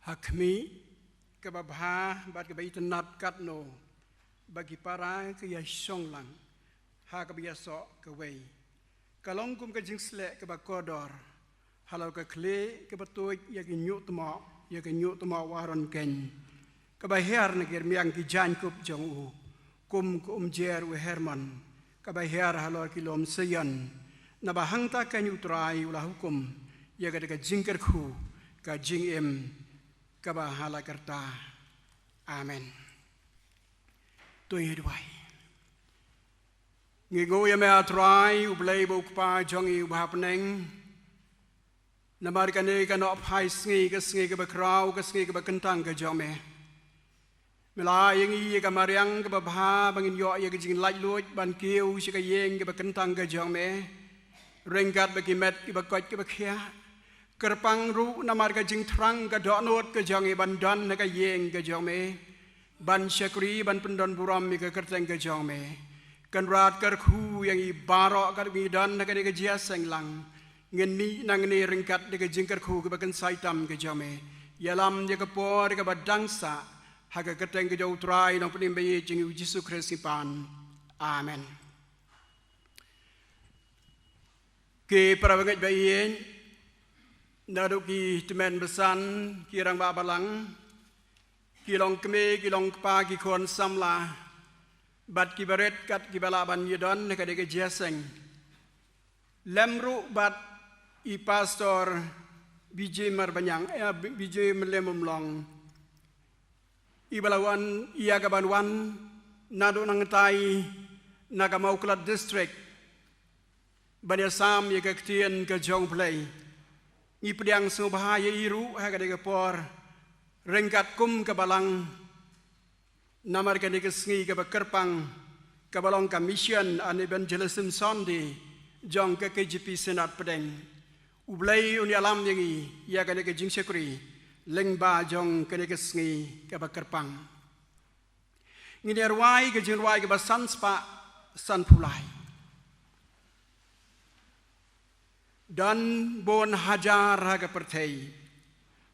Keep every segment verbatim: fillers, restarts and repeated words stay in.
Ha khmih, kaba bha bad kaba itynnad katno ba ki para ki ïa shong lang ha kaba ïasoh kawei. Ka long kum ka jingsleh kaba kordor halor ka khlieh kaba tuid ïa ki ñiuhtmoh, ïa ki ñiuhtmoh Waron Keiñ, kaba hiar na ki rmiang ki jaiñkup jong u, kum ka umjer u Hermon kaba hiar halor ki lum Seion. Naba hangta keiñ U Trai u la hukum ïa kata ka jingkyrkhu, ka jingim kaba hala karta. Amen. To ngin ïa duwai. Ngi nguh ïa me, A Trai, U Blei uba U Kpa jong ngi uba ha bneng, namar kane ka nohphai sngi, ka sngi kaba khraw, ka sngi kaba kyntang ka jong me. Me la ai ïa ngi ïa ka mariang kaba bha ba ngin ïoh ïa ka jinglaitluid ban kiew sha ka ïing kaba kyntang ka jong me, ryngkat bad ki met kiba koit kiba khiah. Kyrpang ruh namar ka jingthrang ka dohnud ka jong ngi ban don ha ka ïing ka jong me, ban shakri, ban pyndon burom ïa ka kyrteng ka jong me. Kynrad kyrkhu ïa ngi baroh katba ngi don ha kane ka jingïaseng lang. Ngin mih nangne ryngkat da ka jingkyrkhu kaba kynsai tam ka jong me. Ïalam ïa ka por kaba dang sah, ha ka kyrteng ka jong U Trai Nongpynim ba ïeit jong ngi U Jisu Khrist ngi pan. Amen. Ki para bangeit ba ïeit, naduh ki tymmen basan, ki rangbah balang, ki longkmie, ki longkpa, ki khun samla, bad ki barit kat kiba lah ban ïadon ha kane ka jingïaseng. Lem ruh bad i Pastor B J Marbaniang, eh, B J Mlem Umlong, iba la wan, ïa kaban wan naduh nangtai na ka Mawklat District ban ïasam ïa ka ktien ka jong U Blei. Ngi pdiang sngewbha ïa i ruh ha kane ka por, ryngkat kum ka balang, namar kane ka sngi kaba kyrpang, kaba long ka Mission and Evangelism Sunday jong ka K J P Synod Pdeng. U Blei un ïalam ïa ngi ïa kane ka jingshakri lyngba jong kane ka sngi kaba kyrpang. Ngin ïa rwai ka jingrwai kaba san spah sanphew lai. Don bun hajar ha ka pyrthei,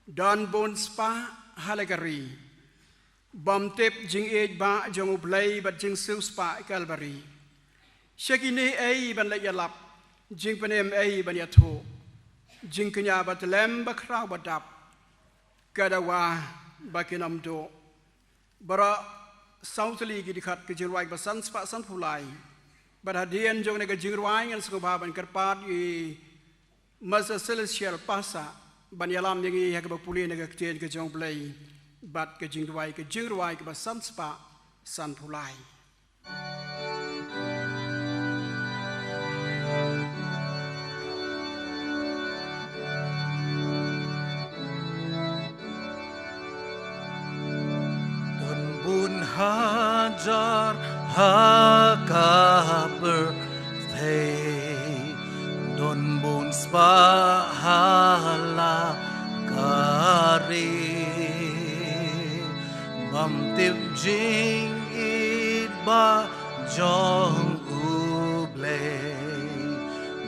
don bun spah ha la ka ri, bym tip jingïeit ba jong U Blei bad jingsiewspah Kalbari. Sha kine ei ban leit ïalap, jingpynim ei ban ïathuh, jingkñia ba tlem ba khraw ba dap, ka dawa ba kin ym duh. Baroh saw tylli ki dkhot ka jingrwai kaba san spah sanphew lai. Bad hadien jong kane ka jingrwai ngan sngewbha ban kyrpad ïa i Master Celestial Pasa ban ïalam ïa ngi ha kaba pule na ka ktien ka jong U Blei bad ka jingduwai, ka jingrwai kaba san spah sanphew lai. Don bun hajar ha ka pyrthei, don bun spah ha la ka ri, bym tip jingïeit ba jong U Blei,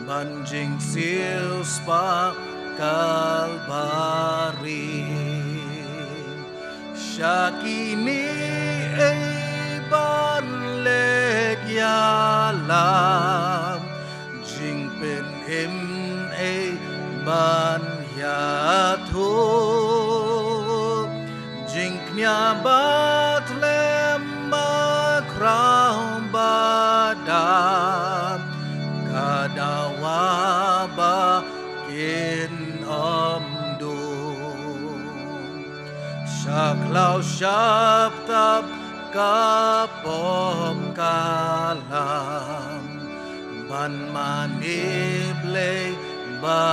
ban jingsiewspah Kalbari. Sha kine ei ban leit ïalap, jingpynim ei ban ïathuh, jingkñia ba tlem ba khraw ba dap, ka dawa ba kin ym duh. Sha khlaw sha btap ka pop ka lam, ban mane Blei ba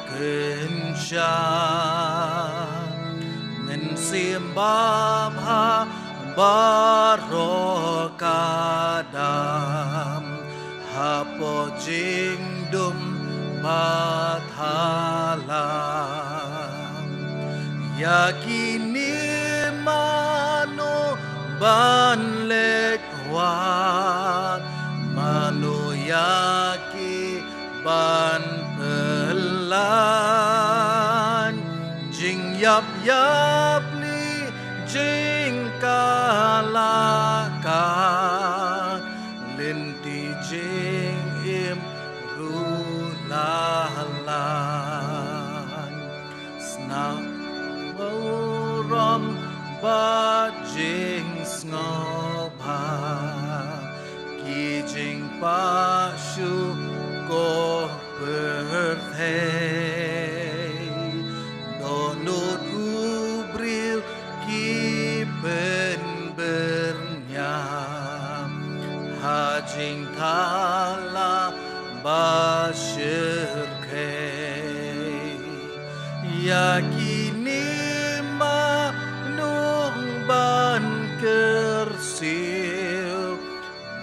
kynsha. Mynsiem ba bha baroh ka dam, hapoh jingdum ba thalam. Ïa kine mano ban leit wad, mano ïa ki ban pynlait, jingïap Ïapli jingkhlaiñ ka lynti jingim ruh la lait. Sna burom bad jingsngewbha, ki jingpynshukor pyrthei. Dohnud u briew ki pynbyrngia ha jingthala ba shyrkhei. Ïa kine ma nung ban kyrsiew,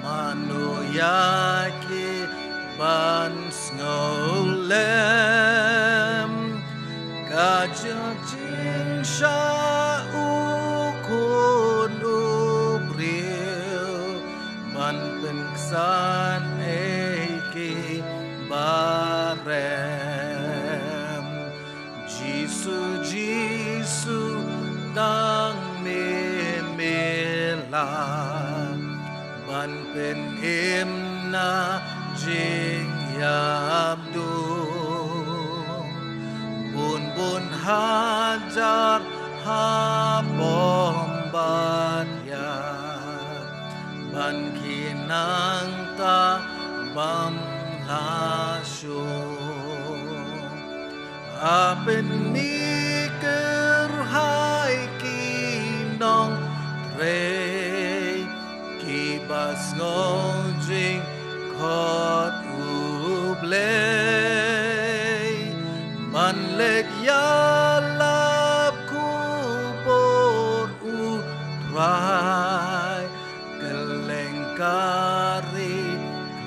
mano ïa ki ban sngewlem. Ka jingshah u Khun u briew ban pynksan ïa ki barem. Jisu, Jisu, tang me me la ban pynim na jingïap dung. Bun bun hajar ha bym bad ïa ban ki nangta bym la shong. Hapdeng kyrhai ki nongtrei kiba sngew jingkhot U Blei, ban leit ïalap khubor U Trai kylleng ka ri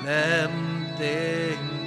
khlem tyngkai.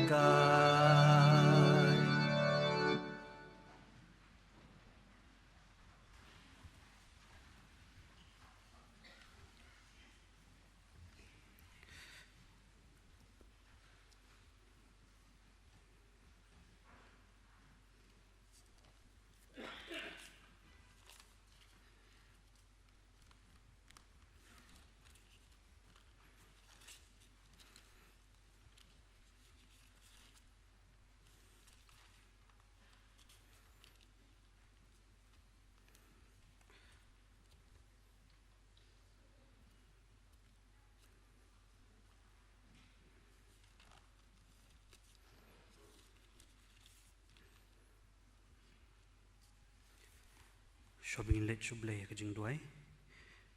Shuwa ba ngin leit sha U Blei ha ka jingduwai,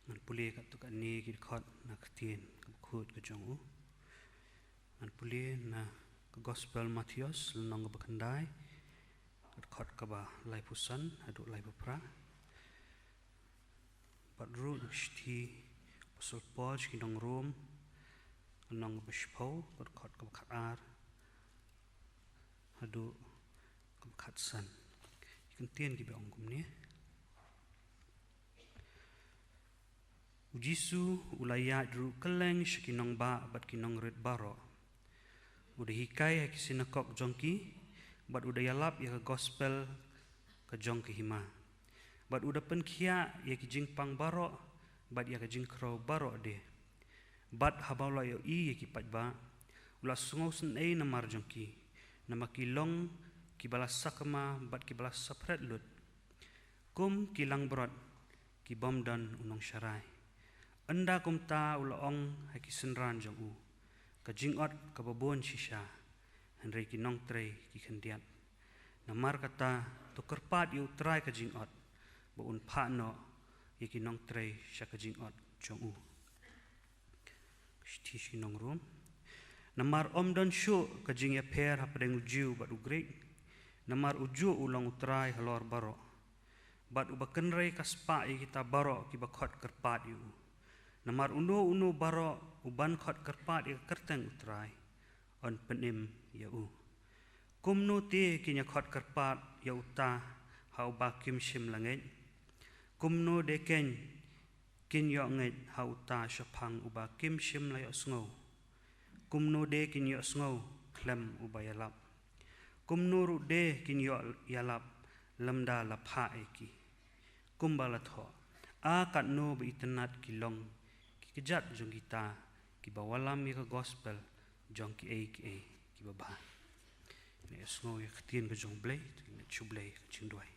ngan pule katto katne ki dkhot na ka ktien kaba khuid ka jong U. Ngan pule na ka Gospel Mathaios, lynnong kaba khyndai, ka dkhot kaba laiphew san haduh laiphew phra. Bad ruh na ka shithi u Apostol Paul sha ki nong Rom, lynnong kaba shiphew, ka dkhot kaba khatar haduh kaba khatsan. Ki kyntien kiba ong kumne: U Jisu u la ïaid ruh kylleng sha ki nongbah bad ki nongrit baroh. U da hikai ha ki synagog jong ki, bad u da ïalap ïa ka gospel ka jong ka hima. Bad u da pynkhiah ïa ki jingpang baroh bad ïa ka jingkhrew baroh de. Bad haba u la ïohi ïa ki paidbah, u la sngewsynei namar jong ki, namar ki long kiba la sakma bad kiba la saphriang lut, kum ki langbrot ki bym don u nongsharai. Ynda kumta u la ong ha ki synran jong u: Ka jingot kaba bun shisha, hynrei ki nongtrei ki khyndiat. Namar kata, to kyrpad ïa U Trai ka jingot, ba un phah noh ïa ki nongtrei sha ka jingot jong u. Ka shithi sha ki nong Rom. Namar ym don shuh ka jingïapher hapdeng u Jiw bad u Grik, namar ujuh u long U Trai halor baroh. Bad uba kynrei ka spah ïa kita baroh kiba khot kyrpad ïa u. Namar uno uno baroh uban khot kyrpad ïa ka kyrteng U Trai, yn pynim ïa u. Kumno te kin ïa khot kyrpad ïa uta ha uba kim shym la ngeit? Kumno de kin kin ïoh ngeit ha uta shaphang uba kim shym la ïohsngew? Kumno de kin ïohsngew khlem uba ïalap? Kumno ruh de kin ïoh ïalap lymda la phah ïa ki? Kumba la thoh, a katno ba itynnad ki long ki kjat jong kita kiba wallam ïa ka gospel jong kiei kiei kiba bha. Ngin ïa sngew ïa ka ktien ka jong U Blei, ngin ïa shu Blei ka jingduwai.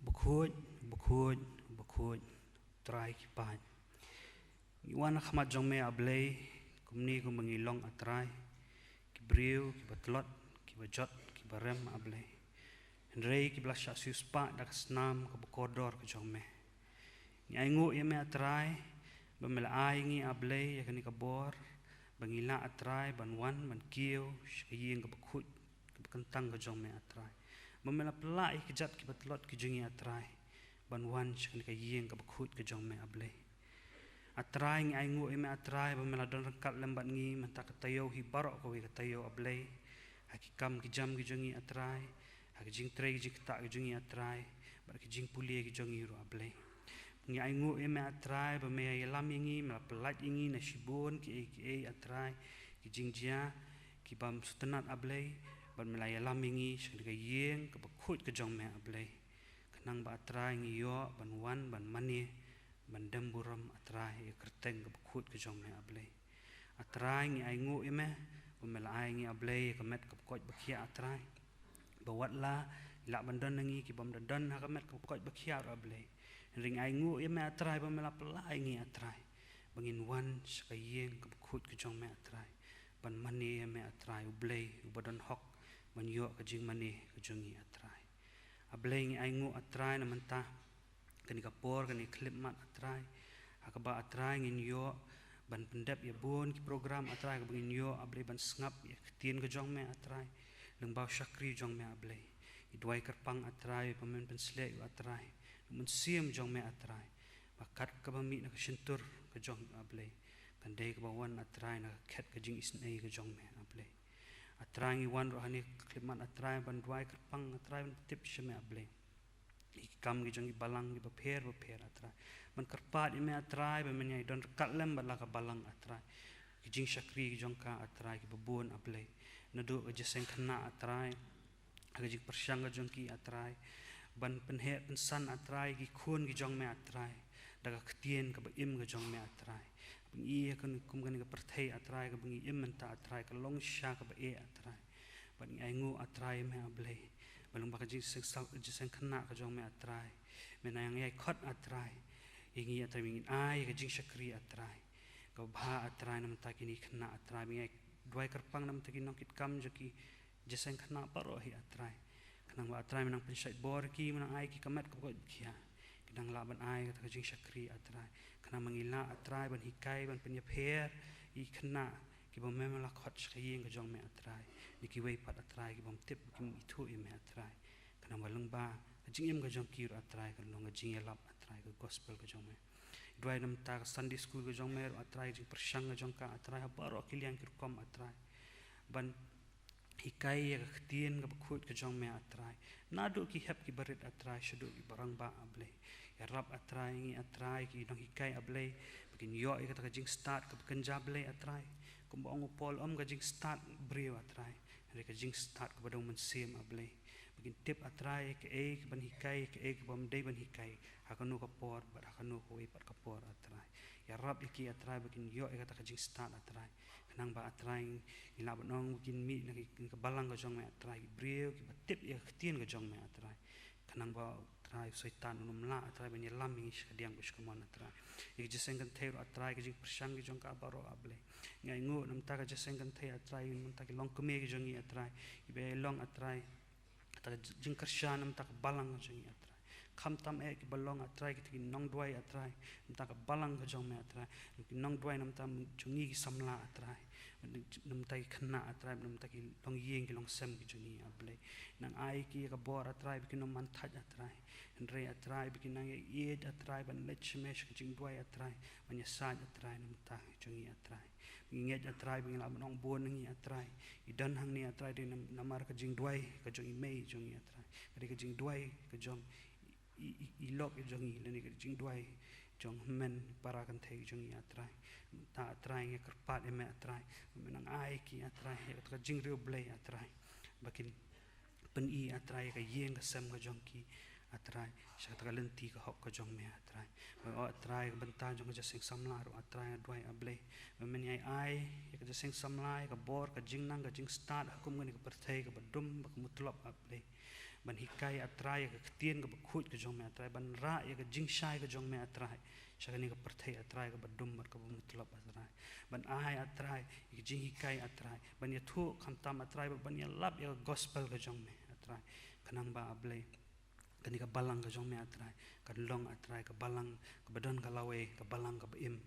Bakhuid, bakhuid, bakhuid, Trai ki paid. Ngi wan ha khmat jong me A Blei, kumne kumba ngi long A Trai. Ki briew kiba tlot, kiba jot, kiba rem A Blei. Hynrei kiba la shah siewspah da ka snam kaba kordor ka jong me. Ngi ainguh ïa me A Trai, ba me la ai ngi A Blei ïa kane ka bor, ba ngi lah A Trai ban wan ban kiew sha ka ïing kaba khuid kaba kyntang ka jong me A Trai. Ba me la pynlah ïa ki kjat kiba tlot ki jong ngi A Trai, ban wan sha kane ka ïing kaba khuid ka jong me A Blei. A Trai, ngi ainguh ïa me A Trai ba me la don ryngkat lem bad ngi mynta ka taïew hi baroh kawei ka taïew A Blei. Ha ki kam ki jam ki jong ngi A Trai, ha ki jingtrei ki jingktah ki jong ngi A Trai, bad ki jingpule ki jong ngi ruh A Blei. Ngi ainguh ïa me A Trai ba me ïalam ïa ngi, me la pyllait ïa ngi na shibun kiei kiei A Trai, ki jingjia ki bym sngewtynnad A Blei, bad me la ïalam ïa ngi sha ka ïing kaba khuid ka jong me A Blei. Khnang ba A Trai ngi ïoh ban wan ban mane, ban dem burom A Trai ïa ka kyrteng kaba khuid ka jong me A Blei. A Trai, ngi ainguh ïa me ba me la ai ngi A Blei ïa ka met kaba koit ba khiah A Trai, ba wat la ngi lah ban don na ngi ki bym da don ha ka met kaba koit ba khiah ruh A Blei. Hynrei ngi ainguh ïa me A Trai ba me la pynlah ïa ngi A Trai, ba ngin wan sha ka ïing kaba khuid ka jong me A Trai, ban mane ïa me A Trai, U Blei uba don hok, ban ïoh ka jingmane ka jong ngi A Trai. A Blei, ngi ainguh A Trai na mynta kane ka por, kane ka khyllipmat A Trai, ha kaba A Trai ngin ïoh ban pyndep ïa bun ki program A Trai, kaba ngin ïoh A Blei ban sngap ïa ka ktien ka jong me A Trai, lyngba u shakri jong me A Blei. Ngi duwai kyrpang A Trai ba men pynsleh ïa u A Trai, u mynsiem jong me A Trai, ba kat kaba mih na ka shyntur ka jong u A Blei, kan dei kaba wan A Trai na ka khet ka jingisynei ka jong me A Blei. A Trai, ngi wan ruh hangne ha ka khyllipmat A Trai ban duwai kyrpang A Trai ban pyntip sha me A Blei ïa ki kam ki jong ki balang kiba pher ba pher A Trai. Ban kyrpad ïa me A Trai ba men ïai don ryngkat lem bad la ka balang A Trai, ki jingshakri ki jong ka A Trai kiba bun A Blei. Naduh ka jingïaseng khynnah A Trai, ha ka jingpyrshang ka jong ki A Trai, ban pynheh pynsan A Trai ki khun ki jong me A Trai da ka ktien kaba im ka jong me A Trai. Ban ïa kane kum kane ka pyrthei A Trai kaba ngi im mynta A Trai, ka long shisha kaba eh A Trai. Bad ngi ainguh A Trai ïa me A Blei ba lyngba ka jingïaseng sa-, jingïaseng khynnah ka jong me A Trai, me nang ïai khot A Trai ïa ngi A Trai, ba ngin ai ka jingshakri A Trai kaba bha A Trai na bynta kine ki khynnah A Trai. Ba ngi ai duwai kyrpang na bynta ki nongkitkam jong ki jingïaseng khynnah baroh hi A Trai. Khnang ba A Trai men nang pynshait bor ïa ki, men nang ai ïa ki ka met kaba koit ba khiah, ki nang lah ban ai kata ka jingshakri A Trai. Khnang ba ngi lah A Trai ban hikai, ban pynïapher ïa ki khynnah kiba me, me la khot sha ka ïing ka jong me A Trai, na kiwei pat A Trai ki bym tip, kim ithuh ïa me A Trai. Khnang ba lyngba ka jingim ka jong ki ruh A Trai kan long ka jingïalap A Trai ka gospel ka jong me. Duwai na bynta ka Sunday school ka jong me ruh A Trai, ka jingpyrshang ka jong ka A Trai ha baroh ki liang ki rukom A Trai, ban hikai ïa ka ktien kaba khuid ka jong me A Trai, naduh ki hep kiba rit A Trai shaduh kiba rangbah A Blei. Ïarap A Trai ïa ngi A Trai ki nonghikai A Blei, ba kin ïoh ïa kata ka jingstad kaba kynja Blei A Trai. Kumba ong u Paul, ym ka jingstad briew A Trai, hynrei ka jingstad kaba dei u Mynsiem A Blei. Ba kin tip A Trai kaei kaban hikai, kaei kabym dei ban hikai, ha kano ka por bad ha kano kawei pat ka por A Trai. Ïarap ïa ki A Trai ba kin ïoh ïa kata ka jingstad A Trai, khnang ba A Trai ngi lah ban ong ba kin mih na ki, na ka balang ka jong me A Trai, ki briew kiba tip ïa ka ktien ka jong me A Trai. Khnang ba A Trai u Soitan un ym lah A Trai ban ïalam ïa ngi sha kadiang bad sha kamon A Trai. Ïa ka jingïaseng kynthei ruh A Trai, ka jingpyrshang ka jong ka baroh A Blei. Ngi ainguh na bynta ka jingïaseng kynthei A Trai, na bynta ki longkmie ki jong ngi A Trai, kiba ïai long A Trai, kata ka jingkyrshan na bynta ka balang ka jong ngi A Trai. Khamtam eh kiba long A Trai kita ki nongduwai A Trai, na bynta ka balang ka jong me A Trai, ki nongduwai na bynta jong ngi ki samla A Trai, na bynta ki khynnah A Trai, na bynta ki longïing ki longsem ki jong ngi A Blei. Nang ai ki ïa ka bor A Trai ba kin ym man thait A Trai, hynrei A Trai ba kin nang ïaieit A Trai ban leit sha me sha ka jingduwai A Trai, ban ïasaid A Trai na bynta jong ngi A Trai. Ngi ngeit A Trai ba ngi lah ban ong bun na ngi A Trai, i don hangne A Trai dei nam-, namar ka jingduwai ka jong i mei jong ngi A Trai, ka dei ka jingduwai ka jong i, i, i lok i jong ngi, lane ka jingduwai jong hynmen para kynthei jong ngi A Trai. Mynta A Trai ngi kyrpad ïa me A Trai, me nang ai ki A Trai ïa ka jingriewblei A Trai, ba kin pyni, A Trai, ka ïing ka sem ka jong ki, A Trai, sha kata ka lynti ka hok ka jong me, A Trai. Ba, oh, A Trai, ka bynta jong ka jingïaseng samla ruh, A Trai, nga duwai, A Blei, ba men ïai ai ïa ka jingïaseng samla, ïa ka bor, ka jingnang, ka jingstad ha kum kane ka pyrthei kaba dum, ba ka mutlop, A Blei. Ban hikai, A Trai, ïa ka ktien kaba khuid ka jong me, A Trai, ban rah ïa ka jingshai ka jong me, A Trai, sha kane ka pyrthei, A Trai, kaba dum bad kaba mutlop, A Trai. Ban ai, A Trai, ïa ka jinghikai, A Trai, ban ïathuh khamtam, A Trai, bad ban ïalap ïa ka gospel ka jong me, A Trai. Khnang ba, A Blei, kane ka balang ka jong me, A Trai, kan long, A Trai, ka balang kaba don ka lawei, ka balang kaba im,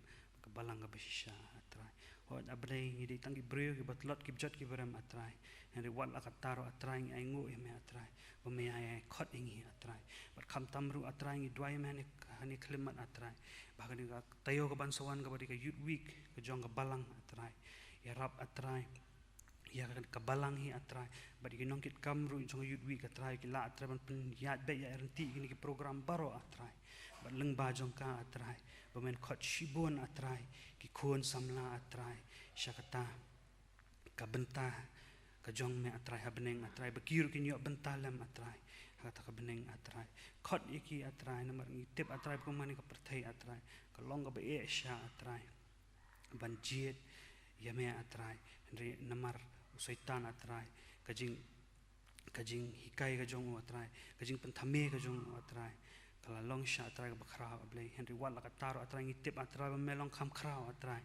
ka balang kaba shisha, A Trai. Hooid, A Blei, ngi dei tang ki briew kiba tlot, kiba jot, kiba rem, A Trai. Hynrei wat la katta ruh, A Trai, ngi ainguh ïa me, A Trai, ba me ïai khot ïa ngi, A Trai. Bad khamtam ruh, A Trai, ngi duwai ïa me ha kane ka khyllipmat, A Trai, ba ha kane ka taïew kaban sa wan, kaba dei ka Youth Week ka jong ka balang, A Trai, ïarap, A Trai, ïa ka, ka balang hi, A Trai, bad ïa ki nongkitkam ruh jong ka Youth Week, A Trai, ki lah, A Trai, ban pynïaid beit ïa, ïaryntih ïa kine ki program baroh, A Trai. Bad lyngba jong ka, A Trai, ba men khot shibun, A Trai, ki khun samla, A Trai, sha kata ka bynta ka jong me, A Trai, ha bneng, A Trai, ba ki ruh kin ïoh bynta lem, A Trai, ha kata ka bneng, A Trai. Khot ïa ki, A Trai, namar ngi tip, A Trai, ba kum kane ka pyrthei, A Trai, ka long kaba eh sha, A Trai, ban jied ïa me, A Trai. Hynrei namar u Soitan, A Trai, ka jing, ka jinghikai ka jong u, A Trai, ka jingpynthame ka jong u, A Trai, ka la long sha, A Trai, kaba khraw, A Blei. Hynrei wat la katta ruh, A Trai, ngi tip, A Trai, ba me long kham khraw, A Trai,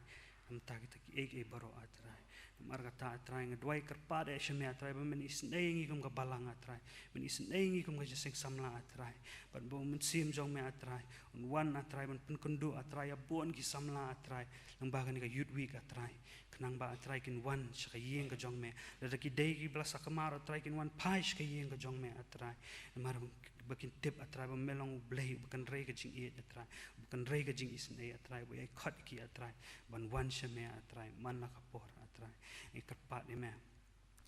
na bynta kita kiei kiei baroh, A Trai. Namar kata, A Trai, nga duwai kyrpad eh sha me, A Trai, ba men isynei ïa ngi kum ka balang, A Trai, men isynei ïa ngi kum ka jingïaseng samla, A Trai, bad ba u Mynsiem jong me, A Trai, un wan, A Trai, ban pynkynduh, A Trai, ïa bun ki samla, A Trai, lyngba kane ka Youth Week, A Trai, khnang ba, A Trai, kin wan sha ka ïing ka jong me. Lada ki dei kiba la sakma ruh, A Trai, kin wan phai sha ka ïing ka jong me, A Trai. Namar ba kin tip, A Trai, ba me long U Blei uba kynrei ka jingïeit, A Trai, uba kynrei ka jingisynei, A Trai, uba ïai khot ïa ki, A Trai, ban wan sha me, A Trai, man la ka por, A Trai. Ngi kyrpad ïa me,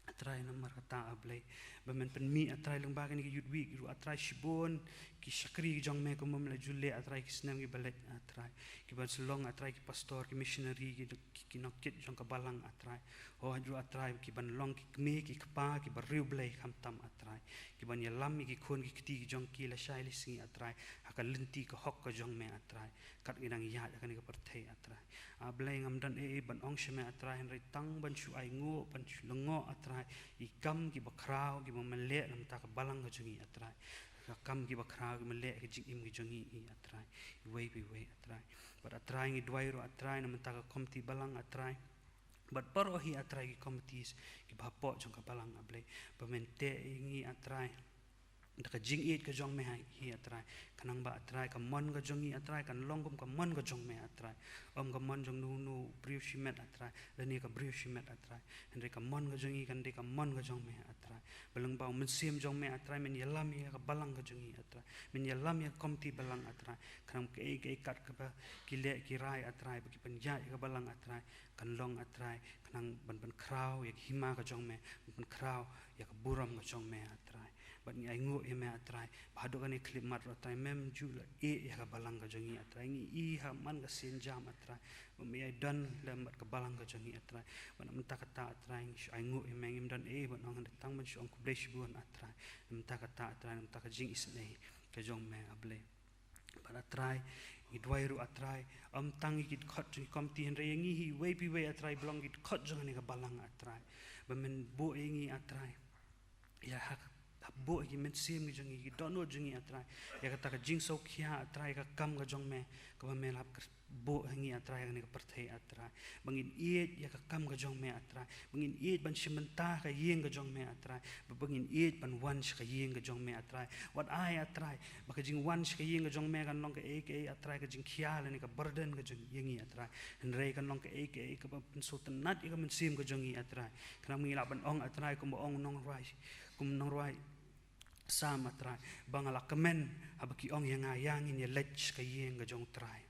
A Trai, namar kata, A Blei, ba men pynmih, A Trai, lyngba kane ka Youth Week ruh, A Trai, shibun ki shakri jong me kumba me la ju leh, A Trai, ki snem kiba leit, A Trai, kiban sa long, A Trai, ki pastor, ki missionary, ki, ki, ki nongkit jong ka balang, A Trai. Hooid ruh, A Trai, kiban long ki kmie ki kpa kiba riewblei khamtam, A Trai, kiban ïalam ïa ki khun ki kti ki jong ki lashai lashisngi, A Trai, ha ka lynti ka hok ka jong me, A Trai, kat ki dang ïaid ha kane ka pyrthei, A Trai. A Blei, ngam don ei ei ban ong sha me, A Trai, hynrei tang ban shu ainguh, ban shu lyngngoh, A Trai, ïa ki kam kiba khraw kiba me leh na bynta ka balang ka jong ngi, A Trai, ki kam kiba khraw kiba me leh ha ka jingim ka jong ngi, A Trai, iwei pa iwei, A Trai. Bad, A Trai, ngi duwai ruh, A Trai, na bynta ka komiti balang, A Trai, bad baroh hi, A Trai, ki committees kiba hapoh jong ka balang, A Blei, ba men teh ïa ngi, A Trai, da ka jingïeit ka jong me hi, A Trai, khnang ba, A Trai, ka mon ka jong ngi, A Trai, kan long kum ka mon ka jong me, A Trai. Ym ka mon jong uno uno u briew shimet, A Trai, lane ka briew shimet, A Trai, hynrei ka mon ka jong ngi kan dei ka mon ka jong me, A Trai. Ba lyngba u Mynsiem jong me, A Trai, men ïalam ïa ka balang ka jong ngi, A Trai, men ïalam ïa ka komiti balang, A Trai, khnang kaei kaei kat kaba ki leh ki rai, A Trai, ba ki pynïaid ïa ka balang, A Trai, kan long, A Trai, khnang ban pynkhraw ïa ka hima ka jong me, ban pynkhraw ïa ka burom ka jong me, A Trai. Bad ngi ainguh ïa me, A Trai, ba haduh kane ka khyllipmat ruh, A Trai, mem ju la ïeh ïa ka balang ka jong ngi, A Trai. Ngi ïohi ha man ka sienjam, A Trai, ba me ïai don lem bad ka balang ka jong ngi, A Trai. Bad na bynta kata, A Trai, ngi shu ainguh ïa me, ngim don ei ei ban ong, hynrei tang ban shu ong khublei shibun, A Trai, na bynta kata, A Trai, na bynta ka jingisynei ka jong me, A Blei. Bad, A Trai, ngi duwai ruh, A Trai, ym tang ïa ki dkhot jong ki komiti, hynrei ïa ngi hi iwei pa iwei, A Trai, ba long ki dkhot jong kane ka balang, A Trai, ba men buh ïa ngi, A Trai, ïa ha, ha buh ïa ki mynsiem ki jong ngi, ki dohnud jong ngi, A Trai, ïa kata ka jingsngewkhia, A Trai, ka kam ka jong me, kaba me la buh ïa ngi, A Trai, ha kane ka pyrthei, A Trai, ba ngin ïeit ïa ka kam ka jong me, A Trai, ba ngin ïeit ban shim bynta ka ïing ka jong me, A Trai, ba, ba ngin ïeit ban wan sha ka ïing ka jong me, A Trai. Wat ai, A Trai, ba ka jingwan sha ka ïing ka jong me kan long kaei kaei, A Trai, ka jingkhia lane ka burden ka jong ïa ngi, A Trai, hynrei kan long kaei kaei kaba pynsngewtynnat ïa ka mynsiem ka jong ngi, A Trai. Khnang ba ngi lah ban ong, A Trai, kumba ong u nongrwai, kum u nongrwai Salm, A Trai, ba nga la kmen haba ki ong ïa nga, ïa ngin ïaleit sha ka ïing ka jong U Trai.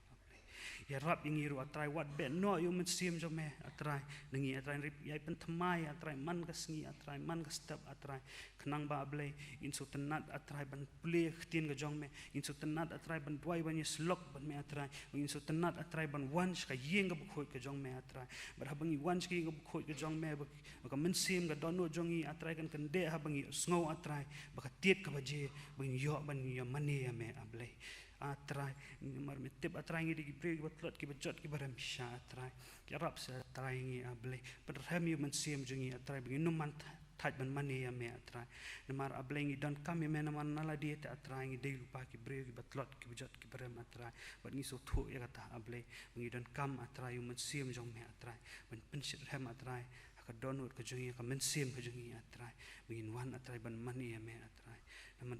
ïarap ïa ngi ruh, A Trai, wat beh noh ïa u Mynsiem jong me, A Trai, na ngi, A Trai, hynrei ïai pynthymmai, A Trai, man ka sngi, A Trai, man ka step, A Trai, khnang ba, A Blei, ngin sngewtynnat, A Trai, ban pule ka ktien ka jong me, ngin sngewtynnat, A Trai, ban duwai ban ïasyllok bad me, A Trai, ngin sngewtynnat, A Trai, ban wan sha ka ïing kaba khuid ka jong me, A Trai, bad haba ngi wan sha ka ïing kaba khuid ka jong me, ba, ba ka Mynsiem, ka dohnud jong ngi, A Trai, kan kyndeh haba ngi sngew, A Trai, ba ka tied kaba jia ba ngin ïoh ban ïamane ïa me, A Blei. A Trai, namar me tip, A Trai, ngi dei ki briew kiba tlot, kiba jot, kiba rem shisha, A Trai. Ïarap sa, A Trai, ngi, A Blei. Pynrhem ïa u Mynsiem jong ngi, A Trai, ba ngin ym man thait ban mane ïa me, A Trai. Namar, A Blei, ngi donkam ïa me namar na lade te, A Trai, ngi dei lypa ki briew kiba tlot, kiba jot, kiba rem, A Trai. Bad ngi sngewthuh ïa kata, A Blei, ba ngi donkam, A Trai, u Mynsiem jong me, A Trai, ban pynshitrhem, A Trai, ha ka dohnud ka jong ngi, ha ka mynsiem ka jong ngi, A Trai, ba ngin wan, A Trai, ban mane ïa me, A Trai. Namar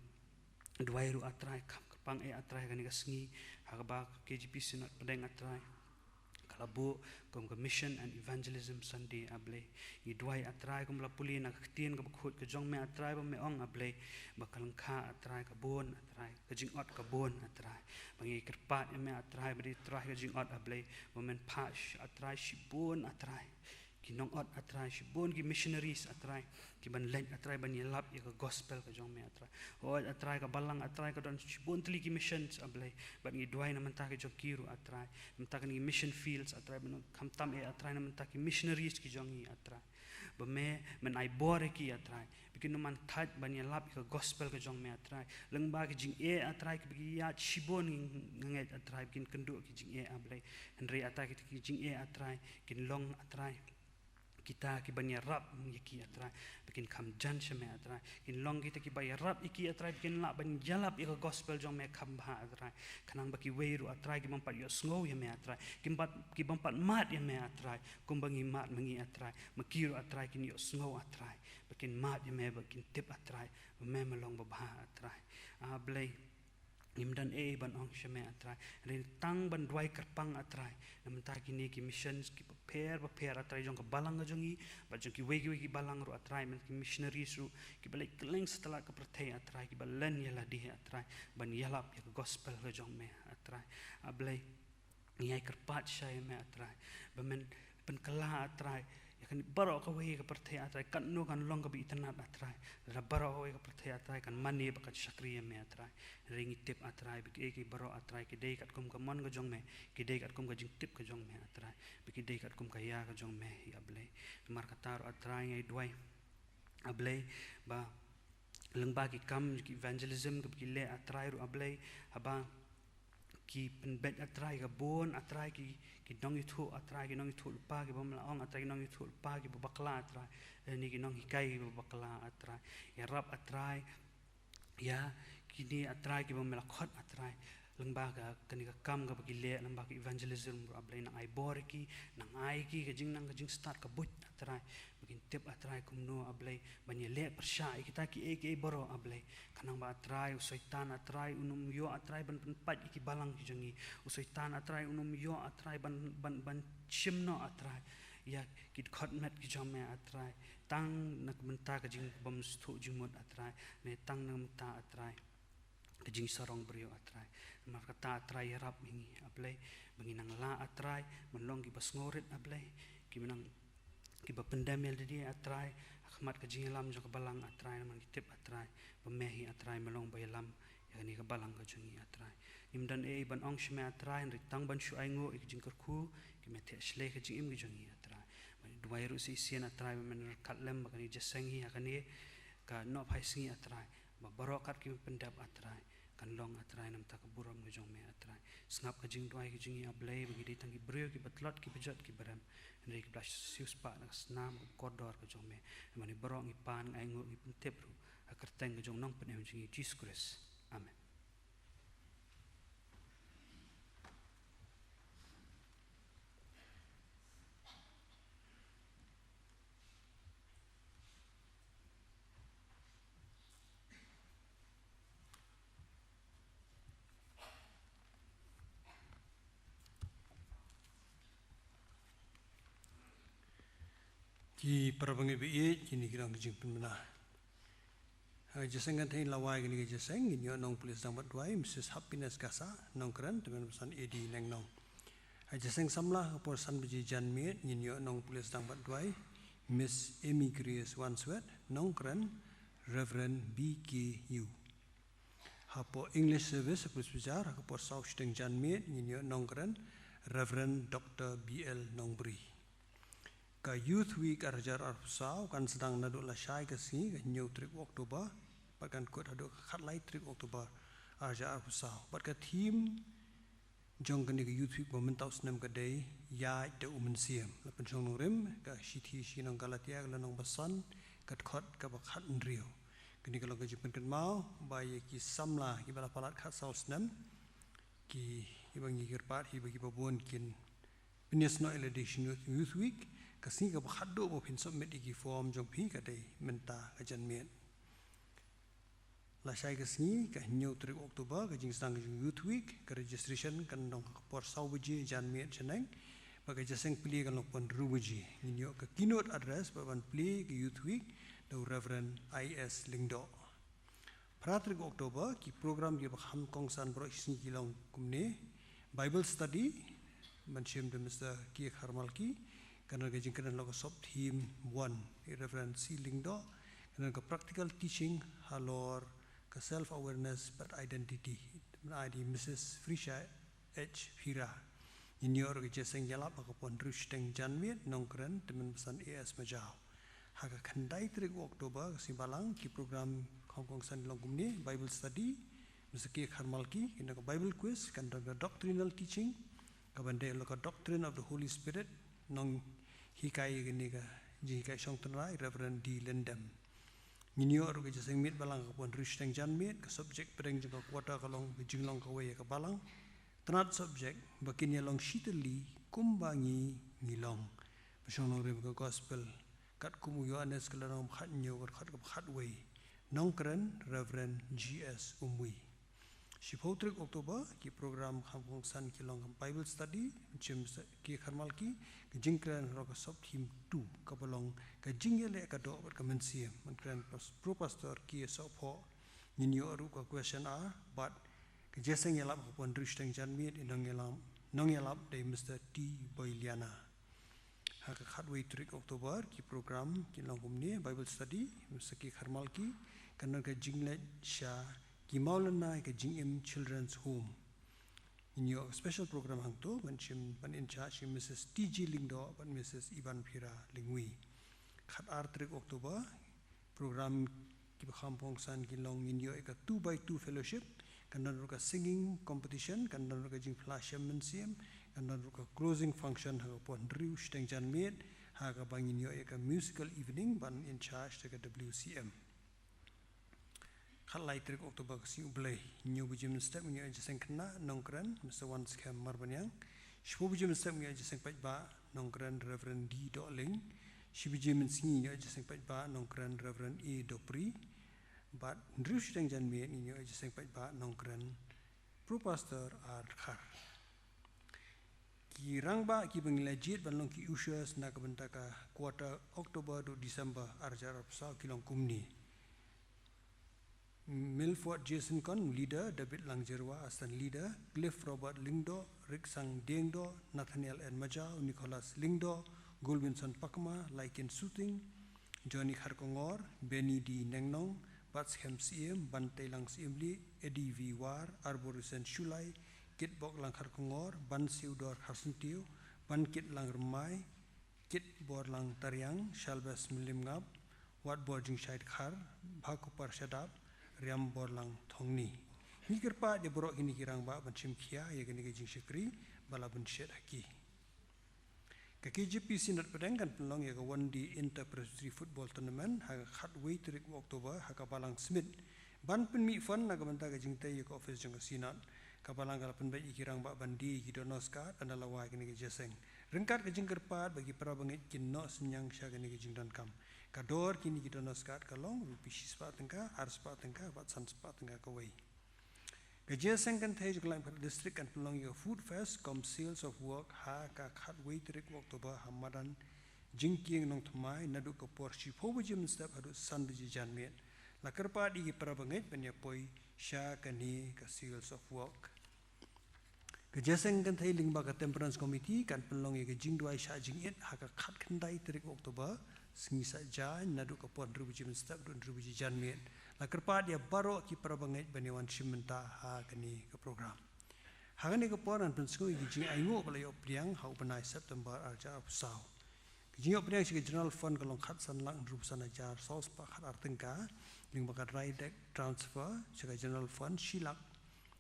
duwai ruh, A Trai, kham kyrpang eh, A Trai, kane ka sngi, ha kaba ka K J P Synod Pdeng, A Trai, ka la buh kum ka Mission and Evangelism Sunday, A Blei. Ngi duwai, A Trai, kum la pule na ka ktien kaba khuid ka jong me, A Trai, ba me ong, A Blei, ba ka lyngkha, A Trai, ka bun, A Trai, ka jingot ka bun, A Trai. Ba ngi kyrpad ïa me, A Trai, ba dei Trai ka jingot, A Blei, ba men phah, A Trai, shibun, A Trai, ki nongot, A Trai, shibun ki missionaries, A Trai, ki ban leit, A Trai, ban ïalap ïa ka gospel ka jong me, A Trai. Hooid, A Trai, ka balang, A Trai, ka don shibun tylli ki missions, A Blei. Bad ngi duwai na bynta ki jong ki ruh, A Trai, na bynta ki mission fields, A Trai, bad khamtam eh, A Trai, na bynta ki missionaries ki jong ngi, A Trai, ba me men ai bor ïa ki, A Trai, ba kin ym man thait ban ïalap ïa ka gospel ka jong me, A Trai. Lyngba ki jingeh, A Trai, kiba ki ïaid shibun, ngi ngeit, A Trai, ba kin kynduh ki jingeh, A Blei. Hynrei, A Trai, kita ki jingeh, A Trai, kin long, A Trai, kita ki ban ïarap ïa ki, A Trai, ba kin kham jan sha me, A Trai. Kin long kita kiba ïarap ïa ki, A Trai, ba kin lah ban ïalap ïa ka gospel jong me kham bha, A Trai. Khnang ba kiwei ruh, A Trai, ki bym pat ïohsngew ïa me, A Trai, ki bym pat, ki bym pat mad ïa me, A Trai, kumba ngi mad ma ngi, A Trai, ma ki ruh, A Trai, kin ïohsngew, A Trai, ba kin mad ïa me, ba kin tip, A Trai, ba me me long babha, A Trai. A Blei, ngim don ei ban ong sha me, A Trai, hynrei tang ban duwai kyrpang, A Trai, na bynta kine ki missions kiba pher bapher, A Trai, jong ka balang ka jong ngi, bad jong kiwei kiwei ki balang ruh, A Trai, bad ki missionaries ruh kiba leit kylleng satlak ka pyrthei, A Trai, kiba len ïa lade, A Trai, ban ïalap ïa ka gospel ka jong me, A Trai. A Blei, ngi ai kyrpad shai ïa me, A Trai, ba men pynkylla, A Trai, ïa kane baroh kawei ka pyrthei, A Trai, katno kan long kaba itynnad, A Trai, lada baroh kawei ka pyrthei, A Trai, kan mane bad kan shakri ïa me, A Trai. Hynrei ngi tip, A Trai, ba kiei kiei baroh, A Trai, ki dei katkum ka mon ka jong me, ki dei katkum ka jingtip ka jong me, A Trai, ba ki dei katkum ka ïa ka jong me hi, A Blei. Namar kata ruh, A Trai, ngi ai duwai, A Blei, ba lyngba ki kam ki evangelism kaba ki leh, A Trai, ruh, A Blei, haba ki pynbeit, A Trai, ka bun, A Trai, ki, ki nongïathuh, A Trai, ki nongïathuhlypa kiba me la ong, A Trai, ki nongïathuhlypa kiba bakla, A Trai, lane ki nonghikai kiba bakla, A Trai. Ïarap, A Trai, ïa kine, A Trai, kiba me la khot, A Trai, lyngba ka, kane ka kam kaba ki leh, lyngba ka evangelism ruh, A Blei, nang ai bor ïa ki, nang ai ïa ki ka jingnang ka jingstad ka buit, A Trai, ba kin tip, A Trai, kumno, A Blei, ban ïaleh pyrshah ïa kita kiei kiei baroh, A Blei. Khnang ba, A Trai, u Soitan, A Trai, un ym ïoh, A Trai, ban pynpait ïa ki balang ki jong ngi. U Soitan, A Trai, un ym ïoh, A Trai, ban, ban, ban shim noh, A Trai, ïa ki dkhot met ki jong me, A Trai, tang na ka bynta ka jingbymsngewthuh jingmut, A Trai, ne tang na ka bynta, A Trai, ka jingsarong briew, A Trai. Namar kata, A Trai, ïarap ïa ngi, A Blei, ba ngin nang lah, A Trai, ban long kiba sngewrit, A Blei, kiba nang, kiba pyndem ïa lade, A Trai, ha khmat ka jingïalam jong ka balang, A Trai, namar ngi tip, A Trai, ba me hi, A Trai, me long ba ïalam ïa kane ka balang ka jong ngi, A Trai. Ngim don ei ban ong sha me, A Trai, hynrei tang ban shu ainguh ïa ka jingkyrkhu, ka jingmyntoi shlei ka jingim ka jong ngi, A Trai. Bad ngi duwai ruh sa shisien, A Trai, ba men ryngkat lem bad kane ka jingïaseng hi ha kane ka nohphai sngi, A Trai, ba baroh kat kiba pyndep, A Trai, kan long, A Trai, na ka bynta ka burom ka jong me, A Trai. Sngap ka jingduwai ka jong ngi, A Blei, ba ngi dei tang ki briew kiba tlot, kiba jot, kiba rem, hynrei kiba la siewspah da ka snam kaba kordor ka jong me. Namar ngi baroh ngi pan, ngi ainguh, ngi pyntip ruh ha ka kyrteng ka jong u Nongpynim jong ngi, Jisu Khrist. Amen. Ki para bangeit ba ïeit, kine ki long ki jingpynbna. Ha ka jingïaseng kynthei lawei kane ka jingïaseng, ngin ïoh nongpule sdang bad duwai, Mrs Happiness Gasa, nongkren, te men basan A D Neng Nong. Ka jingïaseng samla ha ka por san baje janmiet ngin ïoh nongpule sdang bad duwai, Miss Amy Grace Wanswet, nongkren Reverend B K Yu. Hapoh English Service ha Police Bazar ha ka por saw shiteng janmiet ngin ïoh nongkren Reverend Doctor B L Nongbri. Ka Youth Week arhajar arphew saw kan sdang naduh lashai ka sngi, ka hynñiew tarik October, bad kan kut haduh ka khatlai tarik October arhajar arphew saw. Bad ka theme jong kane ka Youth Week ba mynta u snem ka dei Ïaid da u Mynsiem. La pynshong nongrim ka shithi sha ki nong Galatia, ka lynnong ba san, ka dkhot kaba khathynriew. Kane ka long ka jingpynkynmaw ba ïa ki samla kiba la palat khatsaw snem, ki, kiba ngi kyrpad hi ba kiba bun kin pynïasnoh ïa lade sha Youth, Youth Week, ka sngi kaba khatduh ba phin submit ïa ki form jong phi ka dei mynta ka janmiet. Lashai ka sngi, ka hynñiew tarik October, ka jingsdang ka jong Youth Week, ka registration kan long ha ka por saw baje janmiet shaneng, bad ka jingïaseng plie kan long ha ka por hynriew baje. Ngin ïoh ka keynote address bad ban plie ka Youth Week da u Reverend I S Lyngdoh. Phra tarik October, ki program kiba kham kongsan baroh shi sngi ki long kumne: Bible study, ban shim da u Mister K Kharmalki, kan don ka jingkren halor ka sub theme one, i Reverend C Lyngdoh, kan don ka practical teaching halor ka self awareness bad identity, ban ai da i Missus Frisha H Phira. Ngin ïoh ruh ka jingïaseng ïalap ha ka por hynriew shiteng janmiet, nongkren Tymmen Basan A S Majaw. Ha ka khyndai tarik October, ka sngi Balang, ki program kham kongsan ki long kumne: Bible study, Mister K Kharmalki, kan don ka Bible quiz, kan don ka doctrinal teaching, kaban dei halor ka Doctrine of the Holy Spirit, nonghikai ïa kane ka jinghikai shong tynrai, Reverend D Lyndem. Ngin ïoh ruh ka jingïaseng miet Balang ha ka por hynriew shiteng janmiet, ka subject pdeng jong ka quarter ka long ka jinglong kawei ïa ka Balang. Tnat subject: Ba kin ïalong shitylli kumba ngi, ngi long. Pynshong nongrim ka Gospel katkum u Ïoannis, ka lynnong ba khathynñiew, ka dkhot kaba khatwei. Nongkren Reverend G S Umwi. Shiphew tarik October, ki program kham kongsan ki long ka Bible study, Mister K Kharmalki, ka jingkren halor ka sub theme two, kaba long ka jingïaleh ka doh bad ka mynsiem, ban kren pas-, Pro Pastor K Sohphoh. Ngin ïoh ruh ka question hour bad ka jingïaseng ïalap ha ka por hynriew shiteng janmiet, i nongïalap, nongïalap dei Mister T Boiliana. Ha ka khatwei tarik October, ki program ki long kumne: Bible study, Mister K Kharmalki, kan don ka jingleit sha ki mawlynnai ka Jingim Children's Home. Ngin ïoh special program hangto, ban shim, ban in charge ïa Missus T G Lyngdoh bad Missus Ibanphira Lyngwi. Khatar tarik October, program kiba kham kongsan ki long: Ngin ïoh ïa ka two by two fellowship, kan don ruh ka singing competition, kan don ruh ka jingphla shem mynsiem, kan don ruh ka closing function ha ka por hynriew shiteng janmiet, ha kaba ngin ïoh ïa ka musical evening, ban in charge da ka W C M. Khatlai tarik October, ka sngi U Blei, hynñiew baje mynstep ngin ïoh jingïaseng khynnah, nongkren Mister Wanskhem Marbaniang. Shiphew baje mynstep ngin ïoh jingïaseng paidbah, nongkren Reverend D Dohling. Shi baje mynsngi ngin ïoh jingïaseng paidbah, nongkren Reverend A Dopri. Bad hynriew shiteng janmiet ngin ïoh jingïaseng paidbah, nongkren Pro Pastor R Dkhar. Ki rangbah kiba ngi la jied ban long ki ushers na ka bynta ka quarter October haduh December arhajar arphew saw ki long kumne: Milford Jason Kon, leader; David Langjyrwa, assistant leader; Cliff Robert Lyngdoh, Riksang Diengdoh, Nathaniel N Majaw, Nicholas Lyngdoh, Golwinson Pakma, Laikin Suting, Johnny Kharkongor, Benny D Nengnong, Batskhem Syiem, Banteilang Syiemlieh, Eddie V War, Arborisen Shullai, Kitboklang Kharkongor, Bansiewdor Kharsyntiew, Bankitlang Rymbai, Kitborlang Tariang, Shalbes Mylliemngap, Watbor Jingshai Dkhar, Bhakupar Shadap, Riamborlang Thongni. Ngi kyrpad ïa baroh kine ki rangbah ban shim khia ïa kane ka jingshakri ba la pynshet ha ki. Ka K J P Synod Pdeng kan pynlong ïa ka One Day Inter Presbytery Football Tournament ha ka khatwei tarik u October ha ka Balang Smit, ban pynmih fund na ka bynta ka jingtei ïa ka office jong ka Synod. Ka Balang ka la pynbeit ïa ki rangbah ban die ïa ki donors card ynda la wai kane ka jingïaseng. Ryngkat ka jingkyrpad ba ki para bangeit kin noh synñiang sha kane ka jingdonkam. Ka dor kine ki donors card ka long rupees shispah tyngka, arspah tyngka bad sanspah tyngka kawei. Ka jingïaseng kynthei jong ka Langpher District kan pynlong ïa ka Food Fest cum Sales of Work ha ka khatwei tarik u October ha madan Jingkieng Nongthymmai naduh ka por shiphew baje mynstep haduh san baje janmiet. La kyrpad ïa ki para bangeit ban ïa poi sha kane ka Sales of Work. Ka Jingïaseng Kynthei lyngba ka Temperance Committee kan pynlong ïa ka jingduwai shah jingit ha ka khatkhyndai tarik October, sngi Saitjaiñ, naduh ka por hynriew baje mynstep haduh hynriew baje janmiet. La kyrpad ïa baroh ki parabangeit ban ïa wan shim bynta ha kane ka program. Ha kane ka por ngan pynsngew ïa ki jingainguh ba la ïoh pdiang ha u bnai September arhajar arphew saw. Ka jingïoh pdiang sha ka General Fund ka long khatsan lak hynriewphew san hajar saw spah khatar tyngka, lyngba ka direct transfer sha ka General Fund shi lak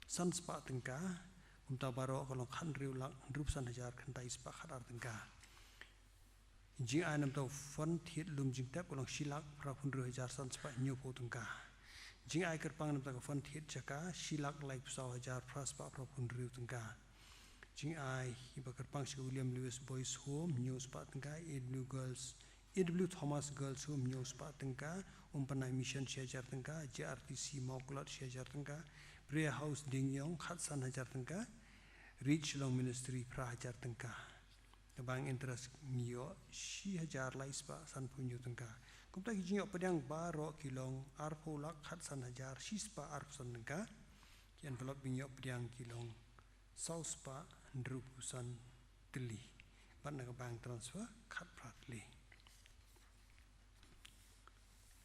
san spah tyngka, kumta baroh ka long khathynriew lak hynriewphew san hajar khyndai spah khatar tyngka. Jingai na bynta u fund thied lum jingtep ka long shi lak phraphew hynriew hajar san spah hynñiewphew tyngka. Jingai kyrpang na bynta ka fund thied jaka shi lak laiphew saw hajar phra spah phraphew hynriew tyngka. Jingai iba kyrpang sha ka William Lewis Boys Home hynñiew spah tyngka, A W Girls, A W Thomas Girls Home hynñiew spah tyngka, Umpanai Mission shi hajar tyngka, J R T C Mawklot shi hajar tyngka, Prayer House Dingiong khatsan hajar tyngka, Reach Shillong Ministry phra hajar tyngka. Ka bank interest ngi ïoh shi hajar lai spah sanphew hynñiew tyngka. Kumta ki jingïoh pdiang baroh ki long arphew lak khatsan hajar shi spah arphew san tyngka. Ki envelope ba ngi ïoh pdiang ki long saw spah hynriewphew san tylli. Bad na ka bank transfer khatphra tylli.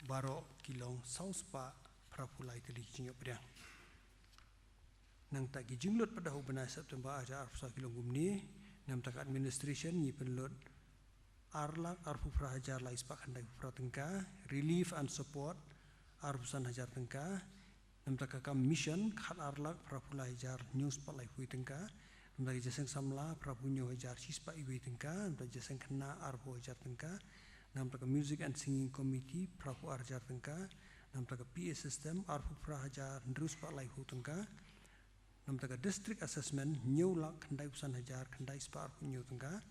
Baroh ki long saw spah phraphew lai tylli ki jingïoh pdiang. Nangta ki jinglut pat ha u bnai September arhajar arphew saw ki long kumne. Na bynta ka administration ngi pynlut ar lak arphew phra hajar lai spah khyndaiphew phra tyngka, relief and support arphew san hajar tyngka, na bynta ka kam mission khatar lak phraphew lai hajar hynñiew spah laiphew tyngka, na bynta ka jingïaseng samla phraphew hynñiew hajar shi spah iwei tyngka, na bynta ka jingïaseng khynnah arphew hajar tyngka, na bynta ka music and singing committee phraphew ar hajar tyngka, na bynta ka P A system arphew phra hajar hynriew spah laiphew tyngka, na bynta ka district assessment hynñiew lak khyndaiphew san hajar khyndai spah arphew hynñiew tyngka.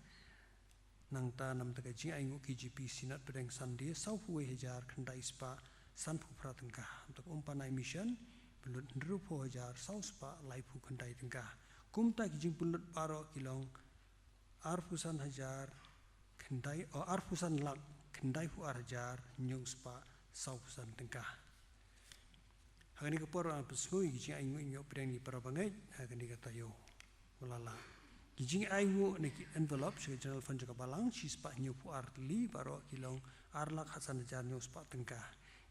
Nangta na bynta ka jingainguh K J P Synod Pdeng Sunday sawphew wei hajar khyndai spah sanphew phra tyngka. Na bynta ka Umpanai Mission pynlut hynriewphew hajar saw spah laiphew khyndai tyngka. Kumta ki jingpynlut baroh ki long arphew san hajar khyndai, oh, arphew san lak khyndaiphew ar hajar hynñiew spah sawphew san tyngka. Ha kane ka por ngan pynsngew ïa ki jingainguh ba la ïoh pdiang na ki parabangeit ha kane ka taïew ba la leit. Ki jingainguh na ki envelope sha ka General Fund jong ka Balang shi spah hynñiewphew ar tylli, baroh ki long ar lak khatsan hajar hynñiew spah tyngka.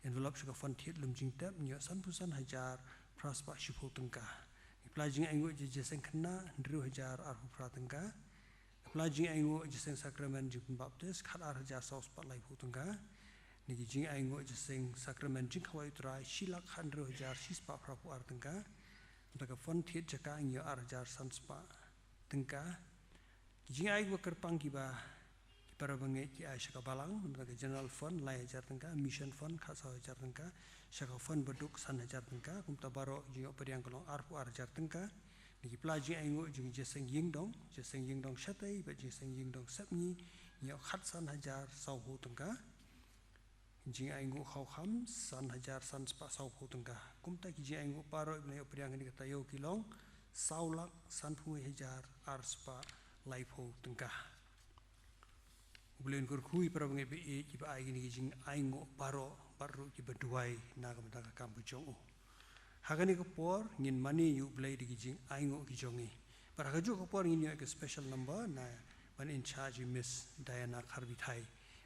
Envelope sha ka fund thied lum jingtep ngi ïoh sanphew san hajar phra spah shiphew tyngka. Ki pla jingainguh jingïaseng khynnah hynriew hajar arphew phra tyngka. Pla jingainguh jingïaseng sakramen jingpynbaptis khatar hajar saw spah laiphew tyngka. Na ki jingainguh jingïaseng sakramen jingkhawai U Trai shi lak khathynriew hajar shi spah phraphew ar tyngka. Na bynta ka fund thied jaka ngi ïoh ar hajar san spah tyngka. Ki jingainguh kyrpang kiba ki parabangeit ki ai sha ka Balang, na bynta ka General Fund lai hajar tyngka, Mission Fund khatsaw hajar tyngka, sha ka fund baduk san hajar tyngka, kumta baroh ki jingïoh pdiang ka long arphew ar hajar tyngka. Na ki pla jingainguh jingïaseng ïingdong, jingïaseng ïingdong shatei bad jingïaseng ïingdong sepngi, ngi ïoh khatsan hajar sawphew tyngka. Jingainguh khawkham san hajar san spah sawphew tyngka. Kumta ki jingainguh baroh ba la ïoh pdiang ha kane ka taïew ki long saw lak sanphew wei hajar ar spah laiphew tyngka. U Blei un kyrkhu ïa ki parabangeit ba ïeit kiba ai kine ki jingainguh baroh, bad ruh kiba duwai na ka bynta ka kam ka jong u. Ha kane ka por ngin mane ïa U Blei da ki jingainguh ki jong ngi. Bad ha kajuh ka por ngin ïoh ïa ka special number na ban in charge ïa Miss Diana Kharbithai.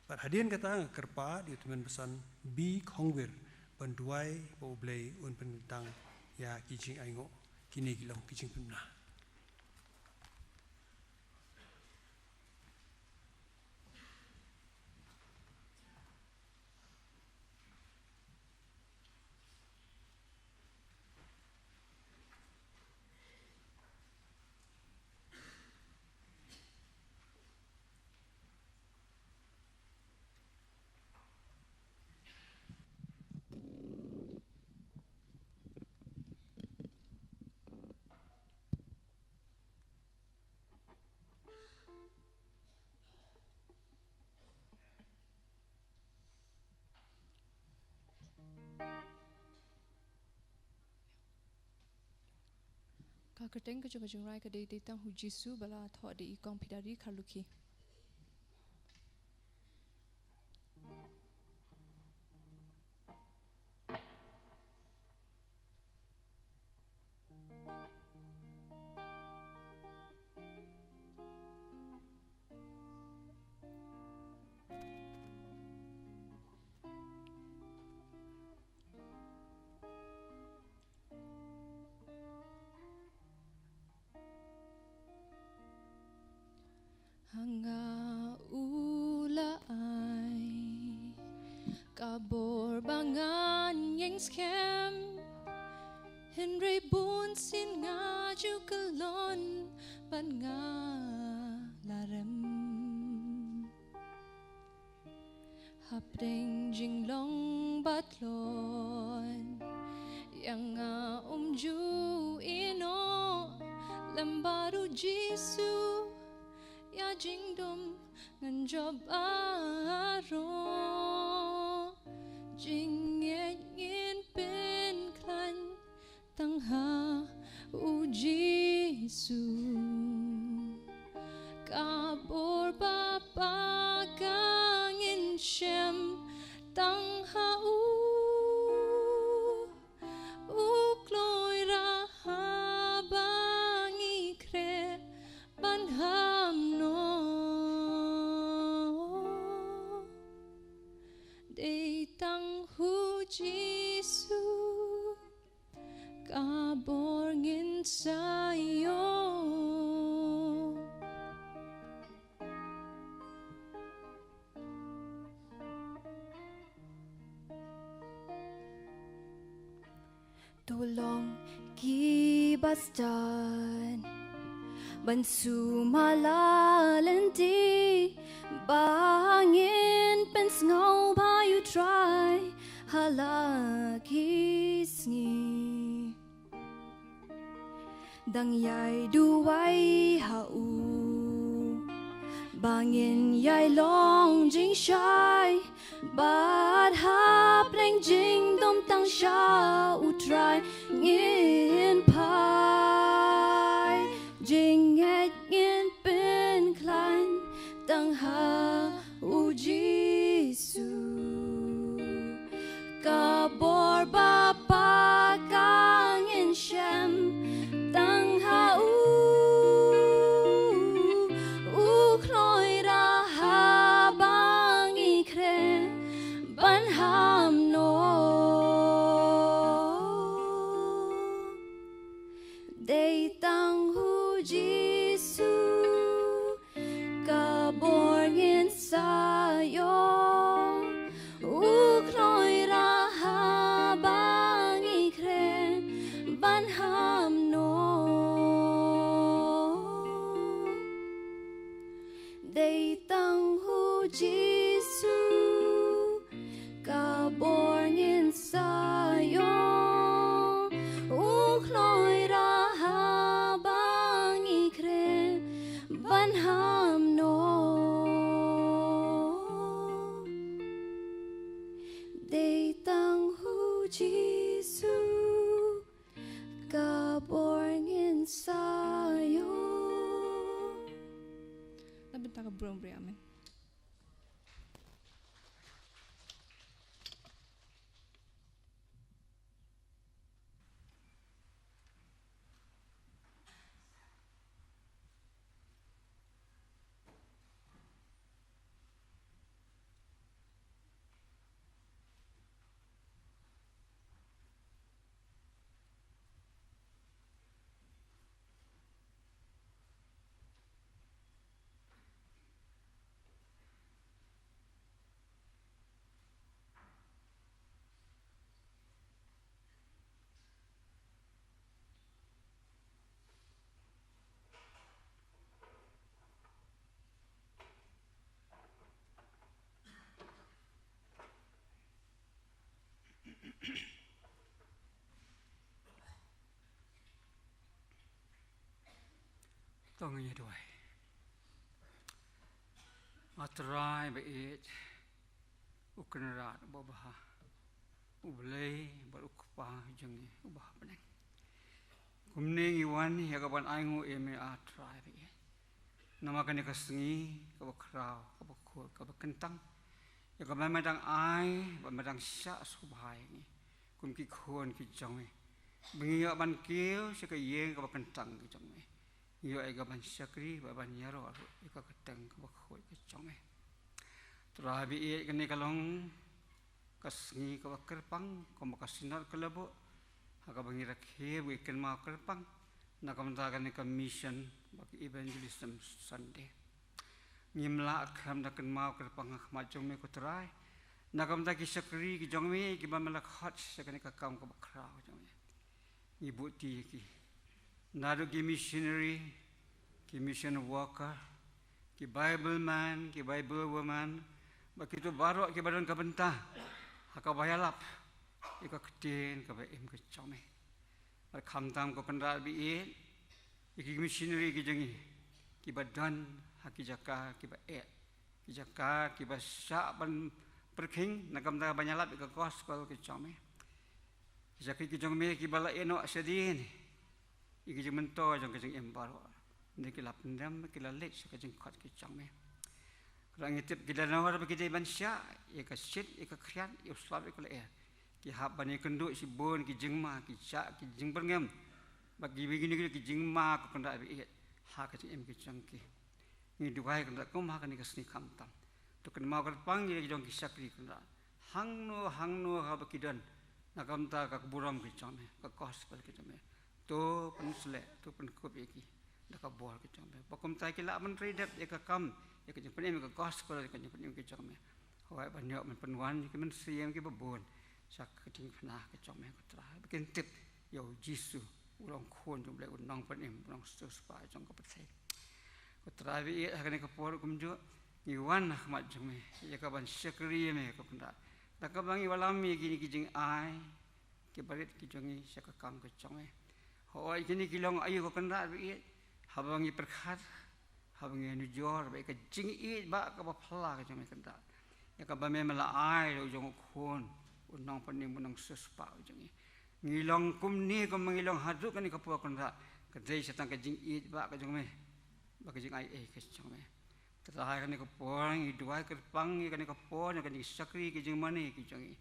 Bad hadien kata nga kyrpad ïa u tymmen basan B Khongwir ban duwai ba U Blei un pynkyntang ïa ki jingainguh. Kine ki long ki jingpynbna. Ka kyrteng ka jong ka jingrwai ka dei Dei Tang U Jisu ba la thoh da i Kong Phidari Kharlukhi. Ha nga u la ai ka bor ba ngan ïeng skhem, hynrei bun sien nga ju kyllon bad nga la rem. Hapdeng jinglong ba tlot ïa nga um ju ïehnoh, lem bad u Jisu ïa jingdum ngan jop baroh. Jingngeit ngin pynkhlaiñ tang ha u Jisu. Ka bor ba paka ngin shem tang ha u. U kloi ra haba ngi khreh ban ham noh. Dei tang ha u Jisu ka bor ngin sa ïoh. To long kiba stad ban sumar lynti, ba ngin pynsngew ba ïa u Trai ha la ki sngi. Dang ïai duwai ha u ba ngin ïai long jingshai, bad hapdeng jingdum tang sha u Trai ngin phai. Jingngeit ngin pynkhlaiñ tang ha u Jisu. Ka bor ba paka ngin shem tang ha u. U kloi ra haba ngi khreh ban ham noh. Dei tang ha u Jisu ka bor ngin sa ïoh. U kloi ra haba ngi khreh ban ham noh. Dei tang ha u Jisu ka bor ngin sa ïoh. U kloi ra haba ngi khreh ban ham noh. Dei tang ha u Jisu ka bor ngin sa ïoh. Na bynta ka burom briew, amen. To ngin ïa duwai. A Trai ba ïeit, u Kynrad uba bha, u Blei bad u Kpa jong ngi uba ha bneng. Kumne ngi wan ïa ka ban ainguh ïa me, A Trai ba ïeit. Namar kane ka sngi kaba khraw, kaba khuid, kaba kyntang, ïa kaba me dang ai bad me dang shah sngewbha ïa ngi kum ki khun ki jong me, ba ngin ïoh ban kiew sha ka ïing kaba kyntang ka jong me. Ngi ïoh ïa ka ban shakri bad ban ïaroh ruh ïa ka kyrteng kaba khuid ka jong me. Trai ba ïeit, kane ka long ka sngi kaba kyrpang, kumba ka Synod ka la buh, ha kaba ngi rakhe ba ngi kynmaw kyrpang na ka bynta kane ka mission ba ka Evangelism Sunday. Ngim lah khlem da kynmaw kyrpang ha khmat jong me ko Trai. Na ka bynta ki shakri ki jong me kiba me la khot sha kane ka kam kaba khraw jong me. Ngi buh ti ïa ki. Naduh ki missionary, ki mission worker, ki Bible man, ki Bible woman, bad kito baroh kiba don ka bynta ha kaba ïalap ïa ka ktien kaba im ka jong me. Bad khamtam ko Kynrad ba ïeit, ïa ki missionary ki jong ngi kiba don ha ki jaka kiba eh, ki jaka kiba shah ban pyrkhing na ka bynta ban ïalap ïa ka gospel ka jong me. Ki shakri ki jong me kiba la ïehnoh shadien ïa ki jingmyntoi jong ka jingim baroh, ne ki la pyndem, ki la leit sha ka jingkhot ka jong me. Kynrad ngi tip ki la nang ba ki dei ban shah ïa ka shit, ïa ka khriat, ïa u slap, ïa ka lyer. Ki hap ban ïakynduh shibun ki jingma, ki jah, ki jingbyrngem, bad kiwei kiwei ki jingma ko Kynrad ba ïeit ha ka jingim ka jong ki. Ngi duwai Kynrad kum ha kane ka sngi khamtam, to kynmaw kyrpang ïa la ki jong ki shakri Kynrad, hangno hangno haba ki don, na ka bynta ka burom ka jong me, ka gospel ka jong me. To pynsleh, to pynkup ïa ki da ka bor ka jong me, ba kumta ki lah ban trei dep ïa ka kam, ïa ka jingpynim ïa ka gospel, ïa ka jingpynim ka jong me. Hooid, ban ïoh ban pynwan ïa ki mynsiem kiba bun sha ka jingpynah ka jong me ko Trai, ba kin tip ïa u Jisu, u long Khun jong U Blei, u Nongpynim, u Nongsiewspah jong ka pyrthei. Ko Trai ba ïeit, ha kane ka por kumjuh ngi wan ha khmat jong me ïa ka ban shakri ïa me ko Kynrad, da kaba ngi wallam ïa kine ki jingai kiba rit ki jong ngi sha ka kam ka jong me. Hooid, kine ki long aïu ko Kynrad ba ïeit, haba ngi pyrkhat, haba ngi nujor bad ïa ka jingïeit ba kaba phylla ka jong me Kynrad, ïa kaba me la ai da u jong u Khun, u Nongpynim, u Nongsiewspah u jong ngi. Ngi long kumne kumba ngi long haduh kane ka por Kynrad, ka dei sa tang ka jingïeit ba ka jong me, bad ka jingaiei ka jong me. Trai, kane ka por ngi duwai kyrpang ïa kane ka por, ïa kane ka shakri, ka jingmane ka jong ngi.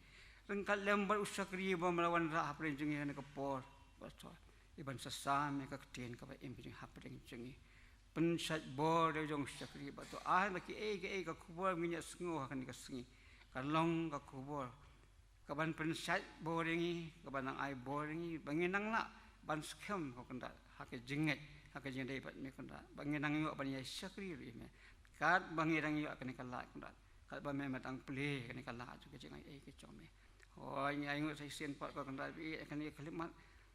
Ryngkat lem bad u shakri ba me la wanrah hapdeng jong ngi kane ka por, Pastor, ïa ban sa sam ïa ka ktien kaba im ka jong ngi hapdeng jong ngi. Pynshait bor ïa u jong u shakri ba to ai ba kiei kiei ka khubor ngin ïa sngew ha kane ka sngi, kan long ka khubor kaban pynshait bor ïa ngi, kaban nang ai bor ïa ngi, ba ngin nang lah ban skhem ko Kynrad ha ka jingngeit, ha ka jingïadei bad me Kynrad, ba ngin nang ïoh ban ïa shakri ruh ïa me, katba ngi dang ïoh kane ka lad Kynrad, katba me me dang plie kane ka lad jong ka jingaiei ka jong me. Hooid, ngi ainguh sa shisien pat ko Kynrad ba ïeit, ïa kane ka khyllipmat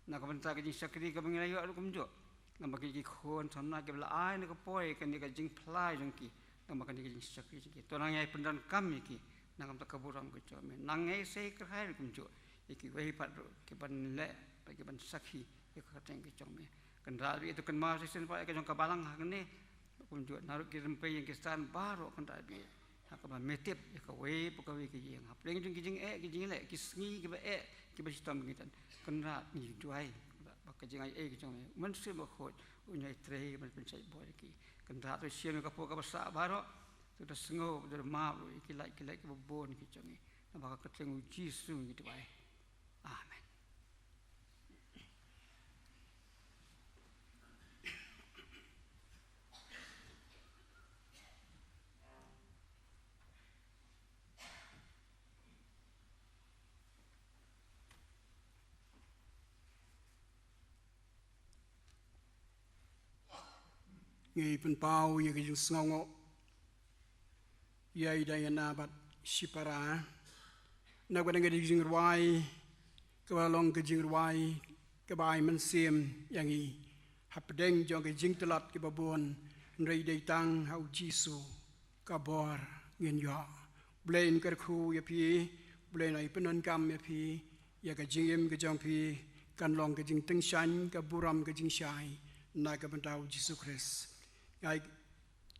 na ka bynta ka jingshakri kaba ngi la ïoh ruh kumjuh, namar ki, ki khun samla kiba la ai na ka por ïa kane ka jingphla jong ki, namar kane ka jingshakri jong ki. To nang ïai pyndonkam ïa ki na ka bynta ka burom ka jong me. Nang ïai sei kyrhai ruh kumjuh ïa kiwei pat ruh kiban leh bad kiban sakhi ïa ka kyrteng ka jong me. Kynrad ba ïeit, to kynmaw sa shisien pat ïa ka jong ka balang ha kane kumjuh, na ruh ki rympei ïing ki san baroh Kynrad ba ïeit, ha kaba me tip ïa kawei pa kawei ka ïing, hapdeng jong ki jingeh ki jingleh, ki sngi kiba eh kiba shitom ba ngi don. Kynrad ngi duwai ba ka jingaiei ka jong me, u Mynsiem Bakhuid un ïai trei ban pynshait bor ïa ki. Kynrad to shim ïa ka por kaba sah baroh, to da sngew, to da map ruh ïa ki lait ki lait kiba bun ki jong ngi, namar ka kyrteng u Jisu ngi duwai. Amen. Ngi pynpaw ïa ka jingsngewnguh ïa i Diana bad shipara na kaba dang ka jingrwai kaba long ka jingrwai kaba ai mynsiem ïa ngi hapdeng jong ka jingtlot kaba bun, hynrei dei tang ha u Jisu ka bor ngin ïoh. Blei un kyrkhu ïa phi, Blei un ai pyndonkam ïa phi, ïa ka jingim ka jong phi kan long ka jingtyngshaiñ ka burom ka jingshai na ka bynta u Jisu Khrist. Ngi ai,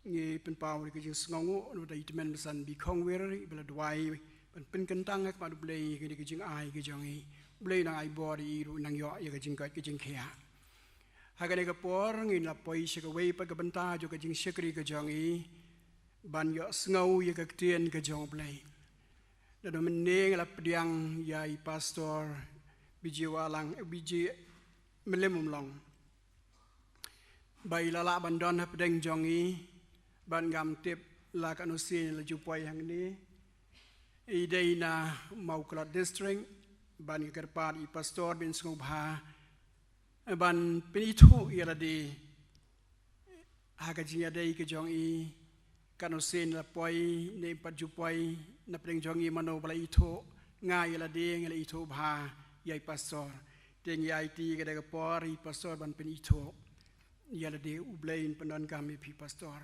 ngi pynpaw ïa ka jingsngewnguh na u dei i tymmen basan Bikhongwir iba la duwai ban pynkyntang ha khmat u Blei ïa kane ka jingai ka jong i. Blei nang ai bor ïa i ruh nang ïoh ïa ka jingkoit ka jingkhiah. Ha kane ka por ngin la poi sha kawei pat ka bynta jong ka jingshakri ka jong i, ban ïohsngew ïa ka ktien ka jong u Blei. Naduh mynne nga la pdiang ïa i Pastor B J Wahlang, eh, B J Mylliem Umlong, ba i la lah ban don hapdeng jong i, bad ngam tip la katno sien la ju poi hangne. I dei na Mawkyrwat District, bad nga kyrpad ïa i Pastor ban sngewbha ban pynithuh ïa lade ha ka jingïadei ka jong i, Katno sien la poi ne pat ju poi, na pdeng jong ngi mano ba la ithuh, nga ïa lade nga la ithuh bha ïa i pastor. Te ngi aiti ka dei ka por i pastor ban pynithuh ïa lade. U Blei un pyndonkam ïa phi pastor.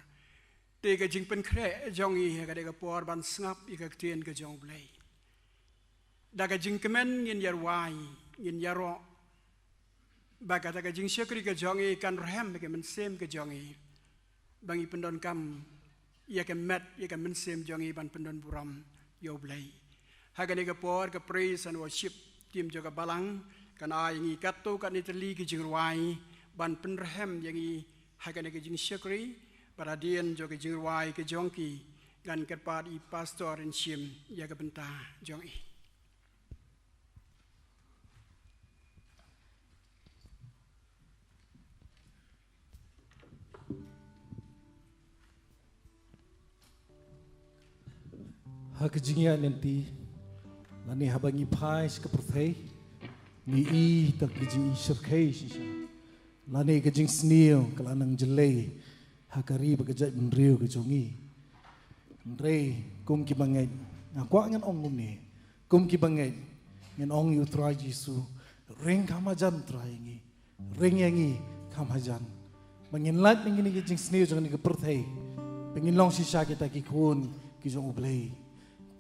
Te ka jingpynkhreh jong ngi ka dei ka por ban sngap ïa ka ktien ka jong U Blei. Da ka jingkmen ngin ïarwai, ngin ïaroh ba kata ka jingshakri ka jong ngi kan rhem ïa ka mynsiem ka jong ngi, ba ngi pyndonkam ïa ka met ïa ka mynsiem jong ngi ban pyndonburom ïa U Blei. Ha kane ka por ka praise and worship team jong ka balang kan ai ngi katto katne tylli ki jingrwai ban pynrhem ïa ngi ha kane ka jingshakri. Bad hadien jong ka jingrwai ka jong ki, ngan kyrpad i pastor in shim ïa ka bynta jong i. Ha ka jingïaid lynti lane haba ngi phai sha ka pyrthei, ngi i tang ka jingïashyrkhei shisha lane ka jingsniew ka la nang jlei ha ka ri bad ka jaitbynriew ka jong ngi. Hynrei kum ki bangeit, nga kwah ngan ong kumne, kum ki bangeit, ngan ong ïa U Trai Jisu, ring kham hajan Trai ïa ngi, ring ïa ngi kham hajan, ba ngin lait na kine ki jingsniew jong kane ka pyrthei, ba ngin long shisha kita ki khun ki jong U Blei.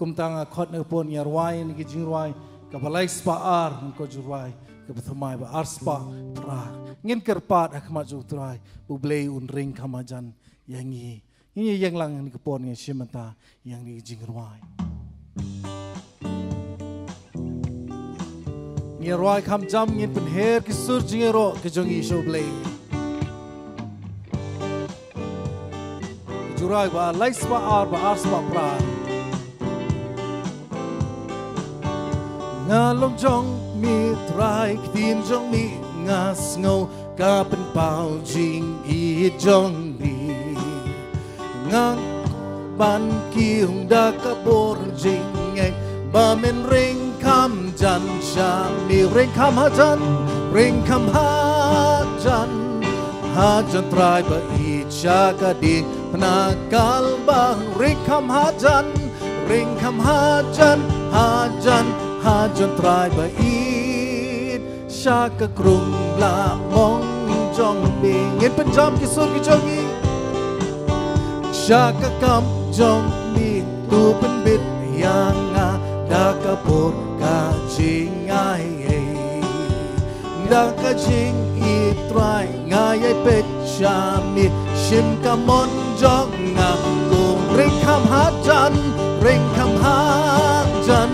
Kumta nga khot na ka por ngi ïarwai na ki jingrwai kaba lai spah ar, ngan khot jingrwai kaba thymmai ba ar spah phra. Ngin kyrpad ha khmat jong U Trai, U Blei un ring kham hajan ïa ngi. Ngin ïeng lang na ka por ngi shim bynta ïa kane ka jingrwai. Ngi ïarwai kham jam, ngin pynher ki sur jingïaroh ka jong ngi sha U Blei. Jingrwai ba lai spah ar bad ar spah phra. Nga long jong me Trai, ktien jong me nga sngew, ka pynpaw jingïeit jong me. Nga ban kiew da ka bor jingngeit, ba men ring kham jan sha me, ring kham hajan, ring kham hajan. Hajan Trai ba ïeit sha ka diengphna Kalbari, ring kham hajan, ring kham hajan, hajan, hajan Trai ba ïeit sha ka krung lamong jong me. Ngin pynjam ki sur ki jong ngi. Sha ka kam jong me, to pynbit ïa nga da ka bor ka jingai. Da ka jingïeit Trai nga ïai peit sha me, shim ka mon jong nga, kong ring kham hajan, ring kham hajan.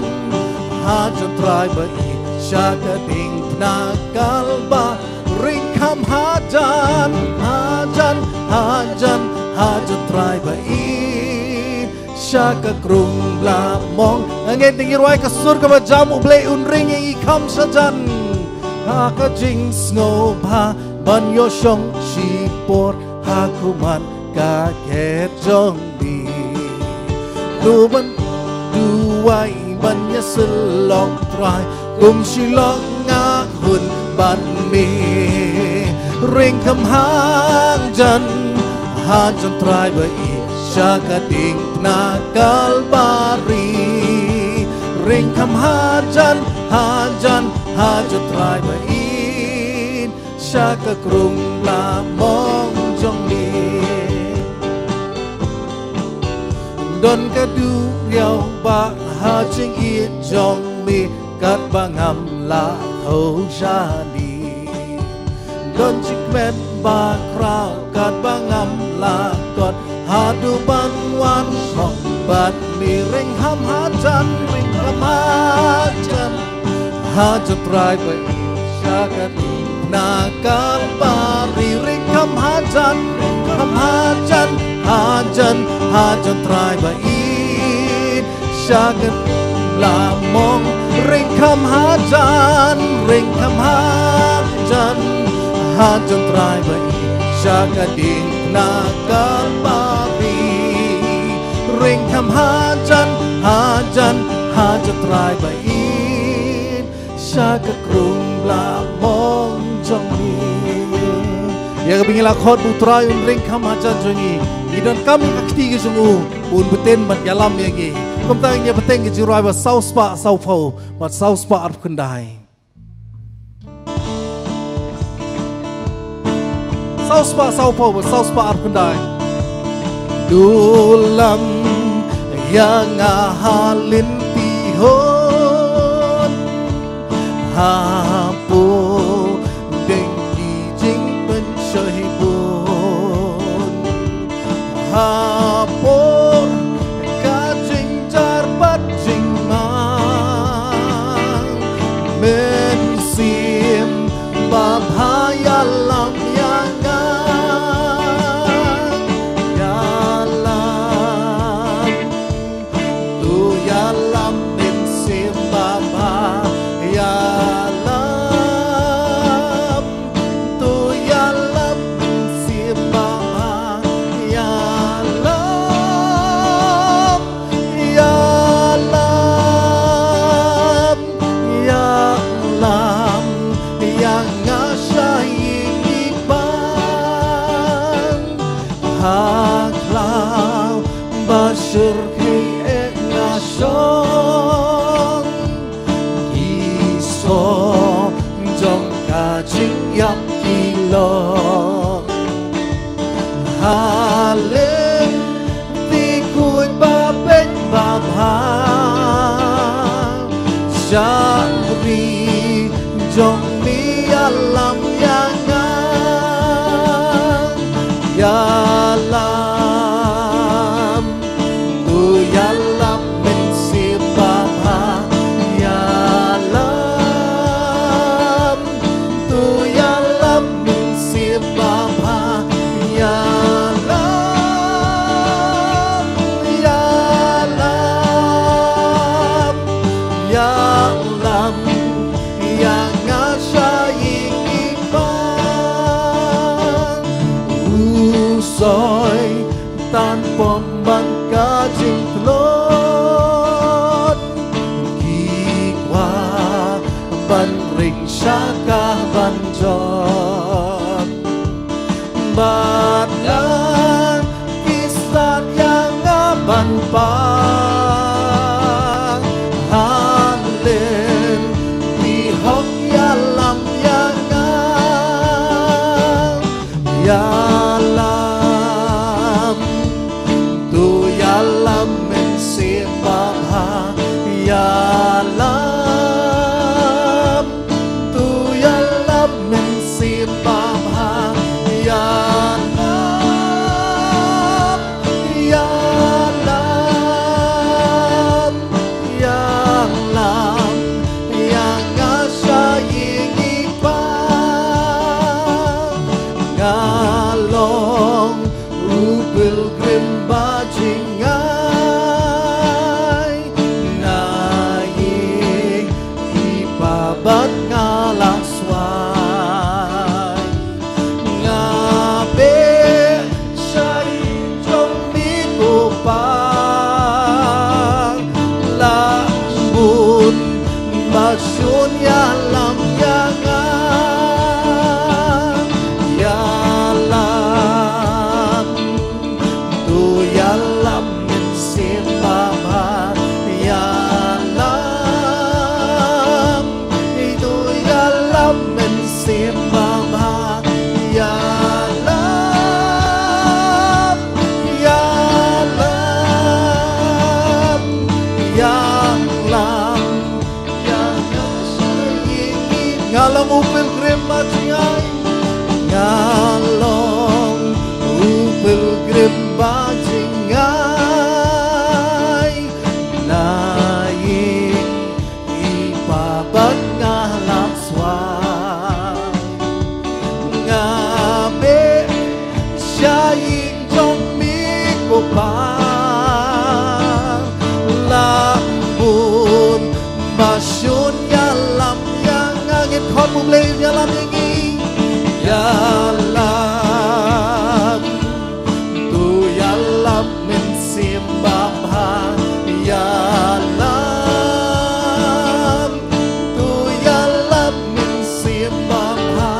Hajan Trai ba ïeit sha ka diengphna Kalbari, ring kham hajan, hajan, hajan, hajan Trai ba ïeit sha ka krung lamong. Ngin ïa rwai ka sur kaba jam, U Blei un ring ïa ngi kham shajan. Ha ka jingsngewbha ban ïoh shong shipor ha khmat ka khet jong me. To ban duwai ban ïasyllok Trai, kum shylok nga hun bad me. Ring kham hajan, hajan Trai ba ïeit sha ka diengphna Kalbari. Ring kham hajan, hajan, hajan Trai ba ïeit sha ka krung lamong jong me. Don ka duriaw ba ha jingïeit jong me, katba ngam lah thew shane. Don jingkmen bakhraw katba ngam lah kot, haduh ban wan khong bad me. Ring kham hajan, ring kham hajan, hajan Trai ba ïeit sha ka diengphna Kalbari. Ring kham hajan, ring kham hajan, hajan, hajan Trai ba ïeit sha ka lamong. Ring kham hajan, ring kham hajan, hajan Trai ba ïeit sha ka diengphna Kalbari. Ring kham hajan, hajan, hajan Trai ba ïeit sha ka krung lamong jong me. Ïa kaba ngi la khot ba U Trai un ring kham hajan jong ngi, ngi donkam ïa ka kti ka jong u, un bteng bad ïalam ïa ngi. Kumta ngin ïa bteng ïa ka jingrwai ba saw spah saw phew bad saw spah arphew khyndai. Saw spah saw phew bad saw spah arphew khyndai. Dulam ïa nga ha lynti hok, hapoh deng ki jingpynshoi bun, hapoh ka jingjynjar bad jingmang. Mynsiem Bapha, ïalam ïa nga, ïalam. To ïalam, Mynsiem Bapha, ïalam. To ïalam, Mynsiem Bapha, ïalam, ïalam, ïalam ïa nga sha ïing i Kpa. Ha khlaw ba shyrkhei eh nga shong, ki song jong ka jingïap ki long. Ha lynti khuid ba peit ba bha, shakri jong me, ïalam ïa nga, ïalam. To ïalam, Mynsiem Bapha, ïalam. To ïalam, Mynsiem Bapha, ïalam, ïalam, ïalam ïa nga sha ïing i Kpa. U Soitan pom ban ka jingtlot, ki kwah ban ring sha ka ban jot. Bad la ki sat ïa nga ban pang, ha lynti hok ïalam ïa nga, ïalam. To ïalam, Mynsiem Bapha, ïalam. To ïalam, Mynsiem Bapha, ïalam, ïalam, ïalam ïa nga sha ïing i Kpa. Nga long u pilgrim ba jngai, na ïing i Kpa bad nga la swai. Nga beh sha ïing jong me ko Pa, la bun ba shun, ïalam ïa nga, ïalam. To ïalam, Mynsiem Bapha, ïalam. To ïalam, Mynsiem Bapha, ïalam, ïalam, ïalam. Nga long u pilgrim ba jngai. Nga long u pilgrim ba jngai. Na ïing i Pa bad nga la swai. Nga beh sha ïing jong me ko Pa, la bun ba shun, ïalam ïa nga. Ngin khot, U Blei un ïalam ïa ngi. Ïalam. To ïalam, Mynsiem Bapha, ïalam. To ïalam, Mynsiem Bapha,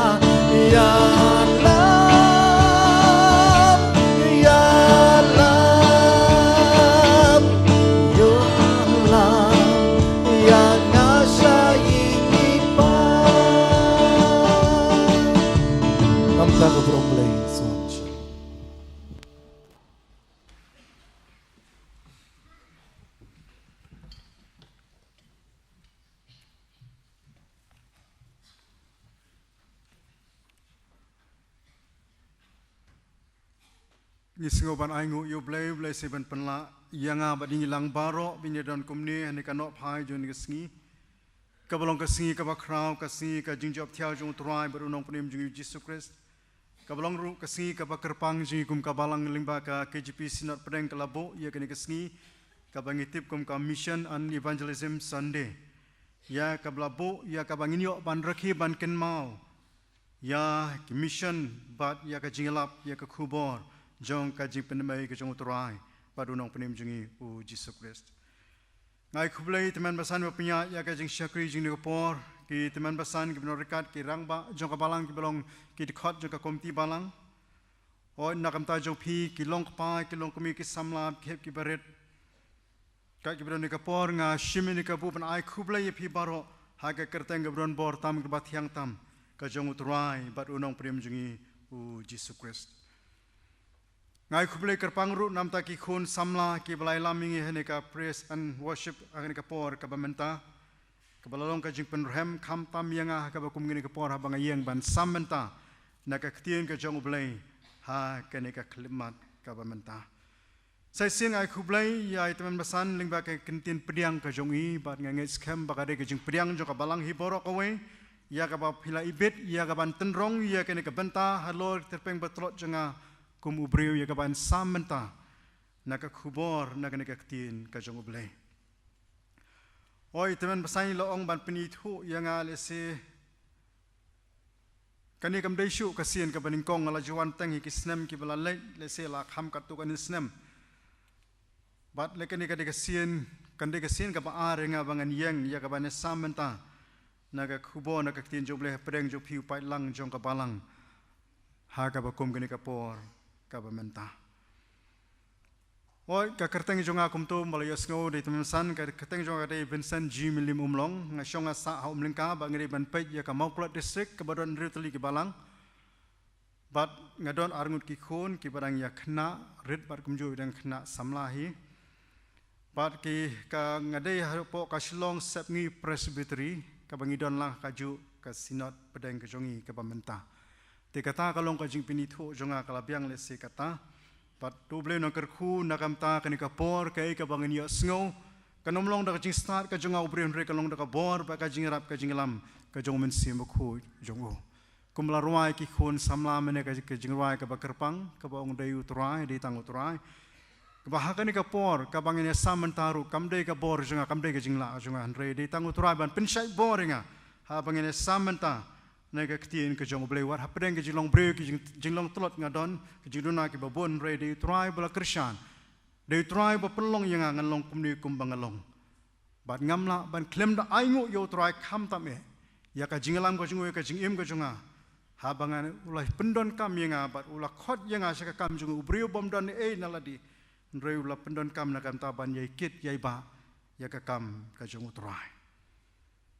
Ngi sngew ban ai nguh ïa U Blei, U Blei sa ban pynlah ïa nga bad ïa ngi lang baroh ban ïa don kumne ha kane ka nohphai jong kane ka sngi. Kaba long ka sngi kaba khraw, ka sngi ka jingjop thiaw jong U Trai bad U Nongpynim jong ngi U Jisu Khrist. Kaba long ruh ka sngi kaba kyrpang jong ngi kum ka balang lyngba ka K J P Synod Pdeng ka la buh ïa kane ka sngi kaba ngi tip kum ka Mission and Evangelism Sunday. Ïa kaba la buh ïa kaba ngin ïoh ban rakhe ban kynmaw ïa ka mission bad ïa ka jingïalap ïa ka khubor jong ka jingpyndem ei ka jong U Trai bad U Nongpynim jong ngi U Jisu Khrist. Nga ai khublei ïa ki tymmen basan ba pynïaid ïa ka jingshakri jong kane ka por, ki tymmen basan kiba nongryngkat, ki rangbah jong ka balang, kiba long ki dkhot jong ka komiti balang. Hooid, na ka bynta jong phi ki longkpa, ki longkmie, ki samla, ki hep ki barit, kat kiba don ha kane ka por, nga shim ïa kane ka buh ban ai khublei ïa phi baroh ha ka kyrteng kaba don bor tam, kaba thiang tam, ka jong U Trai bad U Nongpynim jong ngi U Jisu Khrist. Nga ai khublei kyrpang ruh na ka bynta ki khun samla kiba la ïalam ïa ngi ha kane ka praise and worship ha kane ka por kaba mynta, kaba la long ka jingpynrhem kham tam ïa nga ha kaba kum kane ka por haba nga ïeng ban sam bynta na ka ktien ka jong U Blei ha kane ka khyllipmat kaba mynta. Sa shisien nga ai khublei ïa ki tymmen basan lyngba ka kyntien pdiang ka jong i, bad nga ngeit skhem ba ka dei ka jingpdiang jong ka balang hi baroh kawei ïa kaba phi la ibit ïa ka ban tynrong ïa kane ka bynta halor ka tyrpeng ba tlot jong nga kum u briew ïa ka ban sam bynta na ka khubor na kane ka ktien ka jong U Blei. Hooid, tymmen basan la ong ban pynithuh ïa nga lehse kane kam dei shuh ka sien kaba nyngkong, nga la ju wan teng ha ki snem kiba la leit, lehse la kham katto katne snem. Bad lehse kane ka dei ka sien, kan dei ka sien kaba ar ïa nga ba ngan ïeng ïa ka ban ïa sam bynta na ka khubor na ka ktien jong U Blei hapdeng jong phi u paidlang jong ka balang ha kaba kum kane ka por kaba mynta. Hooid, ka kyrteng jong nga kumto ba la ïohsngew da ki tymmen basan, ka kyrteng jong nga ka dei Vincent G Mylliem Umlong, nga shong nga sah ha Umlyngka, bad nga dei ban peit ïa ka Mawklet District kaba don hynriew tylli ki balang. Bad nga don arngut ki khun kiba dang ïa khynnah rit bad kumjuh dang khynnah samla hi. Bad ki ka nga dei hapoh ka Shillong Sepngi Presbytery kaba ngi don lang ha kajuh ka Synod Pdeng ka jong ngi kaba mynta. Te kata ka long ka jingpynithuh jong nga, ka la biang lehse kata. Bad to U Blei un kyrkhu na ka bynta kane ka por, kaei kaba ngin ïohsngew kan ym long da ka jingstad ka jong nga u briew, hynrei kan long da ka bor bad ka jingïarap ka jingïalam ka jong U Mynsiem Bakhuid jong u. Kum la rwai ki khun samla mynne ka, ka jingrwai kaba kyrpang, kaba ong dei U Trai, dei tang U Trai. Kaba ha kane ka por kaba ngin ïa sam bynta ruh kam dei ka bor jong nga, kam dei ka jinglah jong nga, hynrei dei tang U Trai ban pynshait bor ïa nga haba ngin ïa sam bynta na ka ktien ka jong U Blei. Wat hapdeng ka jinglong briew, ka jing, jinglong tlot nga don ka jingduna kiba bun, hynrei dei U Trai ba la kyrshan, dei U Trai ba pynlong ïa nga, ngan long kumne kumba nga long. Bad ngam lah ban khlem da ai nguh ïa U Trai khamtam eh ïa ka jingïalam ka jong u, ïa ka jingim ka jong nga, haba nga, u la pyndonkam ïa nga bad u la khot ïa nga sha ka kam jong u, u briew bym don ei na lade, hynrei u la pyndonkam na ka bynta ban ïai kit ïai bah ïa ka kam ka jong U Trai.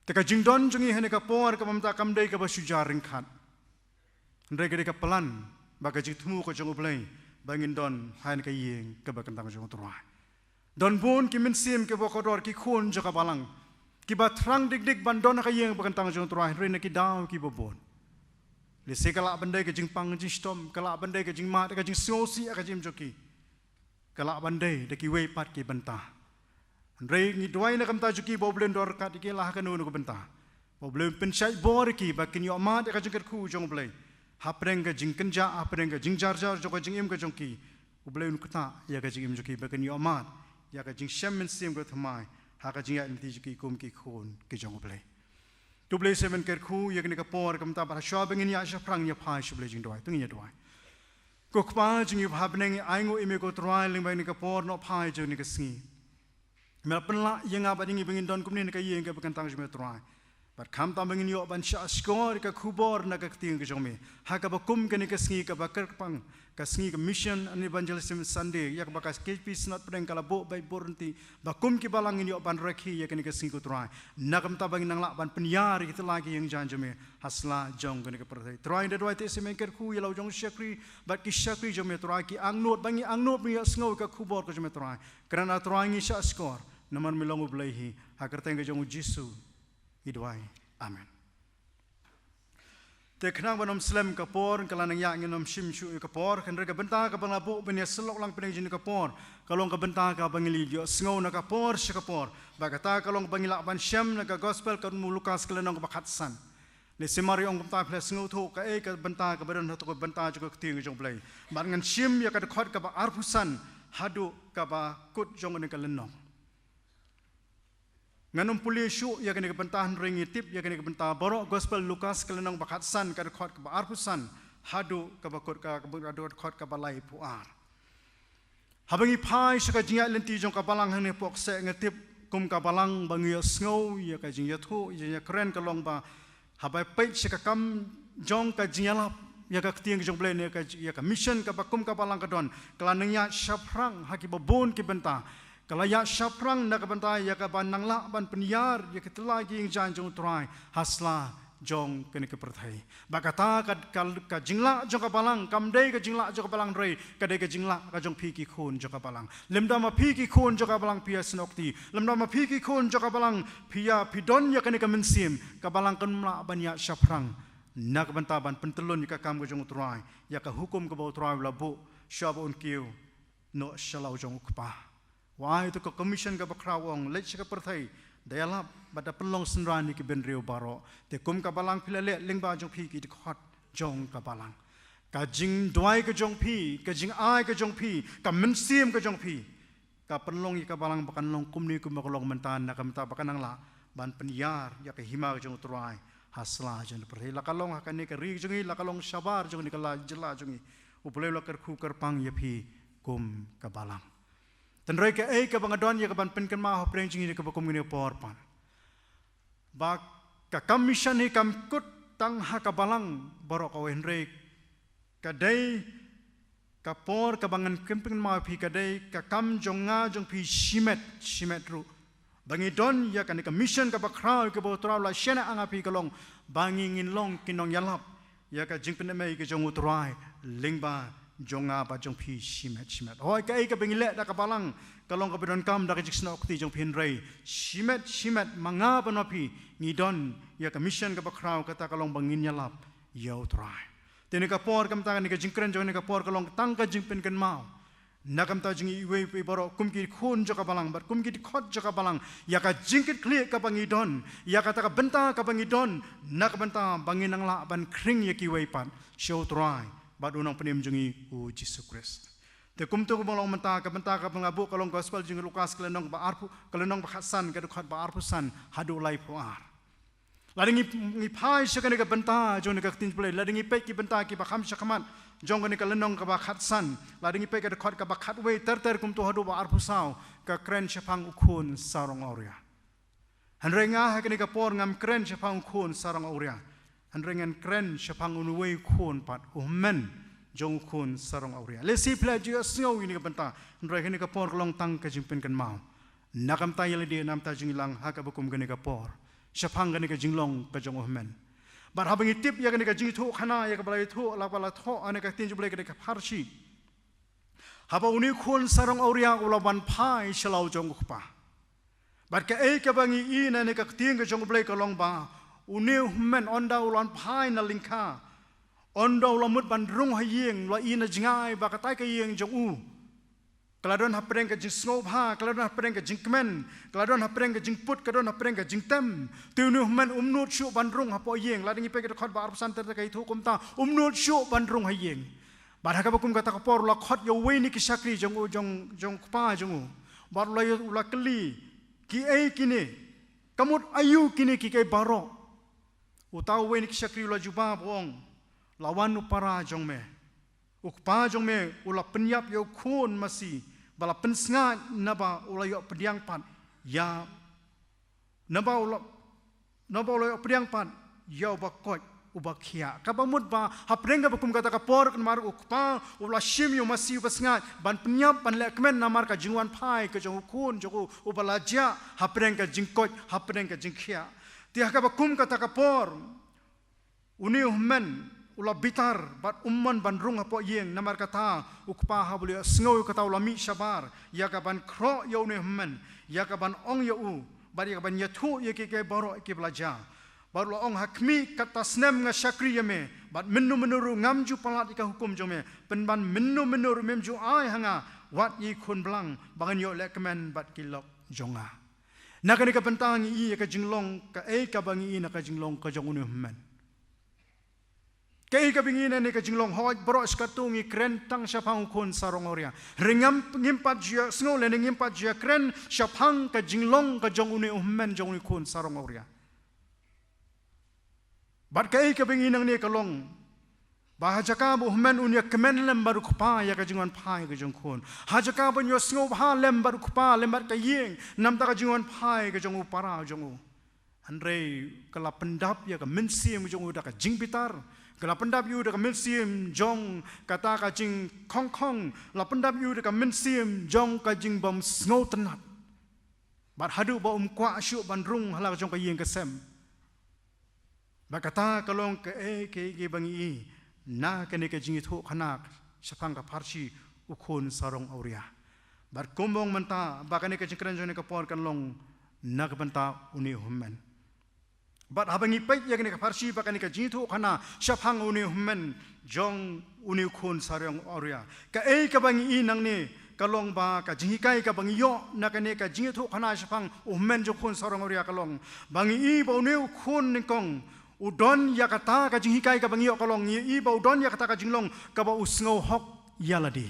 Te ka jingdon jong ngi ha kane ka por kaba mynta kam dei kaba shu jia ryngkat, hynrei ka dei ka plan bad ka jingthmu ka jong U Blei ba ngin don ha kane ka ïing kaba kyntang jong U Trai. Don bun ki mynsiem kiba kordor, ki khun jong ka balang, kiba thrang dik dik ban don ha ka ïing ba kyntang jong U Trai, hynrei na ki daw kiba bun, lehse ka lah ban dei ka jingpang jingshitom, ka lah ban dei ka jingmad, ka jingsngewsih ha ka jingim jong ki, ka lah ban dei da kiwei pat ki bynta. Hynrei ngi duwai na ka bynta jong ki ba U Blei un don ryngkat ïa ki la ha kano kano ka bynta, ba U Blei un pynshait bor ïa ki ba kin ïoh mad ïa ka jingkyrkhu jong U Blei hapdeng ka jingkynjah, hapdeng ka jingjarjar jong ka jingim ka jong ki. U Blei un ktah ïa ka jingim jong ki ba kin ïoh mad ïa ka jingshem mynsiem ka thymmai ha ka jingïaid lynti jong ki kum ki khun ki jong U Blei. To U Blei sa un kyrkhu ïa kane ka por, ka bynta ba shuwa ba ngin ïa shaphrang, ïa phai sha U Blei jingduwai, to ngin ïa duwai. Ko Kpa jong ngi ba ha bneng, ngi ai nguh ïa me ko Trai lyngba kane ka por nohphai jong kane ka sngi. Me la pynlah ïa nga bad ïa ngi ba ngin don kumne na ka ïing kaba kyntang jong me Trai. Bad khamtam ba ngin ïoh ban shahshkor ïa ka khubor na ka ktien ka jong me ha kaba kum kane ka sngi kaba kyrpang, ka sngi ka Mission and Evangelism Sunday, ïa kaba ka K J P Synod Pdeng ka la buh beit bor ryntih, ba kum ki balang ngin ïoh ban rakhe ïa kane ka sngi ko Trai, na ka bynta ba ngin nang lah ban pynïar ïa kita ki ïing jaiñ jong me ha sla jong kane ka pyrthei. Trai, ngi da duwai te sa me kyrkhu ïa la u jong u shakri bad ki shakri jong me Trai, ki angnud, ba ngi angnud ba ngi ïohsngew ïa ka khubor ka jong me Trai. Kren ah Trai, ngi shahshkor namar me long U Blei hi. Ha ka kyrteng ka jong U Jisu ngi duwai. Amen. Te khnang ban ym slem ka por, ka la nang ïa ngin ym shim shuh ïa ka por, hynrei ka bynta kaba nga buh ban ïa sylloh lang pdeng jong ka por ka long ka bynta kaba ngi la ïohsngew na ka por sha ka por. Bad kata ka long ba ngi lah ban shem na ka gospel ka u Lukas ka lynnong kaba khatsan. Lehse mar ïa ong kumta phi la sngewthuh kaei ka bynta kaba don ha kato ka bynta jong ka ktien jong U Blei. Bad ngan shim ïa ka dkhot kaba arphew san haduh kaba kut jong kane ka lynnong. Ngan ym pule shuh ïa kane ka bynta hynrei ngi tip ïa kane ka bynta baroh, gospel Lukas ka lynnong ba khatsan ka dkhot kaba arphew san haduh kaba kut ka, ka dkhot kaba laiphew ar. Haba ngi phai sha ka jingïaid lynti jong ka balang hangne hapoh kseh, nga tip kum ka balang ba ngi ïohsngew ïa ka jingïathuh, ïa ka jingïakren ka long ba haba peit sha ka kam jong ka jingïalap ïa ka ktien jong U Blei ne ka, ïa ka mission kaba kum ka balang ka don, ka la nang ïaid shaphrang ha kiba bun ki bynta. Ka la ïaid shaphrang na ka bynta ïa kaba nang lah ban pynïar ïa ki tyllai ki ïing jaiñ jong U Trai ha sla jong kane ka pyrthei. Bad kata ka, ka, ka jinglah jong ka balang kam dei ka jinglah jong ka balang hynrei ka dei ka jinglah ka jong phi ki khun jong ka balang. Lymda ma phi ki khun jong ka balang phi ïasnoh kti, lymda ma phi ki khun jong ka balang phi ïa, phi don ïa kane ka mynsiem, ka balang kam lah ban ïaid shaphrang na ka bynta ban pyntyllun ïa ka kam ka jong U Trai, ïa ka hukum kaba U Trai u la buh, shuwa ba un kiew noh sha la u jong U Kpa. U ai ïa ka commission kaba khraw, u ong, leit sha ka pyrthei, da ïalap bad da pynlong synran ïa ki bynriew baroh. Te kum ka balang phi la leh lyngba jong phi ki dkhot jong ka balang. Ka jingduwai ka jong phi, ka jingai ka jong phi, ka mynsiem ka jong phi, ka pynlong ïa ka balang ba kan long kumne kumba ka long mynta, na ka bynta ba kan nang lah ban pynïar ïa ka hima ka jong U Trai ha sla jong ka pyrthei. La ka long ha kane ka ri jong ngi, la ka long shabar jong kane ka la jylla jong ngi, U Blei u la kyrkhu kyrpang ïa phi kum ka balang. Hynrei kaei kaba nga don ïa kaban pynkynmaw hapdeng jong ngi kaba kum kane ka por pat, ba ka kam mission hi kam kut tang ha ka balang baroh kawei, hynrei ka dei ka por kaba ngan pynkynmaw ïa phi, ka dei ka kam jong nga jong phi shimet shimet ruh, ba ngi don ïa kane ka mission kaba khraw kaba U Trai u la shaniah ha nga phi, ka long ba ngi ngin long ki nongïalap ïa ka jingpynim ei ka jong U Trai lyngba jong nga bad jong phi shimet shimet. Hooid, kaei kaba ngi leh da ka balang ka long kaba donkam da ka jingsnoh kti jong phi, hynrei shimet shimet ma nga bad ma phi ngi don ïa ka mission kaba khraw, kata ka long ba ngin ïalap ïa U Trai. Te kane ka por, ka bynta kane ka jingkren jong kane ka por ka long tang ka jingpynkynmaw na ka bynta jong ngi iwei pa iwei baroh kum ki khun jong ka balang bad kum ki dkhot jong ka balang, ïa ka jingkitkhlieh kaba ngi don, ïa kata ka bynta kaba ngi don, na ka bynta ba ngin nang lah ban khring ïa kiwei pat sha U Trai bad U Nongpynim jong ngi U Jisu Khrist. Te kumta kumba long mynta, ka bynta kaba nga buh ka long gospel jong u Lukas ka lynnong ba arphew, ka lynnong ba khatsan, ka dkhot ba arphew san haduh laiphew ar. Lada ngi, ngi phai sha kane ka bynta jong kane ka ktien Blei, lada ngi peit ki bynta kiba kham shakhmat jong kane ka lynnong kaba khatsan, lada ngi peit ka dkhot kaba khatwei ter ter kumta haduh ba arphew saw, ka kren shaphang u khun sarong awria. Hynrei nga ha kane ka por ngam kren shaphang u khun sarong awria, hynrei ngan kren shaphang uwei u khun pat, u hynmen jong u khun sarong awria. Lehse phi la ju ïohsngew ïa kane ka bynta, hynrei kane ka por ka long tang ka jingpynkynmaw na ka bynta ïa lade, na ka bynta jong ngi lang ha kaba kum kane ka por, shaphang kane ka jinglong ka jong u hynmen. Bad haba ngi tip ïa kane ka jingïathuhkhana ïa kaba la ïathuh, la ba la thoh ha kane ka ktien jong U Blei, kane ka pharshi, haba une u khun sarong awria u la wan phai sha la u jong u kpa, bad kaei kaba ngi i na kane ka ktien ka jong U Blei ka long ba une u hynmen, ynda u la wan phai na lyngkha, ynda u la mut ban rung ha ïing, u la i na jngai ba katai ka ïing jong u ka la don hapdeng ka jingsngewbha, ka la don hapdeng ka jingkmen, ka la don hapdeng ka jingput, ka don hapdeng ka jingtem. Te une u hynmen um nud shuh ban rung hapoh ïing. Lada ngi peit ka dkhot ba arphew san ter ter ka ïathuh kumta, um nud shuh ban rung ha ïing. Bad ha kaba kum kata ka por u la khot ïa uwei na ki shakri jong u, jong, jong u kpa jong u. Bad u la, u la kylli, kiei kine? Ka mut aïu kine kiei kiei baroh? Uta uwei na ki shakri u la jubab, u ong, la wan u para jong me. U kpa jong me u la pynïap ïa u khun masi ba la pynsngaid, naba u la ïoh pdiang pat ïa, naba u la, naba u la ïoh pdiang pat ïa uba koit uba khiah. Kaba mut ba hapdeng kaba kum kata ka por, namar u kpa u la shim ïa u masi uba sngaid ban pynïap, ban lehkmen namar ka jingwan phai ka jong u khun jong u uba la jia hapdeng ka jingkoit, hapdeng ka jingkhiah. Te ha kaba kum kata ka por, une u hynmen u la bitar bad um mon ban rung hapoh ïing. Namar kata u kpa haba u la ïohsngew ïa kata u la mih shabar ïa kaban khroh ïa une u hynmen, ïa kaban ong ïa u bad ïa kaban ïathuh ïa kiei kiei baroh kiba la jia. Bad u la ong ha khmih, kata snem nga shakri ïa me, bad mynno mynno ruh ngam ju palat ïa ka hukum jong me, pynban mynno mynno ruh mem ju ai ha nga, wat ïa i khun blang, ba ngan ïoh leh kmen bad ki lok jong nga. Na kane ka bynta ngi i ïa ka jinglong, kaei kaba ngi i na ka jinglong ka jong une u hynmen. Kaei kaba ngi i na kane ka jinglong, hooid baroh shi katto ngi kren tang shaphang u khun sarong awria. Hynrei ngam, ngim pat ju ïa sngew lane ngim pat ju ïa kren shaphang ka jinglong ka jong une u hynmen jong une u khun sarong awria. Bad kaei kaba ngi i nangne ka long ba ha jaka ba u hynmen un ïa kmen lem bad u kpa ïa ka jingwan phai ka jong u khun, ha jaka ba un ïa sngew bha lem bad u kpa lem bad ka ïing namar ka jingwan phai ka jong u para jong u, hynrei ka la pyndap ïa ka mynsiem jong u da ka jingbitar, ka la pyndap ïa u da ka mynsiem jong kata ka jingkhongkhong, la pyndap ïa u da ka mynsiem jong ka jingbym sngewtynnat. Bad haduh ba um kwah shuh ban rung ha la ka jong ka ïing ka sem. Bad kata ka long kaei kaei kaba ngi i na kane ka jingïathuhkhana shaphang ka pharshi u khun sarong awria. Bad kumba ong mynta ba kane ka jingkren jong kane ka por kan long na ka bynta une u hynmen. Bad haba ngi peit ïa kane ka pharshi bad kane ka jingïathuhkhana shaphang une u hynmen jong une u khun sarong awria, kaei kaba ngi i nangne ka long ba ka jinghikai kaba ngi ïoh na kane ka jingïathuhkhana shaphang u hynmen jong u khun sarong awria ka long ba ngi i ba une u khun nyngkong u don ïa kata ka jinghikai kaba ngi ïoh ka long, ngi i ba u don ïa kata ka jinglong kaba u sngew hok ïa lade.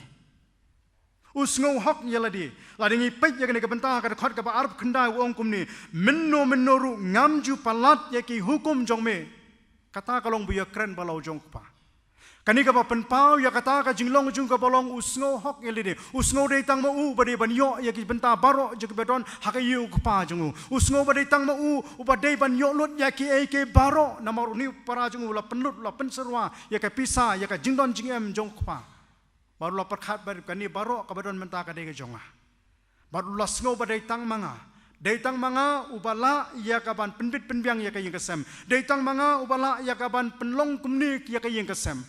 U sngew hok ïa lade. Lada ngi peit ïa kane ka bynta ha ka dkhot kaba arphew khyndai u ong kumne, mynno mynno ruh ngam ju palat ïa ki hukum jong me. Kata ka long ba ïa kren ba la u jong u kpa. Kane kaba pynpaw ïa kata ka jinglong jong u kaba long u sngew hok ïa lade. U sngew dei tang ma u ba dei ban ïoh ïa ki bynta baroh jong kiba don ha ka ïing u kpa jong u. U sngew ba dei tang ma u uba dei ban ïoh lut ïa kiei kiei baroh namar une u para jong u la pynlut, la pynsyrwa ïa ka pisa, ïa ka jingdon jingem jong u kpa. Bad u la pyrkhat ba kane baroh kaba don mynta ka dei ka jong nga. Bad u la sngew ba dei tang ma nga. Dei tang ma nga uba lah ïa ka ban pynbit pynbiang ïa ka ïing ka sem. Dei tang ma nga uba lah ïa ka ban pynlong kumne ïa ka ïing ka sem.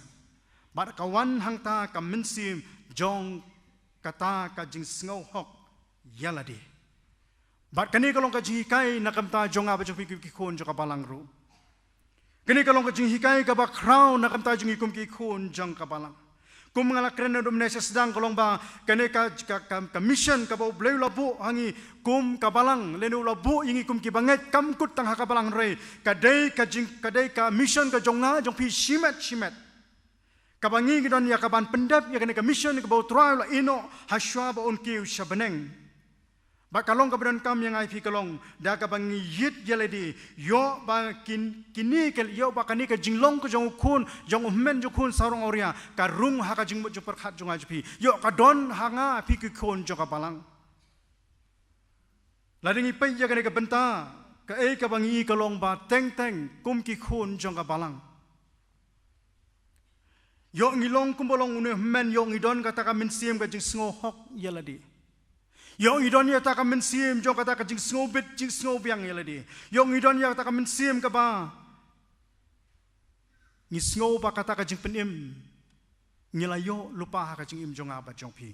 Bad ka wan hangta ka mynsiem jong kata ka jingsngew hok ïa lade. Bad kane ka long ka jinghikai na ka bynta jong nga bad jong phi ki khun jong ka balang ruh. Kane ka long ka jinghikai kaba khraw na ka bynta jong ngi kum ki khun jong ka balang. Kum nga la kren naduh mynne sha sdang ka long ba kane ka, ka, ka, ka mission kaba U Blei u la buh ha ngi kum ka balang lane u la buh ïa ngi kum kiba ngeit kam kut tang ha ka balang hynrei ka dei ka jing, ka dei ka mission ka jong nga jong phi shimet shimet. Kaba ngi ngi don ïa ka ban pyndep ïa kane ka mission kaba U Trai u la ïehnoh ha shuwa ba un kiew sha bneng. Bad ka long kaba donkam ïa nga ïa phi ka long da kaba ngi ïit ïa lade, ïoh ba kin, kine ka, ïoh ba kane ka jinglong ka jong u khun, jong u hynmen jong u khun sarong awria ka rung ha ka jingmut jingpyrkhat jong nga jong phi, ïoh ka don ha nga phi ki khun jong ka balang. Lada ngi peit ïa kane ka bynta, kaei kaba ngi i ka long ba teng teng kum ki khun jong ka balang, ïoh ngi long kumba long une u hynmen, ïoh ngi don kata ka mynsiem ka jingsngew hok ïa lade. Ïoh ngi don ïa kata ka mynsiem jong kata ka jingsngew bit jingsngew biang ïa lade. Ïoh ngi don ïa kata ka mynsiem kaba ngi sngew ba kata ka jingpynim ngi la ïoh lypa ha ka jingim jong nga bad jong phi.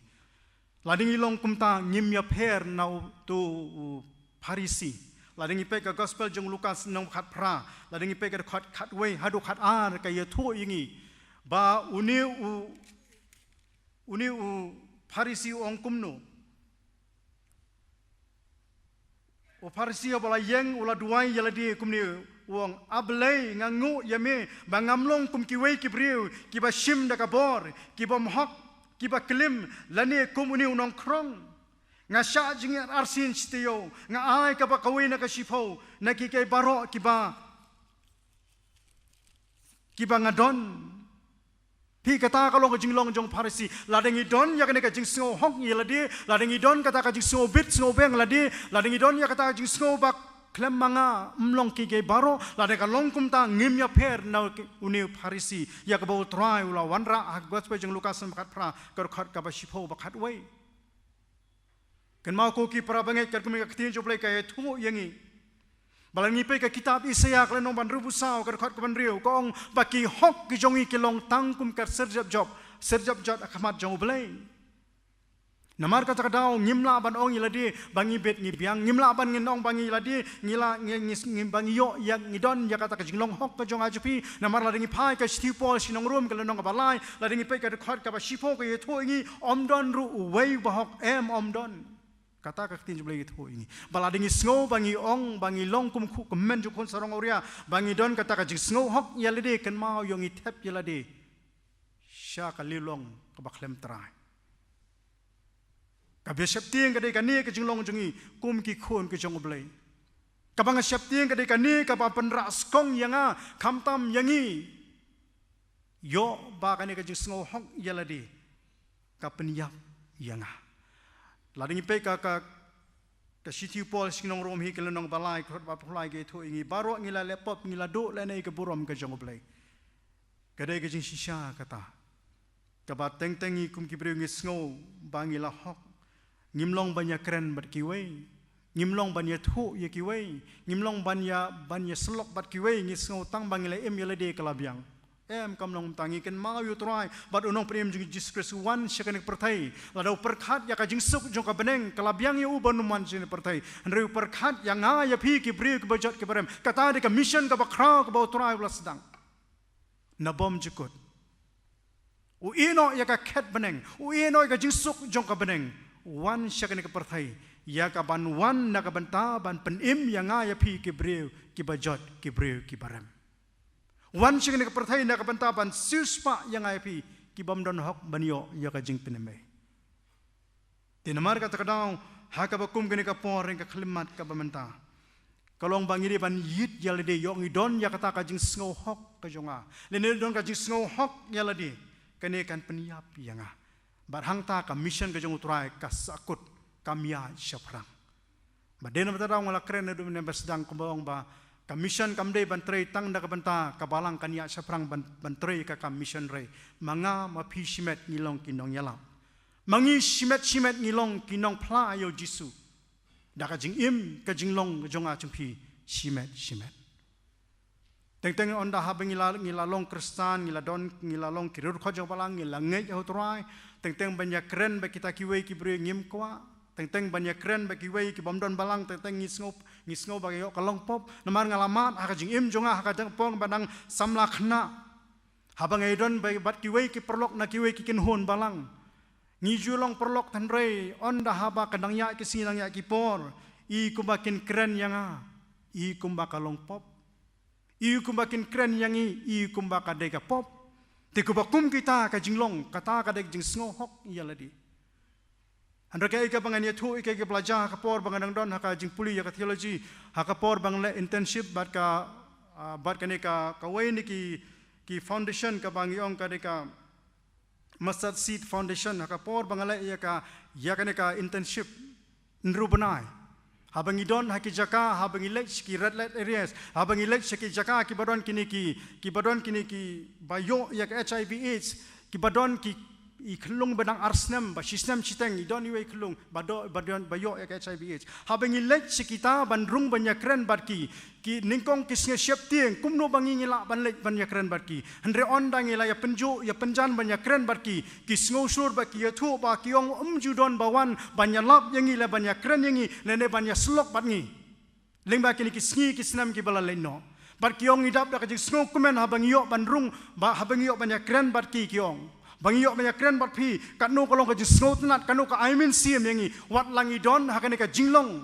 Lada ngi long kumta ngim ïapher na uto u Pharisi. Lada ngi peit ka gospel jong u Lukas lynnong khatphra, lada ngi peit ka dkhot khatwei haduh khatar ka ïathuh ïa ngi ba une u, une u Pharisi u ong kumno. U Pharisi uba la ïeng u la duwai ïa lade kumne, u ong, A Blei, nga nguh ïa me ba ngam long kum kiwei ki briew kiba shim da ka bor, kibym hok, kiba klim, lane kum une u nongkhrong. Nga shah jingïeit arsien shi taïew, nga ai kaba kawei na ka shiphew na ki, kiei baroh kiba, kiba nga don. Phi, kata ka long ka jinglong jong u Pharisi. Lada ngi don ïa kane ka jingsngew hok ïa lade, lada ngi don kata ka jingsngew bit sngew biang lade, lada ngi don ïa kata ka jingsngew ba khlem ma nga ym long kiei kiei baroh, lada ka long kumta ngim ïapher na une u Pharisi ïa kaba U Trai u la wanrah ha ka gospel jong u Lukas lynnong khatphra ka dkhot kaba shiphew bad khatwei. Kynmaw ko ki para bangeit, katkum ka ktien jong U Blei ka ïathuh ïa ngi ba lada ngi peit ka kitab Isaïah ka lynnong ba hynriewphew saw ka dkhot kaba hynriew ka ong ba ki hok ki jong ngi ki long tang kum ka syrjapjop, syrjapjot ha khmat jong U Blei. Namar kata ka daw ngim lah ban ong ïa lade ba ngi bit ngi biang, ngim lah ban ngin ong ba ngi lade ngi la ngi, ngi, ngi ba ngi ïoh ïa ngi don ïa kata ka jinglong hok ka jong nga jong phi. Namar lada ngi phai ka shithi u Paul sha ki nong Rom ka lynnong kaba lai, lada ngi peit ka dkhot kaba shiphew ka ïathuh ïa ngi, ym don ruh uwei uba hok, em, ym don. Kata ka ktien jong U Blei ka ïathuh ïa ngi. Ba lada ngi sngew ba ngi ong ba ngi long kum u khynnah jong u khun sarong awria, ba ngi don kata ka jingsngew hok ïa lade, kynmaw ïoh ngi thep ïa lade sha ka liang kaba khlem trai. Kaba sheptieng ka dei kane ka jinglong jong ngi kum ki khun ki jong U Blei. Kaba nga sheptieng ka dei kane kaba pynrah skong ïa nga, khamtam ïa ngi. Ïoh ba kane ka jingsngew hok ïa lade ka pynïap ïa nga. Lada ngi peit ka, ka, ka shithi u Paul sha ki nong Rom hi ka lynnong ba lai, ka dkhot ba phew lai ka ïathuh ïa ngi, baroh ngi la leh pop, ngi la duh lehnoh ïa ka burom ka jong U Blei. Ka dei ka jingshisha kata. Kaba teng teng ngi kum ki briew ngi sngew ba ngi la hok. Ngim long ban ïakren bad kiwei. Ngim long ban ïathuh ïa kiwei. Ngim long ban ïa, ban ïasyllok bad kiwei. Ngi sngew tang ba ngi la im ïa lade ka la biang. Em, kam long tang. Ngi kynmaw ïa U Trai bad U Nongpynim jong ngi Jisu Khrist, u wan sha kane ka pyrthei. Lada u pyrkhat ïa ka jingsuk jong ka bneng, ka la biang ïa u ban ym wan sha kane ka pyrthei. Hynrei u pyrkhat ïa nga ïa phi ki briew kiba jot kiba rem. Kata dei ka mission kaba khraw kaba U Trai u la sdang. Na bymjukut u ïehnoh ïa ka khet bneng, u ïehnoh ïa ka jingsuk jong ka bneng, u wan sha kane ka pyrthei ïa ka ban wan na ka bynta ban pynim ïa nga ïa phi ki briew kiba jot, ki briew kiba rem. U wan sha kane ka pyrthei na ka bynta ban siewspah ïa nga ïa phi ki bym don hok ban ïoh ïa ka jingpynim. Te namar kata ka daw, ha kaba kum kane ka por, ïa ka khyllipmat kaba mynta, ka long ba ngi dei ban ïit ïa lade, ïoh ngi don ïa kata ka jingsngew hok ka jong nga, lane don ka jingsngew hok ïa lade, kane kan pynïap ïa nga. Bad hangta ka mission ka jong U Trai ka sahkut, kam ïaid shaphrang. Bad dei namar kata ka daw nga la kren naduh mynne ba sdang kumba ong ba ka mission kam dei ban trei tang na ka bynta ka balang, kan ïaid shaphrang ban, ban trei ka kam mission. Hynrei ma nga ma phi shimet ngi long ki nongïalap. Ma ngi shimet shimet ngi long ki nongphla ïa U Jisu da ka jingim, ka jinglong jong nga jong phi shimet shimet. Teng teng ynda haba ngi la, ngi la long Khristan, ngi la don, ngi la long ki riewdkhot jong ka balang, ngi la ngeit ha U Trai, teng teng ban ïakren bad kita kiwei ki briew ngim kwah. Teng teng ban ïakren bad kiwei ki bym don balang, teng teng ngi sngew, ngi sngew ba ka ïoh ka long pop. Namar nga la mad ha ka jingim jong nga ha ka jingpong ba dang samla khynnah, haba nga ïadon bad kiwei ki paralok na kiwei ki kynhun balang, ngi ju long paralok, hynrei ynda haba ka dang ïaid ki sngi dang ïaid ki por, i kumba kin kren ïa nga, i kumba ka long pop. I kumba kin kren ïa ngi, i kumba ka dei ka pop. Te kumba kum kita ka jinglong, kata ka dei ka jingsngew hok ïa lade. Hynrei kaei kaba ngan ïathuh, kaei kaba la jia ha ka por ba nga dang don ha ka jingpule ïa ka theology, ha ka por ba nga leh internship bad ka, ah, bad kane ka, kawei na ki, ki foundation kaba ngi ong ka dei ka Mustard Seed Foundation, ha ka por ba nga leh ïa ka, ïa kane ka internship hynriew bnai. Haba ngi don ha ki jaka, haba ngi leit sha ki red light areas, haba ngi leit sha ki jaka kiba don kine ki, kiba don kine kiba ïoh ïa ka H I V AIDS, kiba don ki, i khyllung ba dang ar snem, ba shi snem shiteng i don iwei i khyllung ba do, ba don, ba ïoh ïa ka H I V AIDS. Haba ngi leit sha kita ban rung ban ïakren bad ki, ki nyngkong ki sngew sheptieng, kumno ba ngi ngi lah ban leit ban ïakren bad ki. Hynrei ynda ngi la ïapynjuh ïapynjan ban ïakren bad ki, ki sngewsur bad ki ïathuh ba ki ong ym ju don ba wan ban ïalap ïa ngi, lane ban ïakren ïa ngi, lane ban ïasyllok bad ngi lyngba kine ki sngi ki snem kiba la leit noh. Bad ki ong ngi dap da ka jingsngewkmen haba ngi ïoh ban rung, ba haba ngi ïoh ban ïakren bad ki, ki ong ba ngi ïoh ban ïakren bad phi, katno ka long ka jingsngewtynnat, katno ka ai mynsiem ïa ngi, wat la ngi don ha kane ka jinglong.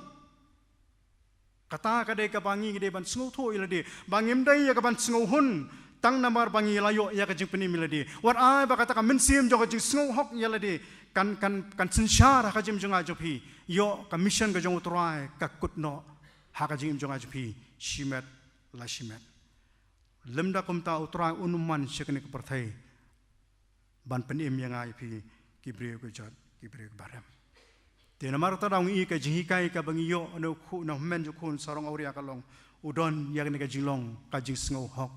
Kata ka dei kaba ngi ngi dei ban sngewthuh ïa lade, ba ngim dei ïa ka ban sngewhun tang namar ba ngi la ïoh ïa ka jingpynim ïa lade. Wat ai ba kata ka mynsiem jong ka jingsngew hok ïa lade kan, kan, kan synshar ha ka jingim jong nga jong phi. Ïoh ka mission ka jong U Trai ka kut noh ha ka jingim jong nga jong phi shimet la shimet. Lymda kumta U Trai un ym wan sha kane ka pyrthei ban pynim ïa nga ïa phi ki briew ki jot, ki briew kiba rem. Te namar kata daw ngi i ka jinghikai kaba ngi ïoh na u khun, na u hynmen jong u khun sarong awria ka long, u don ïa kane ka jinglong ka jingsngew hok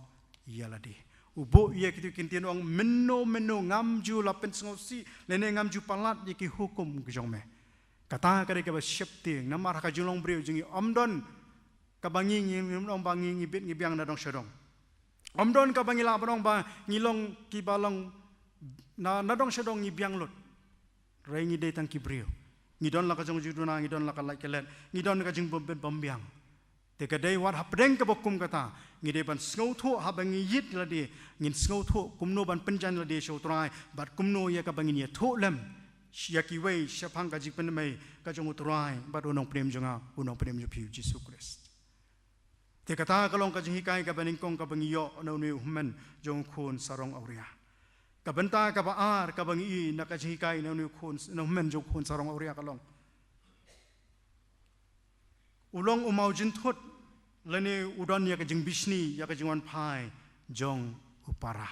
ïa lade. U buh ïa kito ki ktien, u ong mynno mynno ngam ju la pynsngewsih lane ngam ju palat ïa ki hukum ki jong me. Kata ka dei kaba sheptieng namar ha ka jinglong briew jong ngi ym don kaba ngi, ngi, ngi ong ba ngi, ngi bit ngi biang na dong sha dong. Ym don kaba ngi lah ban ong ba ngi long kiba long na, na dong sha dong ngi biang lut. Hynrei ngi dei tang ki briew. Ngi don la ka jong ka jingduna, ngi don la ka lait ka let, ngi don ka jingbym bit bym biang. Te ka dei wat hapdeng kaba kum kata, ngi dei ban sngewthuh haba ngi ïit lade, ngin sngewthuh kumno ban pynjan lade sha U Trai, bad kumno ïa kaba ngin ïathuh lem ïa kiwei shaphang ka jingpynim ka jong U Trai bad U Nongpynim jong nga, U Nongpynim jong phi U Jisu Khrist. Te kata ka long ka jinghikai kaba nyngkong kaba ngi ïoh na une u hynmen jong u khun sarong awria. Ka bynta kaba ar kaba ngi i na ka jinghikai na une u khun, na u hynmen jong u khun sarong awria ka long, u long u mawjynthut lane u don ïa ka jingbishni ïa ka jingwanphai jong u para.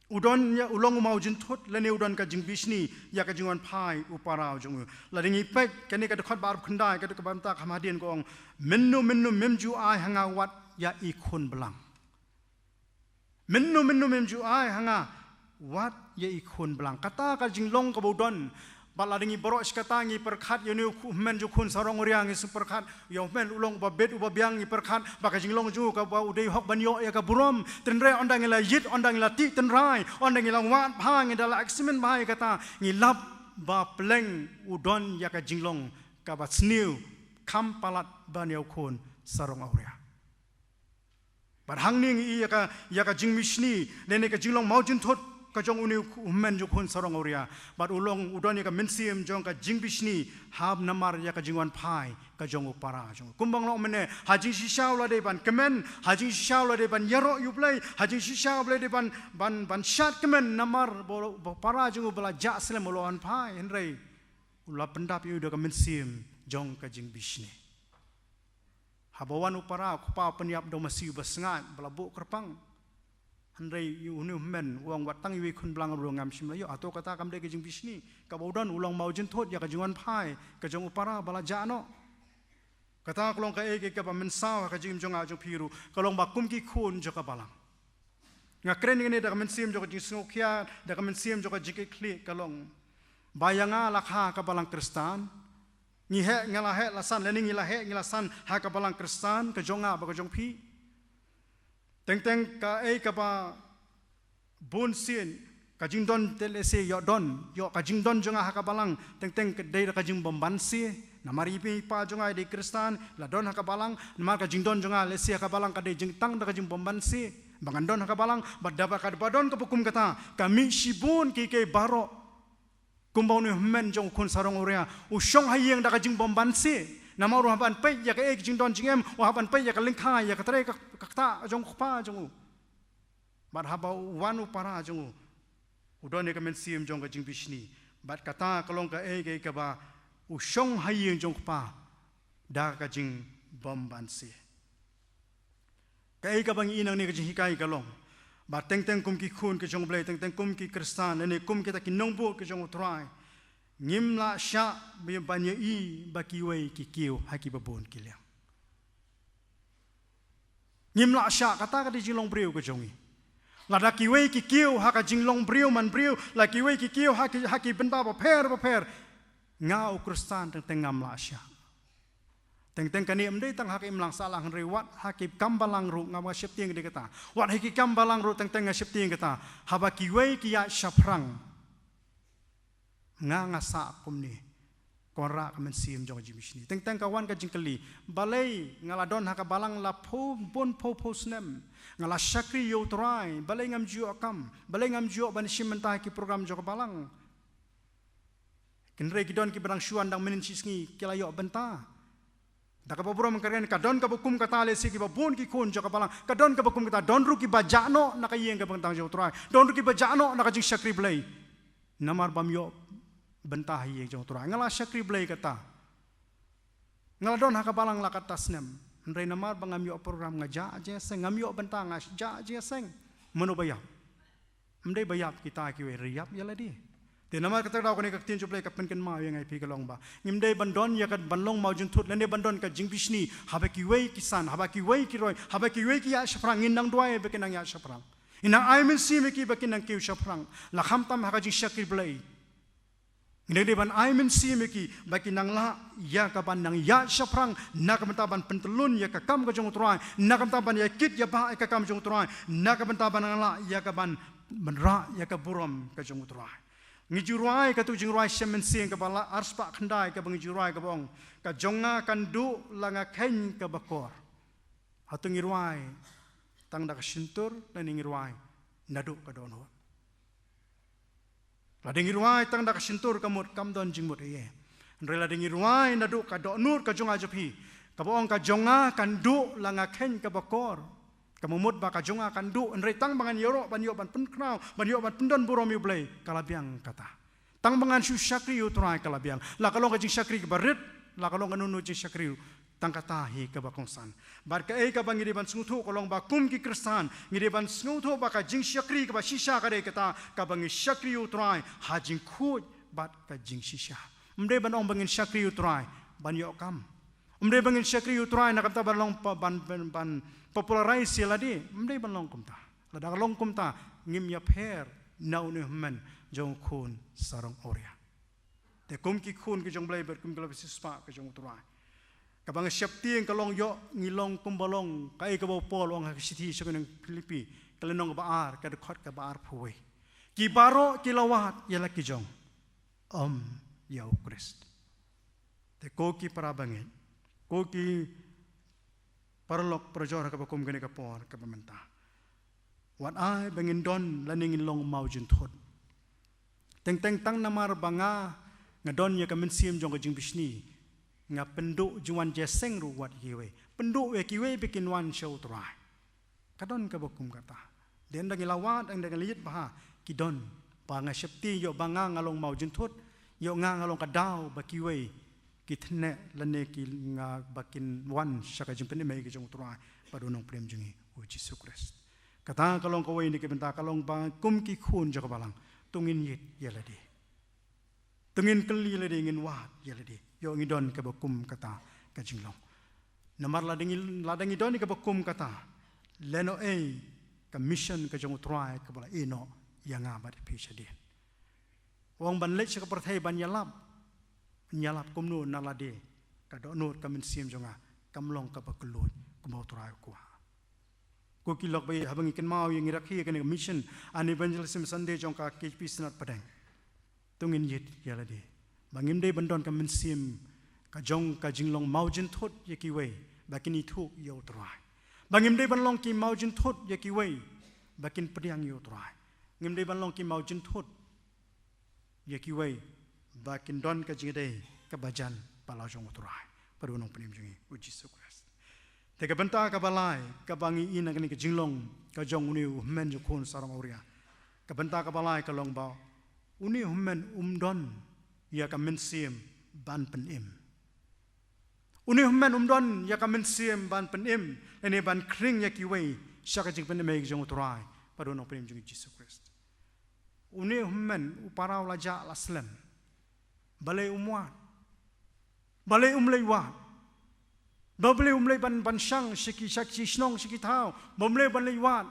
U don ïa, u long u mawjynthut lane u don ka jingbishni ïa ka jingwanphai u para jong u. Lada ngi peit kane ka dkhot ba arphew khyndai, ka dkhot ba mynta ka hadien ka ong, mynno mynno mem ju ai ha nga wat ïa i khun blang. Mynno mynno mem ju ai ha nga wat ïa i khun blang. Kata ka jinglong kaba u don. Bad lada ngi baroh shi katta ngi pyrkhat ïa une u hynmen jong u khun sarong awria, ngi shu pyrkhat ïa u hynmen u long uba bit uba biang, ngi pyrkhat ba ka jinglong jong u kaba u dei hok ban ïoh ïa ka burom. Hynrei ynda ngi la ïit, ynda ngi la tih tynrai, ynda ngi la wad bha, ngi da la examine bha ïa kata, ngi lap ba pleng u don ïa ka jinglong kaba sniew kham palat ban ïa u khun sarong awria. Bad hangne ngi i ïa ka, ïa ka jingbishni lane ka jinglong mawjynthut ka jong une u hynmen jong u khun sarong awria. Bad u long u don ïa ka mynsiem jong ka jingbishni hap namar ïa ka jingwanphai ka jong u para jong u. Kumba nga la ong mynne, ha jingshisha u la dei ban kmen, ha jingshisha u la dei ban ïaroh ïa u Blei, ha jingshisha u la dei ban, ban, ban shad kmen namar ba u, ba u para jong u ba la jah slem u la wanphai, hynrei u la pyndap ïa u da ka mynsiem jong ka jingbishni. Haba wan u para, u kpa u pynïap da u masi uba sngaid ba la buh kyrpang. Hynrei une u hynmen u ong wat tang iwei i khun blang ruh ngam shym la ïoh. Hato kata kam dei ka jingbishni kaba u don, u long mawjynthut ïa ka jingwanphai ka jong u para ba la jah noh? Kata ka long kaei kaei kaba mynsaw ha ka jingim jong nga jong phi ruh, ka long ba kum ki khun jong ka balang. Nga kren ïa kane da ka mynsiem jong ka jingsngewkhia, da ka mynsiem jong ka jingkitkhlieh, ka long ba ïa nga la kha ha ka balang Khristan. Ngi heh, nga la heh la san, lane ngi la heh ngi la san ha ka balang Khristan ka jong nga bad ka jong phi. Teng teng kaei kaba bun sien ka jingdon te lehse ïoh don, ïoh ka jingdon jong nga ha ka balang teng teng ka dei da ka jingbymbanse. Namar i mei i pa jong nga i dei Khristan, la don ha ka balang, namar ka jingdon jong nga lehse ha ka balang ka dei jingtang da ka jingbymbanse. Ba ngan don ha ka balang, bad da ba ka ba don kaba kum kata, ka mih shibun kiei kiei baroh. Kumba une u hynmen jong u khun sarong awria, u shong ha ïing da ka jingbymbanse. Namar u hap ban peit ïa kaei ka jingdon jingem, u hap ban peit ïa ka lyngkha, ïa ka trei ka, ka ktah jong u kpa jong u. Bad haba u wan u para jong u, u don ïa ka mynsiem jong ka jingbishni. Bad kata ka long kaei kaei kaba u shong ha ïing jong u kpa da ka jingbymbanse. Kaei kaba ngi i nangne ka jinghikai ka long ba teng teng kum ki khun ki jong u Blei, teng teng kum ki Khristan, lane kum kita ki nongbuh ki jong u Trai, ngim lah shah ban ïohi ba kiwei ki kiew ha kiba bun ki liang. Ngim lah shah, kata ka dei jinglong briew ka jong ngi. Lada kiwei ki kiew ha ka jinglong briew man briew, la kiwei ki kiew ha ki, ha ki bynta bapher bapher, nga u Khristan teng teng ngam lah shah. Teng teng kane ym dei tang ha ka imlang sahlang hynrei wat ha ki kam balang ruh, ngam nga sheptieng dei kata. Wat ha ki kam balang ruh teng teng nga sheptieng kata. Haba kiwei ki ïaid shaphrang, nga nga sah kumne. Kynrad ka mynsiem jong ka jingbishni. Teng teng ka wan ka jingkylli, balei nga la don ha ka balang la phew bun phew phew snem, nga la shakri ïa u Trai, balei ngam ju ïoh kam, balei ngam ju ïoh ban shim bynta ha ki program jong ka balang? Hynrei ki don kiba dang shu wan dang mynnin shi sngi ki la ïoh bynta. Da kaba burom ka ren, ka don kaba kum kata lehse kiba bun ki khun jong ka balang, ka don kaba kum kata, don ruh kiba jah noh na ka ïing ka bynta jong u Trai, don ruh kiba jah noh na ka jingshakri Blei. Namar bym ïoh bynta ha ïing jong u Trai. Nga la shakri Blei kata, nga la don ha ka balang la katto snem, hynrei namar ba ngam ïoh program nga jah jingïaseng, ngam ïoh bynta nga jah jingïaseng. Mano ba ïap? Ym dei ba ïap kita kiwei, hynrei ïap ïa lade. Te namar kata ka daw kane ka ktien jong u Blei ka pynkynmaw ïa nga ïa phi ka long ba ngim dei ban don ïa ka ban long mawjynthut lane ban don ka jingbishni haba kiwei ki san, haba kiwei ki roi, haba kiwei ki ïaid shaphrang. Ngin nang duwai ba kin nang ïaid shaphrang. Ngin nang ai mynsiem ïa ki ba kin nang kiew shaphrang, la khamtam ha ka jingshakri Blei. Ngi dei ban ai mynsiem ïa ki ba ki nang lah ïa ka ban nang ïaid shaphrang na ka bynta ban pyntyllun ïa ka kam ka jong u Trai, na ka bynta ban ïa kit ïa bah ïa ka kam jong u Trai, na ka bynta ban nang lah ïa ka ban, ban rah ïa ka burom ka jong u Trai. Ngi ju rwai katu ka jingrwai shem mynsiem kaba la arspah khyndai kaba ngi ju rwai kaba ong, ka jong nga kan duh la nga kheiñ kaba kor. Hato ngi rwai tang da ka shyntur lane ngi rwai naduh ka dohnud? Lada ngi rwai tang da ka shyntur ka mut kam don jingmut ei ei. Hynrei lada ngi rwai naduh ka dohnud ka jong nga jong phi, kaba ong ka jong nga kan duh la nga kheiñ kaba kor, ka mut ba ka jong nga kan duh, hynrei tang ba ngan ïaroh ban ïoh ban pynkhraw, ban ïoh ban pyndon burom ïa U Blei, ka la biang kata. Tang ba ngan shu shakri ïa U Trai ka la biang. La ka long ka jingshakri kaba rit, la ka long kano kano jingshakri, tang kata hi kaba kongsan. Bad kaei kaba ngi dei ban sngewthuh ka long ba kum ki Khristan ngi dei ban sngewthuh ba ka jingshakri kaba shisha ka dei kata kaba ngi shakri ïa U Trai ha jingkhuid bad ka jingshisha. Ym dei ban ong ba ngin shakri ïa U Trai ban ïoh kam. Ym dei ba ngin shakri ïa U Trai na ka bynta ban long pa-, ban, ban, ban popularize ïa lade. Ym dei ban long kumta. Lada ka long kumta, ngim ïapher na une u hynmen jong u khun sarong awria. Te kum ki khun ki jong U Blei bad kum ki longsiewspah ki jong U Trai, kaba nga sheptieng ka long, ïoh ngi long kumba long kaei kaba u Paul u ong ha ka shithi sha ki nong Philippi, ka lynnong kaba ar, ka dkhot kaba arphew wei. Ki baroh ki la wad ïa la ki jong, ym ïa U Khrist. Te ko ki para bangeit, ko ki paralok parajor ha kaba kum kane ka por kaba mynta, wat ai ba ngin don lane ngin long mawjynthut. Teng teng tang namar ba nga, nga don ïa ka mynsiem jong ka jingbishni, nga pynduh jingwan jingïaseng ruh wat ïa kiwei. Pynduh ïa kiwei ba kin wan sha U Trai. Ka don kaba kum kata. Dei ynda ngi la wad, ynda ngi la ïit bha, ki don. Ba nga sheptieng ïoh ba nga nga long mawjynthut, ïoh nga nga long ka daw ba kiwei ki thneh lane ki nga ba kin wan sha ka jingpynim ei ka jong U Trai bad U Nongpynim jong ngi U Jisu Khrist. Kata ka long kawei na ki bynta, ka long ba kum ki khun jong ka balang, to ngin ïit ïa lade. To ngin kylli ïa lade, ngin wad ïa lade. Ïoh ngi don kaba kum kata ka jinglong. Namar lada ngi, lada ngi don ïa kaba kum kata, lehnohei ka mission ka jong U Trai kaba la ïehnoh ïa nga bad ïa phi shadien. U ong ban leit sha ka pyrthei ban ïalap. Ban ïalap kumno na lade ka dohnud ka mynsiem jong nga kam long kaba kylluid kumba U Trai u kwah. Ko ki lok ba ïeit, haba ngi kynmaw ïa, ngi rakhe ïa kane ka Mission and Evangelism Sunday jong ka K J P Synod Pdeng, to ngin ïit ïa lade. Ba ngim dei ban don ka mynsiem ka jong ka jinglong mawjynthut ïa kiwei ba kin ithuh ïa U Trai. Ba ngim dei ban long ki mawjynthut ïa kiwei ba kin pdiang ïa U Trai. Ngim dei ban long ki mawjynthut ïa kiwei ba kin don ka jingïadei kaba jan bad la jong U Trai bad U Nongpynim jong ngi U Jisu Khrist. Te ka bynta kaba lai kaba ngi ïohi na kane ka jinglong ka jong une u hynmen jong u khun sarong awria, ka bynta kaba lai ka long ba une u hynmen um don ïa ka mynsiem ban pynim. Une u hynmen um don ïa ka mynsiem ban pynim lane ban khring ïa kiwei sha ka jingpynim ei ka jong U Trai bad U Nongpynim jong ngi Jisu Khrist. Une u hynmen, u para u la jah la slem. Balei um wad? Balei um leit wad? Balei um leit ban, ban shang sha ki, sha ki shnong, sha ki thaw? Balei um leit ban leit wad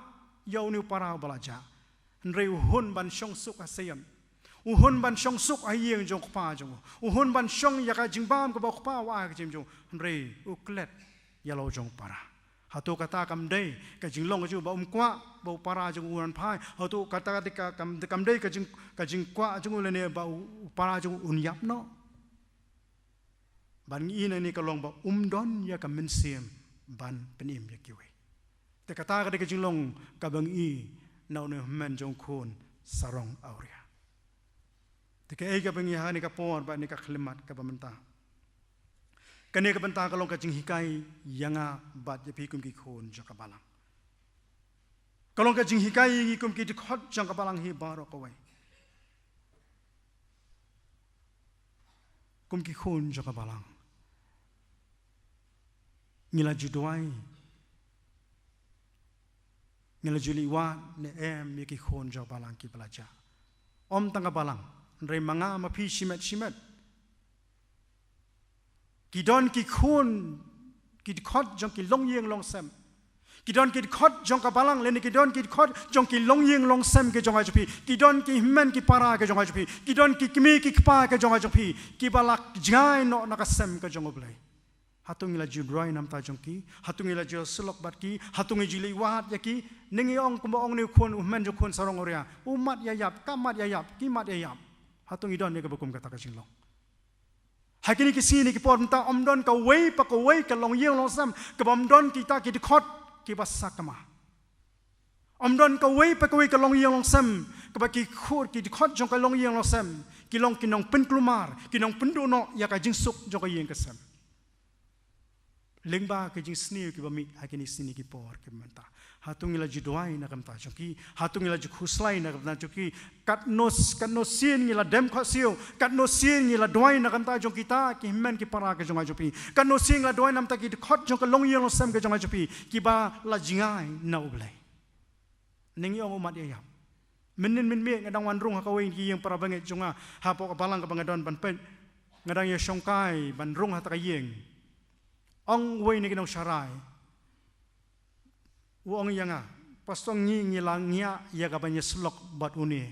ïa une u para uba la jah? Hynrei u hun ban shong suk ha syiem. U hun ban shong suk ha ïing jong u kpa jong u. U hun ban shong ïa ka jingbam kaba u kpa u ai ha ka jingim jong u. Hynrei u klet ïa la u jong u para. Hato kata kam dei ka jinglong jong u ba um kwah ba u para jong u un phai? Hato kata ka dei ka, kam, kam dei ka jing, ka jingkwah jong u lane ba u, u para jong u un ïap noh? Ban ngi ïohi nangne ka long ba um don ïa ka mynsiem ban pynim ïa kiwei. Te kata ka dei ka jinglong kaba ngi ïohi na une u hynmen jong u khun sarong awria. Te kaei kaba ngi ïohi ha kane ka por bad kane ka khyllipmat kaba mynta, kane ka bynta ka long ka jinghikai ïa nga bad ïa phi kum ki khun jong ka balang. Ka long ka jinghikai ïa ngi kum ki dkhot jong ka balang hi baroh kawei. Kum ki khun jong ka balang, ngi la ju duwai, ngi la ju leit wad ne em ïa ki khun jong ka balang kiba la jah? Ym tang ka balang, hynrei ma nga ma phi shimet shimet. Ki don ki khun, ki dkhot jong ki longïing longsem. Ki don ki dkhot jong ka balang lane ki don ki dkhot jong ki longïing longsem ki jong nga jong phi. Ki don ki hynmen ki para ki jong nga jong phi. Ki don ki kmie ki kpa ki jong nga jong phi, kiba la jngai noh na ka sem ka jong U Blei. Hato ngi la ju duwai na ka bynta jong ki? Hato ngi la ju syllok bad ki? Hato ngi ju leit wad ïa ki? Ne ngi ong kumba ong une u khun, u hynmen jong u khun sarong awria, u mat ïa ïap, ka mat ïa ïap, ki mat ïa ïap. Hato ngi don ïa kaba kum kata ka jinglong? Ha kine ki sngi ne ki por mynta ym don kawei pa kawei ka longïing longsem kaba ym don kita ki dkhot kiba sakma. Ym don kawei pa kawei ka longïing longsem kaba ki khur ki dkhot jong ka longïing longsem ki long ki nongpynkulmar, ki nongpynduh noh ïa ka jingsuk jong ka ïing ka sem. Lyngba ki jingsniew kiba mih ha kine ki sngi ki por kiba mynta, hato ngi la ju duwai na ka bynta jong ki? Hato ngi la ju khuslai na ka bynta jong ki? Katno, katno sien ngi la dem khohsiew, katno sien ngi la duwai na ka bynta jong kita ki hynmen ki para ka jong nga jong phi, katno sien ngi la duwai na ka bynta ki dkhot jong ka longïing longsem ka jong nga jong phi kiba la jngai na U Blei. Ngi ong ummat ïa ïap. Mynnin mynmiet nga dang wan rung ha kawei ki ïing para bangeit jong nga hapoh ka balang kaba nga don ban peit. Nga dang ïa shongkai ban rung ha kata ka ïing. Ong uwei na ki nongsharai, u ong ïa nga, "Pastor, ngi ngi la ngiah ïa ka ban ïa syllok bad une.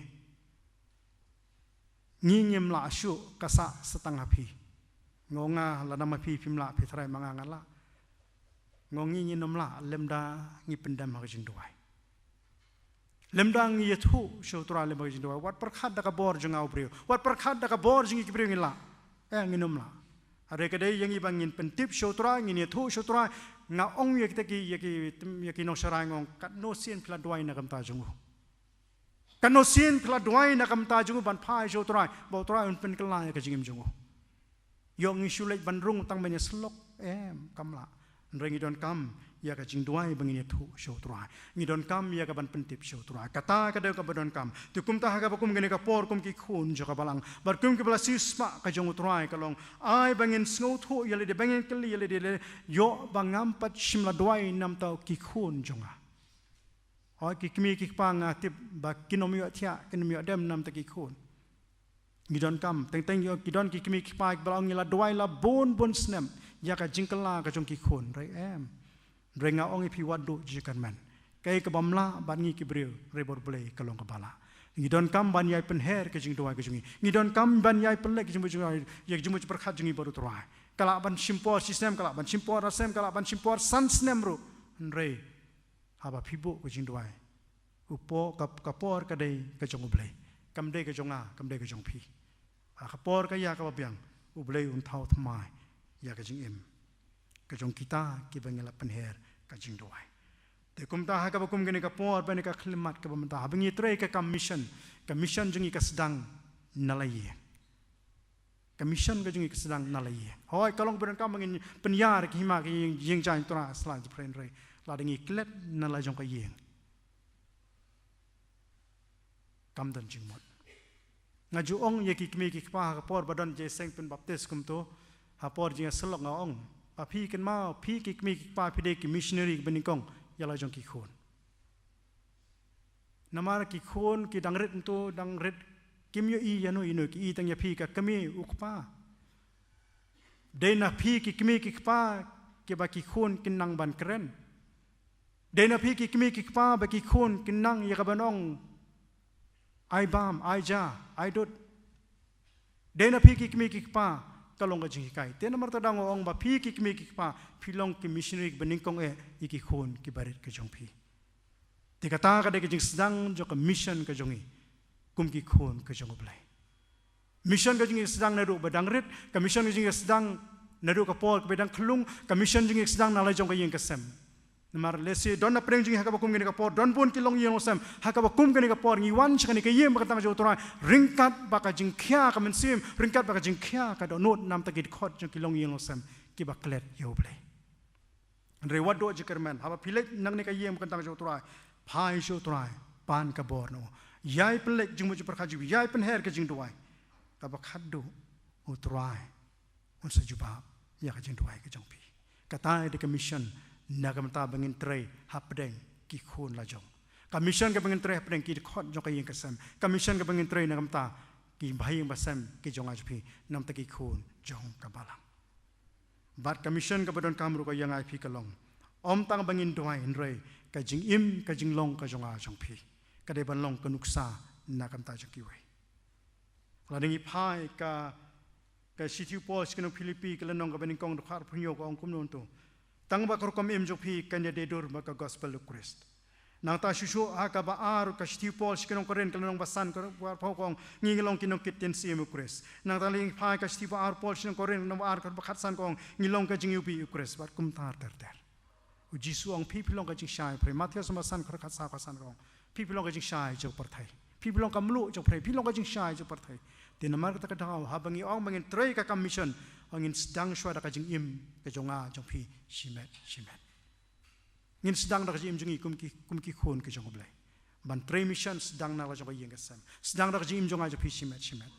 Ngi ngim lah shuh, ka sah sa tang ha phi." Nga ong, "Nga lada ma phi phim lah, phi tharai ma nga nga lah?" Nga ong, "Ngi ngin ym lah lymda ngi pyndem ha ka jingduwai. Lymda ngi ïathuh sha U Trai lymda ha ka jingduwai. Wat pyrkhat da ka bor jong nga u briew, wat pyrkhat da ka bor jong ngi ki briew ngin lah. Eh, ngin ym lah. Hynrei ka dei ïa ngi ba ngin pyntip sha U Trai, ngin ïathuh sha U Trai." Nga ong ïa kita ki, ïa ki, ïa ki nongsharai, nga ong, "Katno sien phi la duwai na ka bynta jong u? Katno sien phi la duwai na ka bynta jong u ban phai sha U Trai, ba U Trai un pynkylla ïa ka jingim jong u? Ïoh ngi shu leit ban rung tang ban ïa syllok? Em, kam lah." Hynrei ngi donkam ïa ka jingduwai ba ngin ïathuh sha U Trai. Ngi donkam ïa ka ban pyntip sha U Trai. Kata ka dei kaba donkam. Te kumta ha kaba kum kane ka por, kum ki khun jong ka balang bad kum kiba la siew spah ka jong U Trai, ka long, ai ba ngin sngewthuh ïa lade, ba ngin kylli ïa lade, ïoh ba ngam pat shym la duwai na ka bynta ki khun jong nga. Hooid, ki kmie ki kpa nga tip ba kin ym ïoh thiah, kin ym ïoh dem na ka bynta ki khun. Ngi donkam, teng teng ïoh ki don ki kmie ki kpa kiba la ong, "Ngi la duwai la bun bun snem ïa ka jingkylla ka jong ki khun." Hynrei em, hynrei nga ong ïa phi, wat duh jingkyrmen. Kaei kaba ym lah bad ngi ki briew, hynrei bad U Blei ka long kaba lah. Ngi donkam ban ïai pynher ka jingduwai ka jong ngi. Ngi donkam ban ïai pynleit ka jingmut jingpyrkhat jong ngi bad U Trai. Ka lah ban shim por shisnem, ka lah ban shim por arsnem, ka lah ban shim por san snem ruh. Hynrei haba phi buh ka jingduwai, u por, ka, ka por ka dei ka jong U Blei. Kam dei ka jong nga, kam dei ka jong phi. Ha ka por ka ïa kaba biang, U Blei un thaw thymmai ïa ka jingim ka jong kita kiba ngi la pynher ka jingduwai. Te kumta ha kaba kum kane ka por bad kane ka khyllipmat kaba mynta, haba ngi trei ka kam mission, ka mission jong ngi ka sdang na la ïing. Ka mission ka jong ngi ka sdang na la ïing. Hooid, ka long ba donkam ba ngin pynïar ki hima ki ïing, ïing jaiñ Trai, sla jingpynrei, lada ngi klet na la jong ka ïing, kam don jingmut. Nga ju ong ïa ki kmie ki kpa ha ka por ba don jingïaseng pynbaptis kumto, ha por jingïasyllok, nga ong, "Ba phi kynmaw, phi ki kmie ki kpa phi dei ki missionary kiba nyngkong ïa la jong ki khun. Namar ki khun ki dang rit, ntu dang rit, kim ïohi ïano ïano, ki i tang ïa phi ka kmie u kpa. Dei na phi ki kmie ki kpa kiba ki khun kin nang ban kren. Dei na phi ki kmie ki kpa ba ki khun kin nang ïa ka ban ong, 'Ai bam, ai ja, ai dud.' Dei na phi ki kmie ki kpa,'" ka long ka jinghikai. Te namar kata nga ong ba phi ki kmie ki kpa phi long ki missionary kiba nyngkong eh ïa ki khun kiba rit ka jong phi. Te kata ka dei ka jingsdang jong ka mission ka jong ngi kum ki khun ka jong U Blei. Mission ka jong ngi ka sdang naduh ba dang rit, ka mission ka jong ngi ka sdang naduh ka por kaba dang khyllung, ka mission jong ngi ka sdang na la jong ka ïing ka sem. Namar lehse don na pdeng jong ngi ha kaba kum kane ka por, don bun ki longïing longsem ha kaba kum kane ka por, ngi wan sha kane ka ïing ba ka tang jong U Trai ryngkat ba ka jingkhia ka mynsiem, ryngkat ba ka jingkhia ka dohnud na bynta ki dkhot jong ki longïing longsem kiba klet ïa U Blei. Hynrei wat duh jingkyrmen, haba phi leit na kane ka ïing ba ka tang jong U Trai, phai sha U Trai, pan ka bor na u. Ïai pynleit jingmut jingpyrkhat jong phi, ïai pynher ka jingduwai. Kaba khatduh U Trai un sa jubab ïa ka jingduwai ka jong phi. Kata ka dei ka mission na ka bynta ba ngin trei hapdeng ki khun la jong. Ka mission kaba ngin trei hapdeng ki dkhot jong ka ïing ka sem. Ka mission kaba ngin trei na ka bynta ki bahaïing bahasem ki jong nga jong phi, na bynta ki khun jong ka balang. Bad ka mission kaba donkam ruh ka ïa nga ïa phi ka long, ym tang ba ngin duwai hynrei ka jingim ka jinglong ka jong nga jong phi ka dei ban long ka nuksa na ka bynta jong kiwei. Lada ngi phai ka, ka shithi u Paul sha ki nong Philippi, ka lynnong kaba nyngkong, dkhot arphew hynñiew, ka ong kumno to: "Tang ba ka rukom im jong phi kan ïadei dur bad ka gospel u Khrist. Nangta shuh shuh ha kaba ar ka shithi u Paul sha ki nong Korinth ka lynnong ba san ka dkhot ba arphew ka ong ngi ngi long ki nongkit ktien syiem u Khrist. Nangta lyngba ka shithi ba ar u Paul sha ki nong Korinth ka lynnong ba ar ka dkhot ba khatsan ka ong ngi long ka jingiwbih u Khrist bad kumta ter ter. U Jisu u ong phi phi long ka jingshai pyrthei. Mathaios lynnong ba san ka dkhot khatsaw khatsan ka ong phi phi long ka jingshai jong pyrthei. Phi phi long ka mluh jong pyrthei. Phi long ka jingshai jong pyrthei. Te namar kata ka daw haba ngi ong ba ngin trei ka kam mission, ong ngin sdang shuwa da ka jingim ka jong nga jong phi shimet shimet. Ngin sdang da ka jingim jong ngi kum ki, kum ki khun ki jong U Blei. Ban trei mission sdang na la jong ka ïing ka sem. Sdang da ka jingim jong nga jong phi shimet shimet.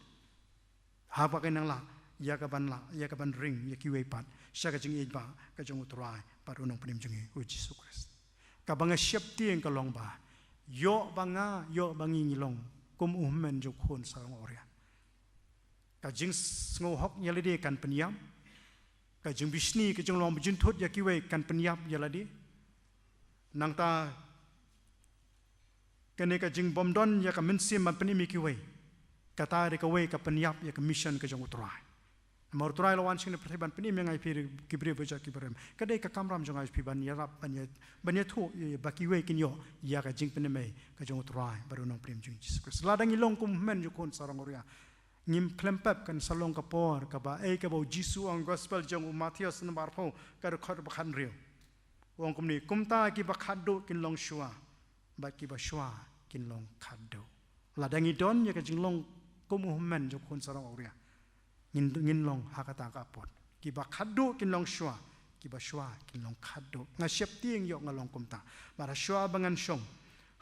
Haba ka nang lah ïa ka ban lah ïa ka ban ring ïa kiwei pat sha ka jingïeit ba ka jong U Trai bad U Nongpynim jong ngi U Jisu Khrist. Kaba nga sheptieng ka long ba ïoh ba nga ïoh ba ngi ngi long kum u hynmen jong u khun sarong awria. Ka jingsngewhok ïa lade kan pynïap. Ka jingbishni ka jinglong bajynthut ïa kiwei kan pynïap ïa lade. Nangta kane ka jingbymdon ïa ka mynsiem ban pynim ïa kiwei, kata dei kawei ka pynïap ïa ka mission ka jong U Trai. Namar U Trai u la wan sha kane ka pyrthei ban pynim ïa nga ïa phi ki briew ba jot ki barim. Ka dei ka kamram jong nga ïa phi ban ïarap ban ïa, ban ïathuh ïa ba kiwei kin ïoh ïa ka jingpynim ka jong U Trai bad U Nongpynim jong ngi Jisu Khrist. Lada ngi long kum u hynmen jong u khun sarong awria, ngim khlem pep kan sa long ka por kaba ei kaba U Jisu u ong, Gospel jong u Mathaios lynnong ba arphew ka dkhot ba khathynriew. U ong kumne, kumta kiba khatduh kin long shuwa bad kiba shuwa kin long khatduh. Lada ngi don ïa ka jinglong kum u hynmen jong u khun sarong awria, ngin, ngin long ha kata ka apot. Kiba khatduh kin long shuwa, kiba shuwa kin long khatduh. Nga sheptieng ïoh nga long kumta. Bad ha shuwa ba ngan shong,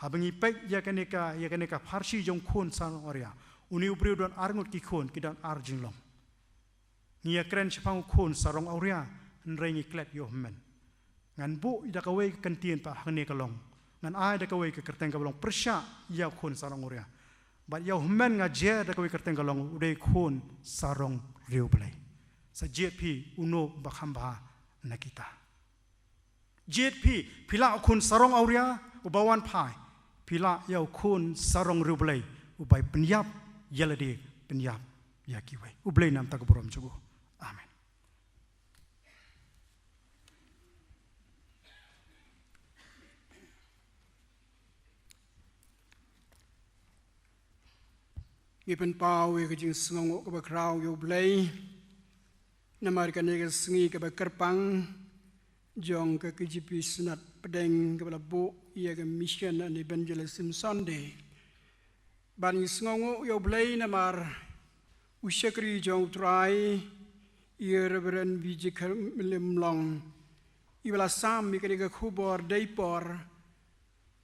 haba ngi peit ïa kane ka, ïa kane ka pharshi jong u khun sarong awria, une u briew u don arngut ki khun, ki don ar jinglong. Ngi ïakren shaphang u khun sarong awria, hynrei ngi klet ïa u hynmen. Ngan buh da kawei ka kyntien pat hangne ka long, ngan ai da kawei ka kyrteng kaba long pyrshah ïa u khun sarong awria. Bad ïa u hynmen nga jer da kawei ka kyrteng ka long u dei u khun sarong riewblei. Sa jied phi uno uba kham bha na kita. Jied phi, phi lah u khun sarong awria uba wan phai. Phi lah ïa u khun sarong riewblei uba pynïap ïa lade, pynïap ïa kiwei. U Blei un nang ai ka burom jong u. Amen. Ngi pynpaw ïa ka jingsngewnguh kaba khraw ïa U Blei namar kane ka sngi kaba kyrpang jong ka K J P Synod Pdeng kaba la buh ïa ka Mission and Evangelism Sunday. Bad ngi sngewnguh ïa U Blei namar u shakri jong U Trai, i Reverend Vijay Kharmilliam Long, iba la sam ïa kane ka khubor dei por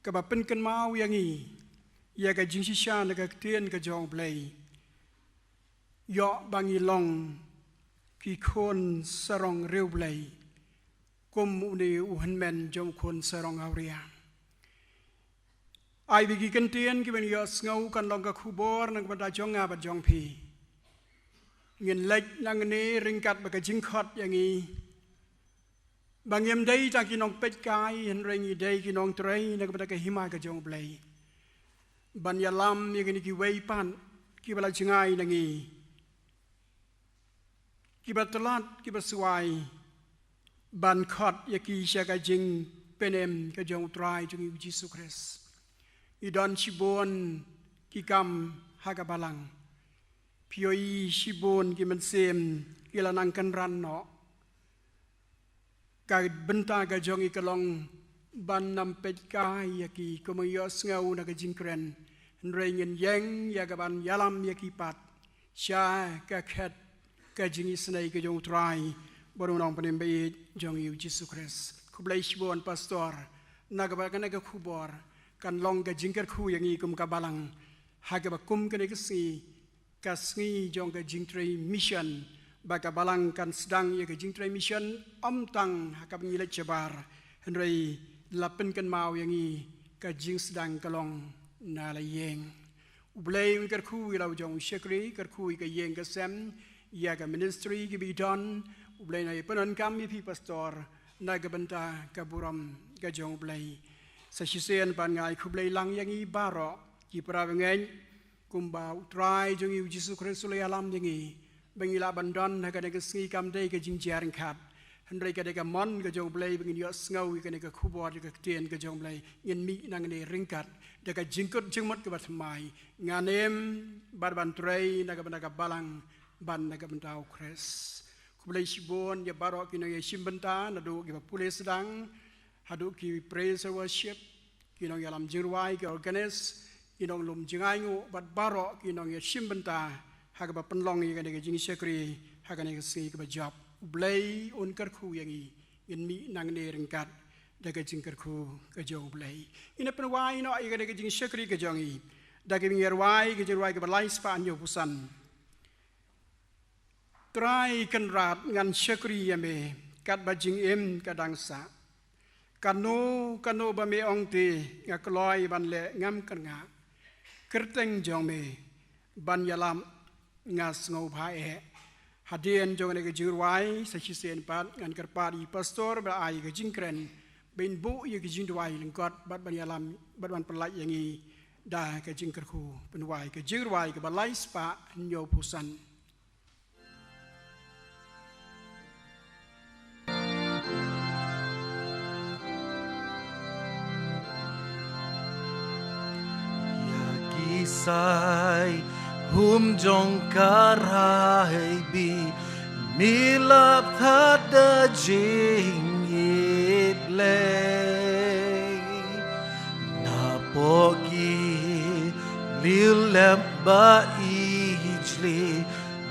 kaba pynkynmaw ïa ngi ïa ka jingshisha na ka ktien ka jong U Blei. Ïoh ba ngi long ki khun sarong riewblei kum une u hynmen jong u khun sarong awria. Ai ba ki kyntien kiba ngi ïohsngew kan long ka khubor na ka bynta jong nga bad jong phi. Ngin leit nangne ryngkat bad ka jingkhot ïa ngi ba ngim dei tang ki nongpeitkai, hynrei ngi dei ki nongtrei na ka bynta ka hima ka jong U Blei. Ban ïalam ïa kine kiwei pat kiba la jngai na ngi, kiba tlot, kiba suwai, ban khot ïa ki sha ka jingpynim ka jong U Trai jong ngi U Jisu Khrist. Ngi don shibun ki kam ha ka balang. Phi ïohi shibun ki mynsiem ki la nang kynran noh. Ka bynta ka jong ngi ka long ban ym peitkai ïa ki kumba ngi ïohsngew na ka jingkren. Hynrei ngin ïeng ïa ka ban ïalam ïa ki pat sha ka khet ka jingisynei ka jong U Trai bad U Nongpynim ba ïeit jong ngi U Jisu Khrist. Khublei shibun Pastor, na kaba kane ka khubor kan long ka jingkyrkhu ïa ngi kum ka balang ha kaba kum kane ka sngi, ka sngi jong ka jingtrei mission, ba ka balang kan sdang ïa ka jingtrei mission ym tang ha kaba ngi leit shabar, hynrei la pynkynmaw ïa ngi ka jingsdang ka long na la ïing. U Blei un kyrkhu ïa la u jong u shakri, kyrkhu ïa ka ïing ka sem, ïa ka ministry kiba i don. U Blei un ai pyndonkam ïa phi Pastor na ka bynta ka burom ka jong U Blei. Sa shisien pat nga ai khublei lang ïa ngi baroh ki para bangeit, kumba U Trai jong ngi U Jisu Khrist u la ïalam ïa ngi ba ngi lah ban don ha kane ka sngi kam dei ka jingjia ryngkat, Hynrei ka dei ka mon ka jong U Blei ba ngin ïohsngew ïa kane ka khubor, ïa ka ktien ka jong U Blei, ngin mih nangne ryngkat da ka jingkut jingmut kaba thymmai. Ngan im bad ban trei na ka bynta ka balang bad na ka bynta U Khrist. Khublei shibun ïa baroh ki nongïashim bynta, naduh kiba pule sdang haduh ki praise and worship, ki nongïalam jingrwai, ki organist, ki nonglum jingainguh bad baroh ki nongïashim bynta ha kaba pynlong ïa kane ka jingshakri ha kane ka sngi kaba jop. U Blei un kyrkhu ïa ngi, ngin mih nangne ryngkat da ka jingkyrkhu ka jong U Blei. Ngin ïa pynwai noh ïa kane ka jingshakri ka jong ngi da kaba ngin ïa rwai ka jingrwai kaba lai spah hynñiewphew san. Trai Kynrad, ngan shakri ïa me katba jingim ka dang sah. Kano kano ba me ong te, nga kloi ban leh, ngam kyrngah. Kyrteng jong me ban ïalap nga sngewbha eh. Hadien jong kane ka jingrwai, sa shisien pat ngan kyrpad ïa i pastor ba ai ka jingkren, ba in buh ïa ka jingduwai lyngkot bad ban ïalam bad ban pyllait ïa ngi da ka jingkyrkhu pynwai ka jingrwai kaba lai spah hynñiewphew san. Ïa ki sai hum jong ka rai bi, me la thad da jingïeit lei. Napoh ki liu lem ba ijli,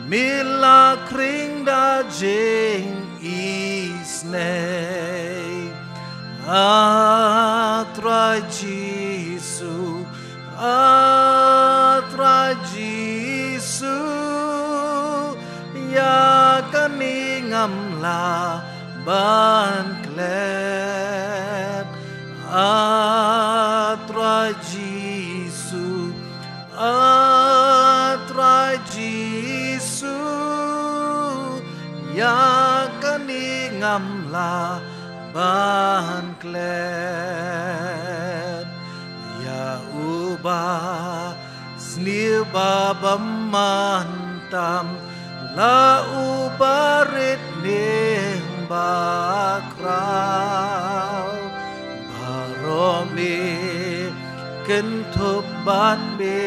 me la khring da jingisynei. A Trai Jisu, A Trai Jisu, ïa kane ngam lah ban klet. A Trai Jisu, A Trai Jisu, ïa kane ngam lah ban klet. Ïa uba sniew ba bymman tam, la uba rit ning ba khraw. Baroh me kynthup bad me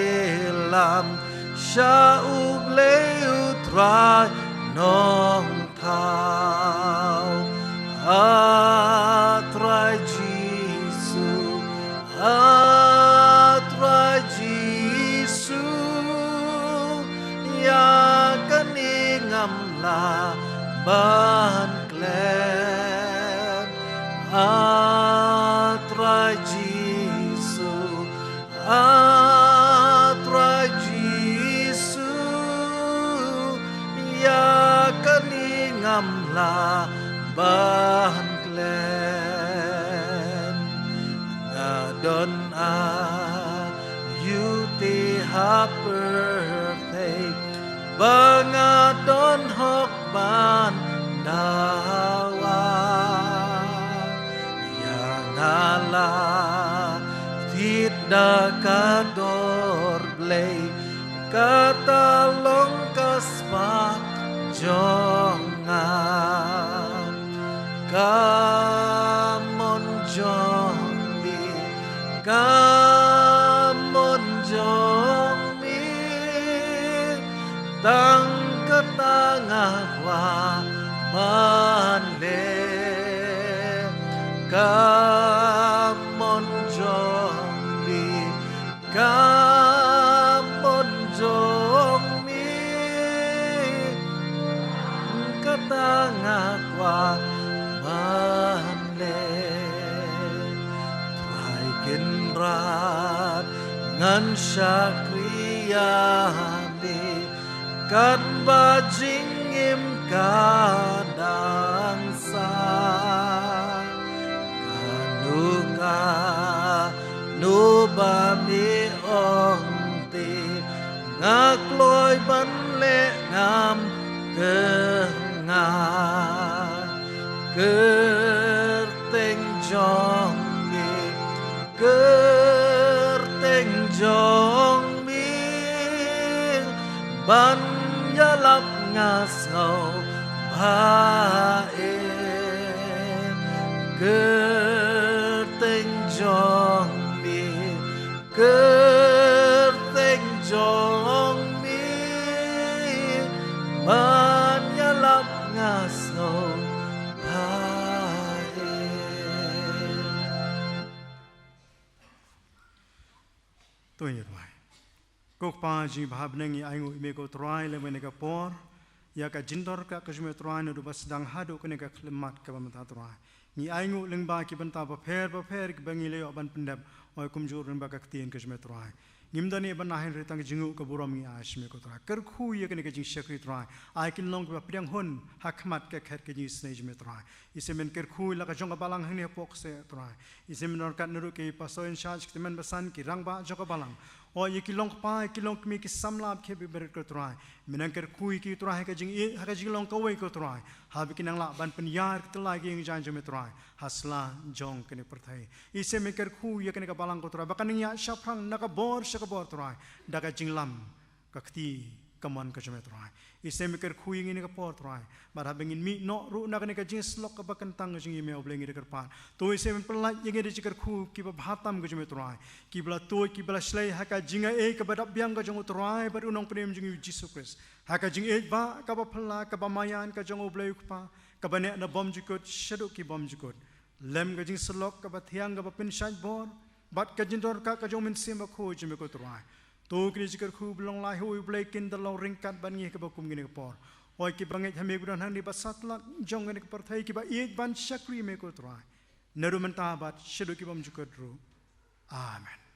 lam sha U Blei U Trai Nongthaw. A Trai Jisu, A Trai Jisu, ïa kane ngam lah ban klet. A Trai Jisu, A Trai Jisu, ïa kane ngam lah ban klet. Nga don aïu te ha pyrthei ba nga don hok ban dawa. Ïa nga la thied da ka dor Blei, kata long ka spah jong nga. Ka mon jong me, ka mon jong me, tang kata nga kwah ban leh. Ka mon jong me, ka mon jong me, kata nga kwah ban leh. Trai Kynrad, ngan shakri ïa me katba jingim ka dang sah. Kano kano ba me ong te, nga kloi ban leh, ngam kyrngah. Kyrteng jong me, kyrteng jong me, ban ïalap nga sngewbha eh. Kyrteng jong me, kyrteng jong me, ban ïalap nga sngewbha. To ngin ïa duwai. Ko Kpa jong ngi ba ha bneng, ngi ainguh ïa me ko Trai lem ïa kane ka por, ïa ka jingdon ka jong me Trai, naduh ba sdang haduh kane ka khyllipmat kaba mynta Trai. Ngi ainguh lyngba ki bynta bapher bapher kiba ngi la ïoh ban pyndep, oi kumjuh lyngba ka ktien ka jong me Trai. Ngim don ei ei ban ai hynrei tang ka jingnguh ka burom ngi ai sha me ko Trai. Kyrkhu ïa kane ka jingshakri Trai, ai kin long kiba pdiang hun ha khmat ka khet ka jingisynei jong me Trai. Isih men kyrkhu ïa la ka jong ka balang hangne hapoh kseh Trai. Isih men ryngkat naduh ki pastor in charge, ki tymmen basan, ki rangbah jong ka balang. Oi ïa ki long kpa, ïa ki long kmie, ki samla bad ki barit ko Trai. Men nang kyrkhu ïa ki Trai ha ka jingïeit, ha ka jinglong kawei ko Trai, haba kin nang lah ban pynïar ka tyllai ka ïing ka jaiñ jong me Trai ha sla jong kane ka pyrthei. Isih men kyrkhu ïa kane ka balang ko Trai, ba kan nang ïaid shaphrang na ka bor sha ka bor Trai, da ka jinglam ka kti kamon ka jong me Trai. Isih men kyrkhu ïa ngi ha kane ka por Trai, bad haba ngin mih noh ruh na kane ka jingsyllok kaba kyntang ka jong ngi, me U Blei, ngi da kyrpad, to isih men pyllait ïa ngi da jingkyrkhu kiba bha tam ka jong me Trai, kiba la tuid, kiba la shlei ha ka jingaiei kaba dap biang ka jong U Trai bad U Nongpynim jong ngi U Jisu Khrist, ha ka jingïeit bah kaba phylla, kaba maïan ka jong U Blei U Kpa, kaba neh na bymjukut shaduh ki bymjukut, lem ka jingsyllok kaba thiang kaba pynshait bor, bad ka jingdon ka jong U Mynsiem Bakhuid jong me ko Trai. To kine ki jingkyrkhu ba long lai ha U Blei kin da long ryngkat bad ngi ha kaba kum kane ka por. Oi kiba ngeit ha me, kiba don hangne bad satlak jong kane ka pyrthei, kiba ïeit ban shakri me ko Trai, naduh mynta bad shaduh ki bymjukut ruh. Amen.